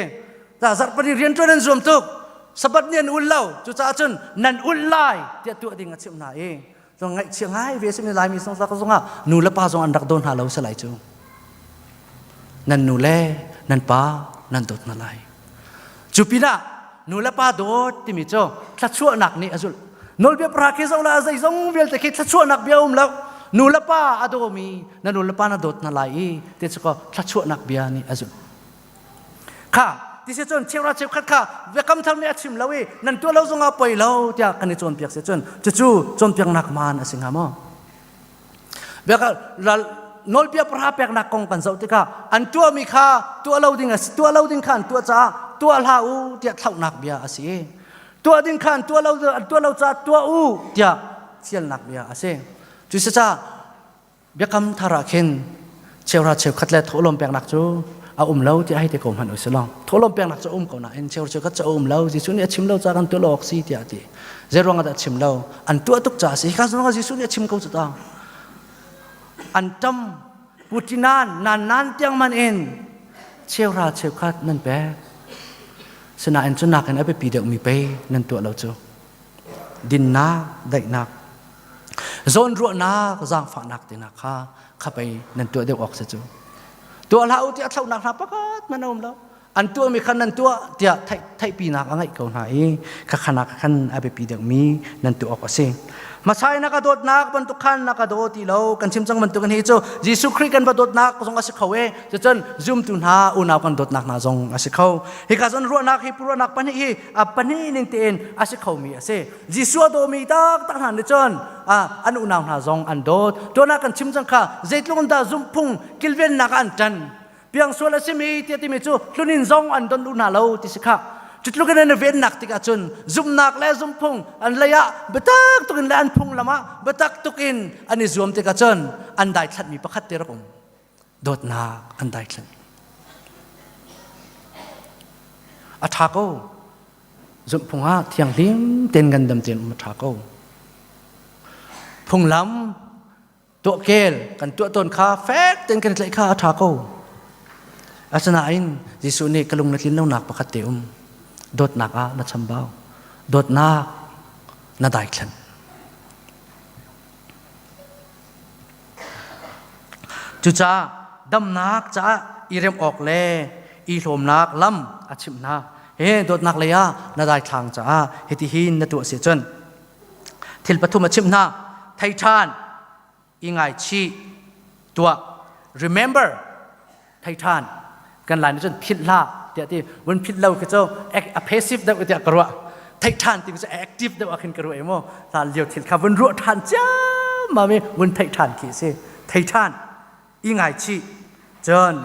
Ta zarhpani rianṭuan an zuam tuk. Sabbath ni an ul lo. Cucaah cun nan ul lai tiah tuah ding a chimh hna i zong ngaihchia ngai ve simi Laimi zong zongah nu le pa zong an rak daw hna lo salai cu. Nan nu le nan pa nan dawt hna lai. Cu pinah nu le pa dawt timi cu thluachuahnak nih a zulh. Nawlbia pahra khi zoh la zeizong vialte khi thluachuahnak bia um lo. Nu le pa a dawmi na nu le pa na dawt hna lai i ti cu thluachuahnak bia nih a zulh. Kha ti si cun cheuhra cheukhat kha biakam thar nih a chim lo i nan tuah lo zongah poi lo tiah kan i cawnpiak si cun cucu cawnpiaknak man a si hnga maw? Biaka nawlbia pahra peknak kong kan zoh tikah an tuahmi kha tuah lo ding a si tuah lo ding kha an tuah caah tuah hlah u tiah thlauhnak bia a si. Tuah ding kha an tuah lo an tuah lo caah tuah u tiah fialnak bia a si. Cucaah biakam thar ah khin cheuhra cheukhat le thawhlawm peknak cu a um lo tiah hei ti ko hmanh usih law thawhlawm peknak cu a um ko nain cheuhra cheukhat cu a um lo Jesuh nih a chim lo caah kan tuah lo awk si tiah a ti. Zeiruang ah dah a chim lo? An tuah tuk caah a si. Hika zawn ah Jesuh nih a chim ko cu ta. An ṭam putinan nan nan tiang man in cheuhra cheukhat nan pek. Sinain cu nakin a biapi deuhmi pei nan tuah lo cu. Dinnak, daihnak, zawnruahnak, zaangfahnak te hna kha kha pei nan tuah deuh awk si cu. Tuah hlah u tiah thlauhnak hna pakhat hmanh a um lo. An tuahmi khan nan tuah tiah theihpinak a ngeih ko hna i khakhanak khan a biapi deuhmi nan tuah awk a si. Hmasa na ka dawtnak bantuk khan na ka daw ti lo kan chim cang bantuk hi cu Jesuh Khrih kan va dawtnak zong a si kho e cucun zumtu hna unau kan dawtnak hna zong a si kho hika zon ruahnak hi ruahnak pahnih hi a pahnih ning tein a si khomi a si Jesuh a dawmi taktak hna nih cun an unau hna zong an dawt tuan ah kan chim cang kha zeitluk in dah zumhphung kilvennak ah an ṭan piangsual a simi tiah timi cu hlunin zong an don duh hna lo ti si kha cutluk in an vennak tikah cun zumhnak le zumhphung an lei ah biatak tukin le an phunglam ah biatak tukin an i zuam tikah cun an daithlanhmi pakhat te rak um dawtnak an daithlanh a ṭha ko zumhphung ah thianghlim ten ngandam tein um a ṭha ko phunglam tuahkel kan tuah tawn kha fek tein kan tlaih kha a ṭha ko asinain Jesuh nih ka lung na tlin lonak pakhat te um dawtnak ah na chambau dawtnak na daithlan Cucaah damnak caah i remh awk le i hlawmnak lam a chimh hna. He dawtnak lei ah na daithlang caah hitihin na tuah si cun thil pathum a chimh hna. Thei ṭhan, i ngaichih, tuah. Remember, thei ṭhan. Kan lai nih cun philh hlah tiah ti vun philh lo khi cu a passive deuh tiah ka ruah. Theih ṭhan ti cu active deuh ah khin ka ruah i mu. Ta lio thil kha vun ruah ṭhan ciammam i vun theih ṭhan khi si. Thei ṭhan, i ngaichih, cun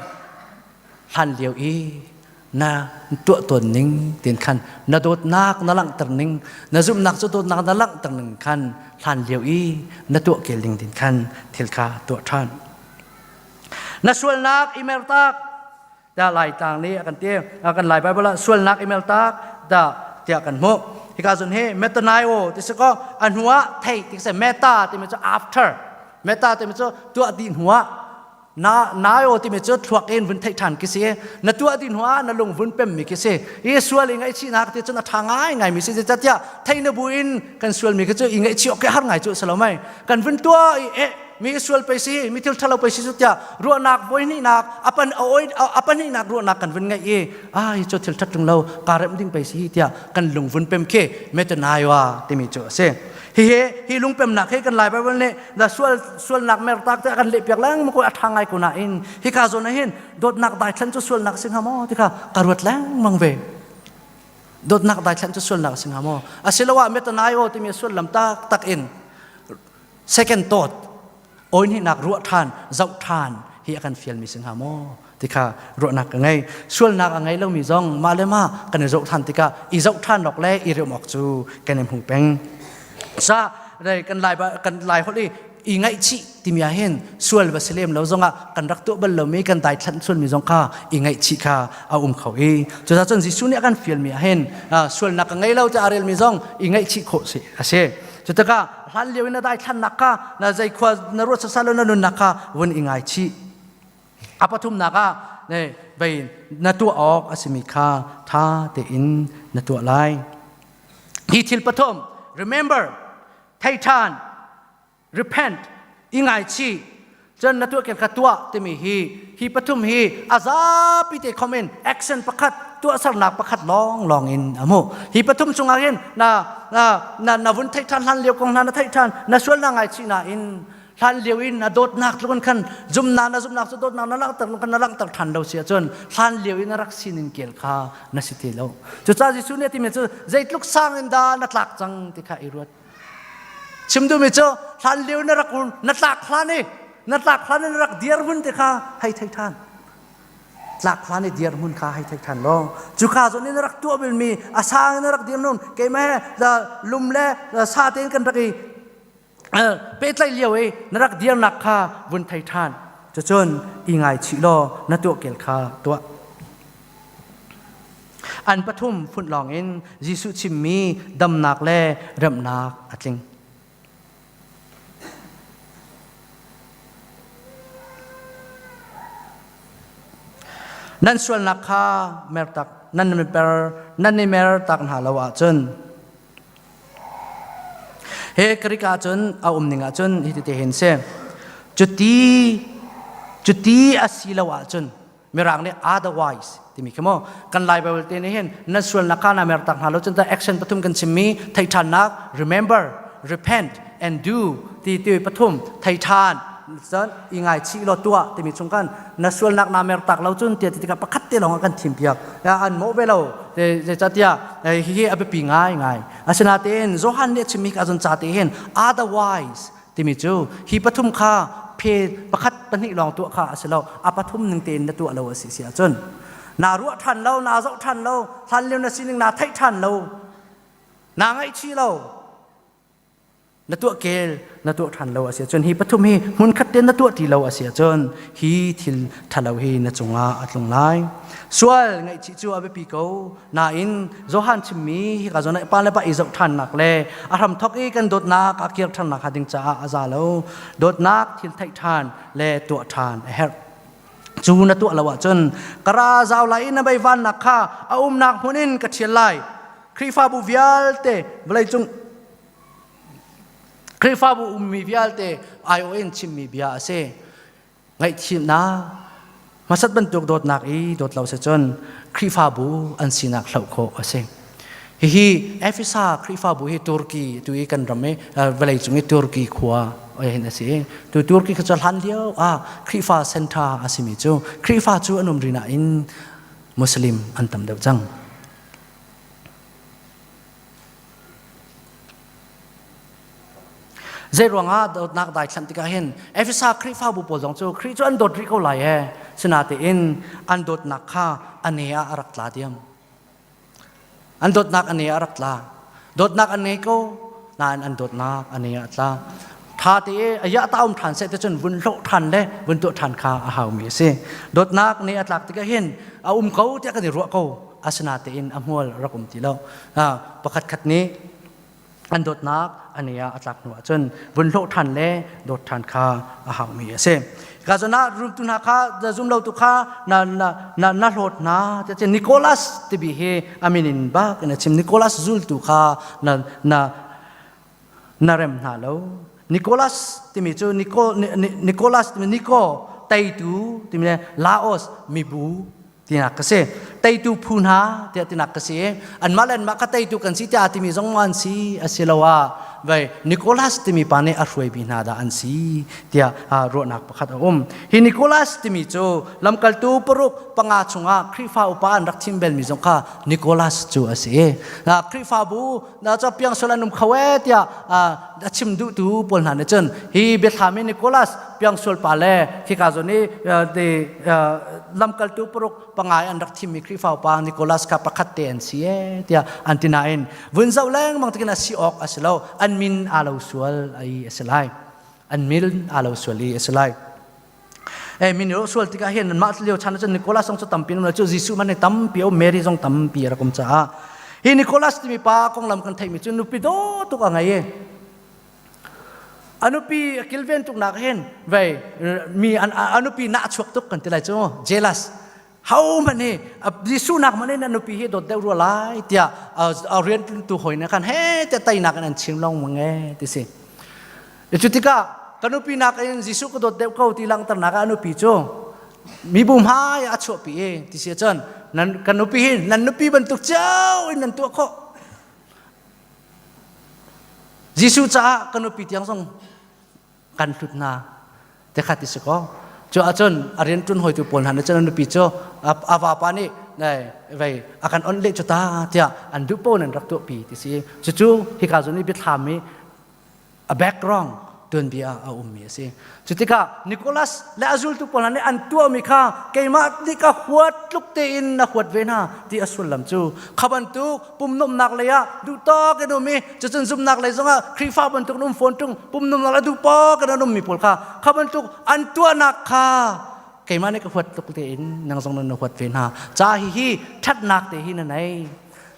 hlan lio i na tuah tawn ning tin khan na dawtnak na langhter ning na zumhnak cu dawtnak na langhter ning khan hlan lio i na tuah kel ding tin khan thil kha tuah ṭhan. Na sualnak i mertak da lai tlang nih a kan ti kan lai Bible ah sualnak i mertak da tiah kan hmuh hika zun hi metanaio ti si ko a hnuah thei ti si meta timi cu after meta timi cu tuah dih hnuah na naio timi cu thluak in vun theih ṭhan khi si na tuah dih hnuah na lung vun pem mi khi si i sual i ngaihchihnak ti cun a ṭha ngai ngai mi si zeicahtiah thei na bu in kan sual mi khi cu i ngaihchih awk har ngai cu si lo mai kan vun tuah i eh mi sual pei si mi thil ṭhalo pei si cu tiah ruahnak voihnihnak apan oi apahnihnak ruahnak kan vun ngeih i ai cu thil ṭhat ṭung lo kaa remh ding pei si tiah kan lung vun pem khi metanaioa timi cu a si hihi hi lungpemnak hi kan lai Bible nih na sual sualnak mertak te kan lehpiak lengmang ko a ṭha ngai ko nain hika zawn ah hin dawtnak daithlan cu sualnak si hnga maw ti kha ka ruat lengmang ve dawtnak daithlan cu sualnak si hnga maw asiloah metanaio timi sullam tak tak in second thought oinhnak ruah ṭhan zoh ṭhan hi a kan fialmi si hnga maw ti kha ruahnak ka ngei sualnak a ngei lomi zong mah le mah kan i zoh ṭhan tikah i zoh ṭhan awk le i riam awk cu kan i hmu peng sa kan lai kan lai holh i i ngaihchih timi ah hin sual va si lem lo zongah kan rak tuah bal lomi kan daithlanh sualmi zong kha i ngaihchih kha a um kho i cucaah cun Jesuh nih a kan fialmi ah hin sualnak ka ngei lo tiah a relmi zong i ngaihchih khawh si a si Cu tikah hlan lio in na daithlannak kha na zei khua na ruat sasal na nunnak kha vun i ngaichih. A pathumnak ah ne vei na tuah awk a simi kha tha tein na tuah lai. Hi thil pathum remember thei ṭhan repent i ngaichih cun na tuah kha tuah timi hi hi pathum hi a zapi te khom in action pakhat tuahsernak pakhat lawng lawng in a hmu hi pathum chungah hin na na na na vun theih ṭhan hlan lio kong hna na theih ṭhan na sual na ngaichih na in hlan lio in na dawtnak tluk in khan zumnak na zumnak cu dawtnak na langhter khan na langhter ṭhan lo si ahcun hlan lio in na rak sinin kel kha na si ti lo cucaah Jesuh nih a timi cu zeitluk sang in dah na tlak cang ti kha i ruat Chim duhmi cu hlan lio na rak na tlak hlan i na tlak hlan i na rak dir hmun te kha hei thei ṭhan. Tlak hlan i dir hmun kha hei thei ṭhan law cuka zawn in na rak tuah bilmi a sang in na rak dir nun keimah he lum le sa tein kan rak i pehtlaih lio i na rak dirnak kha vun thei ṭhan. Cucun i ngaichih law na tuah kel kha tuah. An pathum funh lawngin Jesuh chimmi damnak le remnak a tling. Nan sualnak kha mertak nan i mer nan i mer tak hna lo ahcun. He Greek ahcun a um ning ahcun hi ti hin si. Cuti cuti a si lo ahcun Mirang nih otherwise timi khi mu kan Lai Bible te nih hin nan sualnak kha na mer tak hna lo cun action pathum kan chimmi thei ṭhannak remember repent and do ti ti pathum thei ṭhan cun i ngaichih law tuah timi chung kan na sualnak na mer tak lo cun tiah ti tikah pakhat te lawng kan thim piak an mawh ve lo zeicahtiah hihi a biapi ngai ngai asinain Johan nih a chimmi ka zon ca te hin otherwise timi cu hi pathum kha phe pakhat pahnih lawng tuah kha a si lo a pathum ning tein na tuah lo a si si ahcun na ruah ṭhan lo na zoh ṭhan lo hlan lio na sining na theih ṭhan lo na ngaihchih lo na tuah kel na tuah ṭhan lo a si ahcun hi pathum hi hmunkhat te na tuah ti lo a si ahcun hi thil ṭhalo hi na cungah a tlung lai sual ngaihchih cu a biapi ko nain Johan chimmi hika zawn ah pa le pa i zoh ṭhannak le a hramthok i kan dawtnak a kir ṭhannak hnga ding caah a za lo dawtnak thil theih ṭhan le tuah ṭhan a herh cu na tuah lo ahcun ka ra zau lai i na meivannak kha a umnak hmun in ka ṭhial lai Khrihfabu vialte vawleicung Khrihfabu ummi vialte aiawh in chimmi bia a si Ngaihthiamnak hmasat bantuk dawtnak i dawt lo si cun Khrihfabu an sinak hloh khawh a si. Hihi Efesa Khrihfabu hi Turkey tu i kan ram i vawlei cung i Turkey khua hin a si. Tu Turkey kha cu hlan lio ah Khrihfa center a simi cu Khrihfa cu an um rih nain Muslim an tam deuh cang. Zei ruangah dawtnak daithlanh tikah hin Efesa Khrihfabu pawl zong cu Khrih cu an dawt rih ko lai ee. Sinatein an dawtnak kha a ne ah a rak tla diam. An dawtnak a ne ah a rak tla. Dawtnak an ngei ko nain an dawtnak a ne ah a tla. Tha te a ya ta um ṭhan seh te cun vun hloh ṭhan le vun tuah ṭhan kha a haumi a si. Dawtnak ne a tlak tikah hin a um ko tiah kan i ruah ko. Asinatein a hmual rak um ti lo. Pakhat khat nih an dawtnak an ei ah a tlak hnu ahcun vun hlawh ṭhan le dawt ṭhan kha a haumi a si. Ka zawn ah rumtu hna kha zum lo tu kha na na na na hlawt hna ti Nicholas tibi hi a min in bak in a chim Nicholas zultu kha na na na rem hna lo Nicholas timi cu Nico Nicholas timi Nico teitu timi le Laos mibu tinak ka si teitu phu hna tiah tinak ka si anmah le anmah ka teitu kan si tiah timi zong an si asiloah vai Nicholas timi pa nih a hruaimi hna dah an si tiah ruahnak pakhat a um hi Nicholas timi cu lamkaltu paruk panga chungah Khrihfa upa an rak thim belmi zong kha Nicholas cu a si Khrihfabu na ca piang sual an um kho e tiah a chim duhtu pawl hna nih cun hi biathlam i Nicholas piang sual pa le khika zawn i de lamkaltu paruk pangai an rak thimmi Khrihfa upa Nicholas kha pakhat te an si e tiah an ti nain vun zoh lengmang tikin a si awk a si lo an min aa lo sual ai a si lai an min aa lo sual i a si lai e min ro sual tikah hin mah lio chan cun Nicholas zong cu tampi um cu Jesuh man tampi um Mary zong tampi rak um caah hi Nicholas timi pa konglam kan theimi cu nupi daw tuk a ngei i a nupi a kilven tuk nak hin vei mi a nupi nah chuak tuk kan ti lai cu jealous ho man hi Jesuh nak man in a nupi hi dawt deuh rua lai tiah a rian tu hoi na khan he te teinak in an chim long mange ti si cu tikah ka nupi nak in Jesuh ka dawt deuh ko ti langhternak ah a nupi cu mibu hmai a chuahpi i ti si cun nan ka nupi hi nan nupi bantuk cio in nan tuah khawh Jesuh caah ka nupi tiang zong kan hlut hna te kha ti si ko cu ahcun a rian ṭun hawitu pawl hna nih cun a nupi cu a vapa nih vei a kan on leh cu ta tiah an duh paoh in an rak tuahpi ti si cucu hika zawn i biathlam i a background tuanbia a ummi a si cu tikah Nicholas le a zultu pawl hna nih an tuahmi kha keimah nih ka huat tluk tein na huat ve hna ti a sullam cu kha bantuk pumnuamnak lei ah duhtawk in um i cucun zumnak lei zongah Khrihfa bantuk in um fawn ṭung pumnuamnak le duhpawk in an ummi pawl kha kha bantuk an tuahnak kha keimah nih ka huat tluk tein nang zong na huat ve hna ca hihi ṭhatnak te hi na nei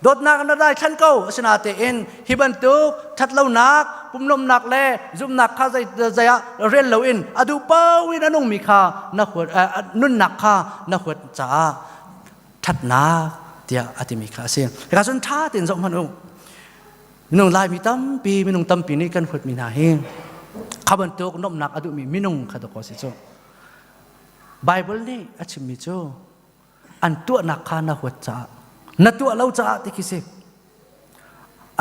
dawtnak na dai thlan ko asinatein hi bantuk ṭhatlonak pumnuamnak le zumnak kha zei zei ah rel loin a duh paoh in a nungmi kha na huat nunnak kha na huat caah ṭhatnak tiah a timi kha a si. Hika cun ṭha tein zoh hmanh u. Minung Laimi tampi, minung tampi nih kan huatmi hna hi kha bantuk nuamhnak a duhmi minung kha dawkaw si cu. Bible nih a chimmi cu an tuahnak kha na huat caah na tuah lo caah ti khi si.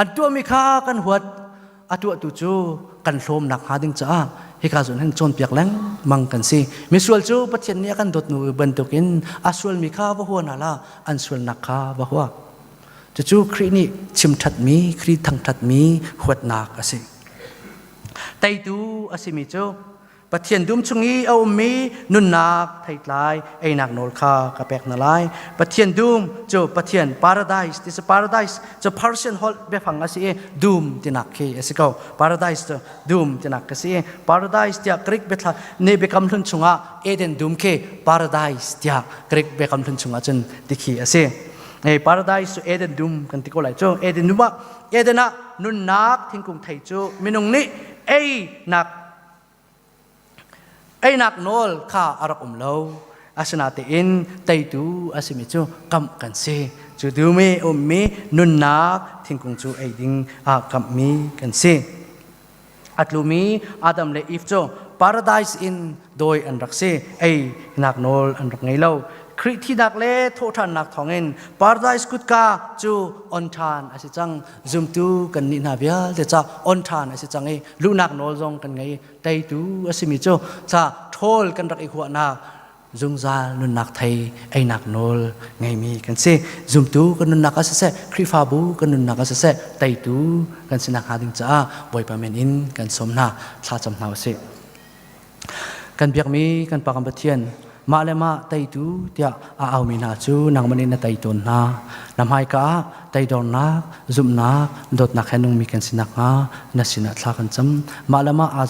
An tuahmi kha kan huat, a tuahtu cu kan hlawmnak hnga ding caah hika zawn hin cawnpiak lengmang kan si. Misual cu Pathian nih a kan dawt nu bantukin a sualmi kha va hua hna hlah, an sualnak kha va hua. Cucu Khrih nih chimṭhatmi, Khrih thangṭhatmi huatnak a si. Teitu a simi cu Pathian dum chung i a ummi nunnak theitlai einak nawl kha ka pek hna lai. Pathian dum cu Pathian paradise ti si paradise cu Persian holh biafang a si i dum tinak khi a si ko. Paradise cu dum tinak ka si i paradise tiah Greek biathla ne biakam hlun chungah Eden dum khi paradise tiah Greek biakam hlun chungah cun ti khi a si. Hey, paradise cu Eden dum kan ti ko lai cu Eden dum ah Eden ah nunnak thingkung thei cu minung nih einak Einak nawl kha a rak um lo. Asinain teitu a simi cu kamh kan si. Cu dum i ummi nunnak thingkung cu ei ding ah kamhmi kan si. A tlumi Adam le Eve cu paradise in dawi an rak si. Einak nawl an rak ngei lo. Khrih thihnak le thawhṭhannak thawngin paradise kutka cu on ṭhan a si cang. Zumtu kan nih hna vialte ca on ṭhan a si cang i luhnak nawl zong kan ngei teitu a simi cu ca ṭhawl kan rak i huahnak zungzal nunnak thei einak nawl ngeimi kan si zumtu kan nunnak ah siseh Khrihfabu kan nunnak ah siseh teitu kan sinak hnga ding caah Bawipa min in kan sawm hna thlacam hna usih Kan biakmi kan Pa kan Pathian, mah le mah teitu tiah a aumi hna cu nangmah nih na tei tawn hna. Na hmaika ah teidornak, zumhnak, dawtnak he nungmi kan si nakhnga na sinah thla kan cam. Mah le mah aa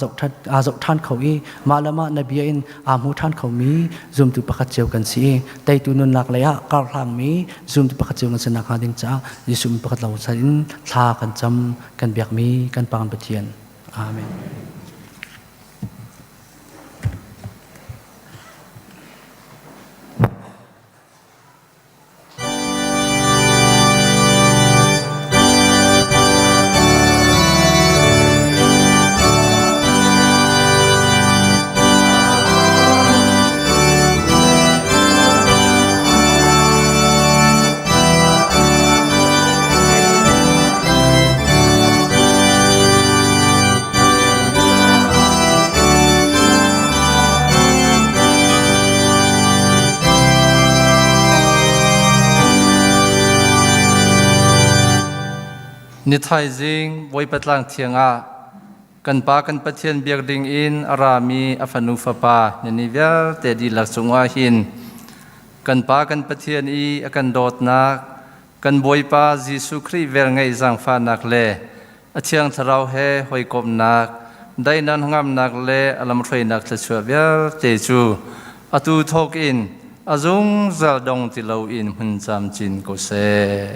zoh ṭhan kho i mah le mah na bia in aa hmu ṭhan khomi zumtu pakhat cio kan si i teitu nunnak lei ah karhlangmi zumtu pakhat cio kan si nakhnga ding caah Jesuh min pakhat lo in thla kan cam kan biakmi kan Pa kan Pathian. Amen. Ni thaizing Bawipa tlang thiang ah kan Pa kan Pathian biak ding in a rami a fanu fapa nani vialte dihlak cungah hin kan Pa kan Pathian i a kan dawtnak kan Bawipa Jesuh Khrih velngeih zaangfahnak le a Thiang Thlarau he hawikomhnak, daihnak hnangamnak le a lamhruainak thluachuah vialte cu atu thawk in a zungzal dong ti loin hmun camcin ko seh.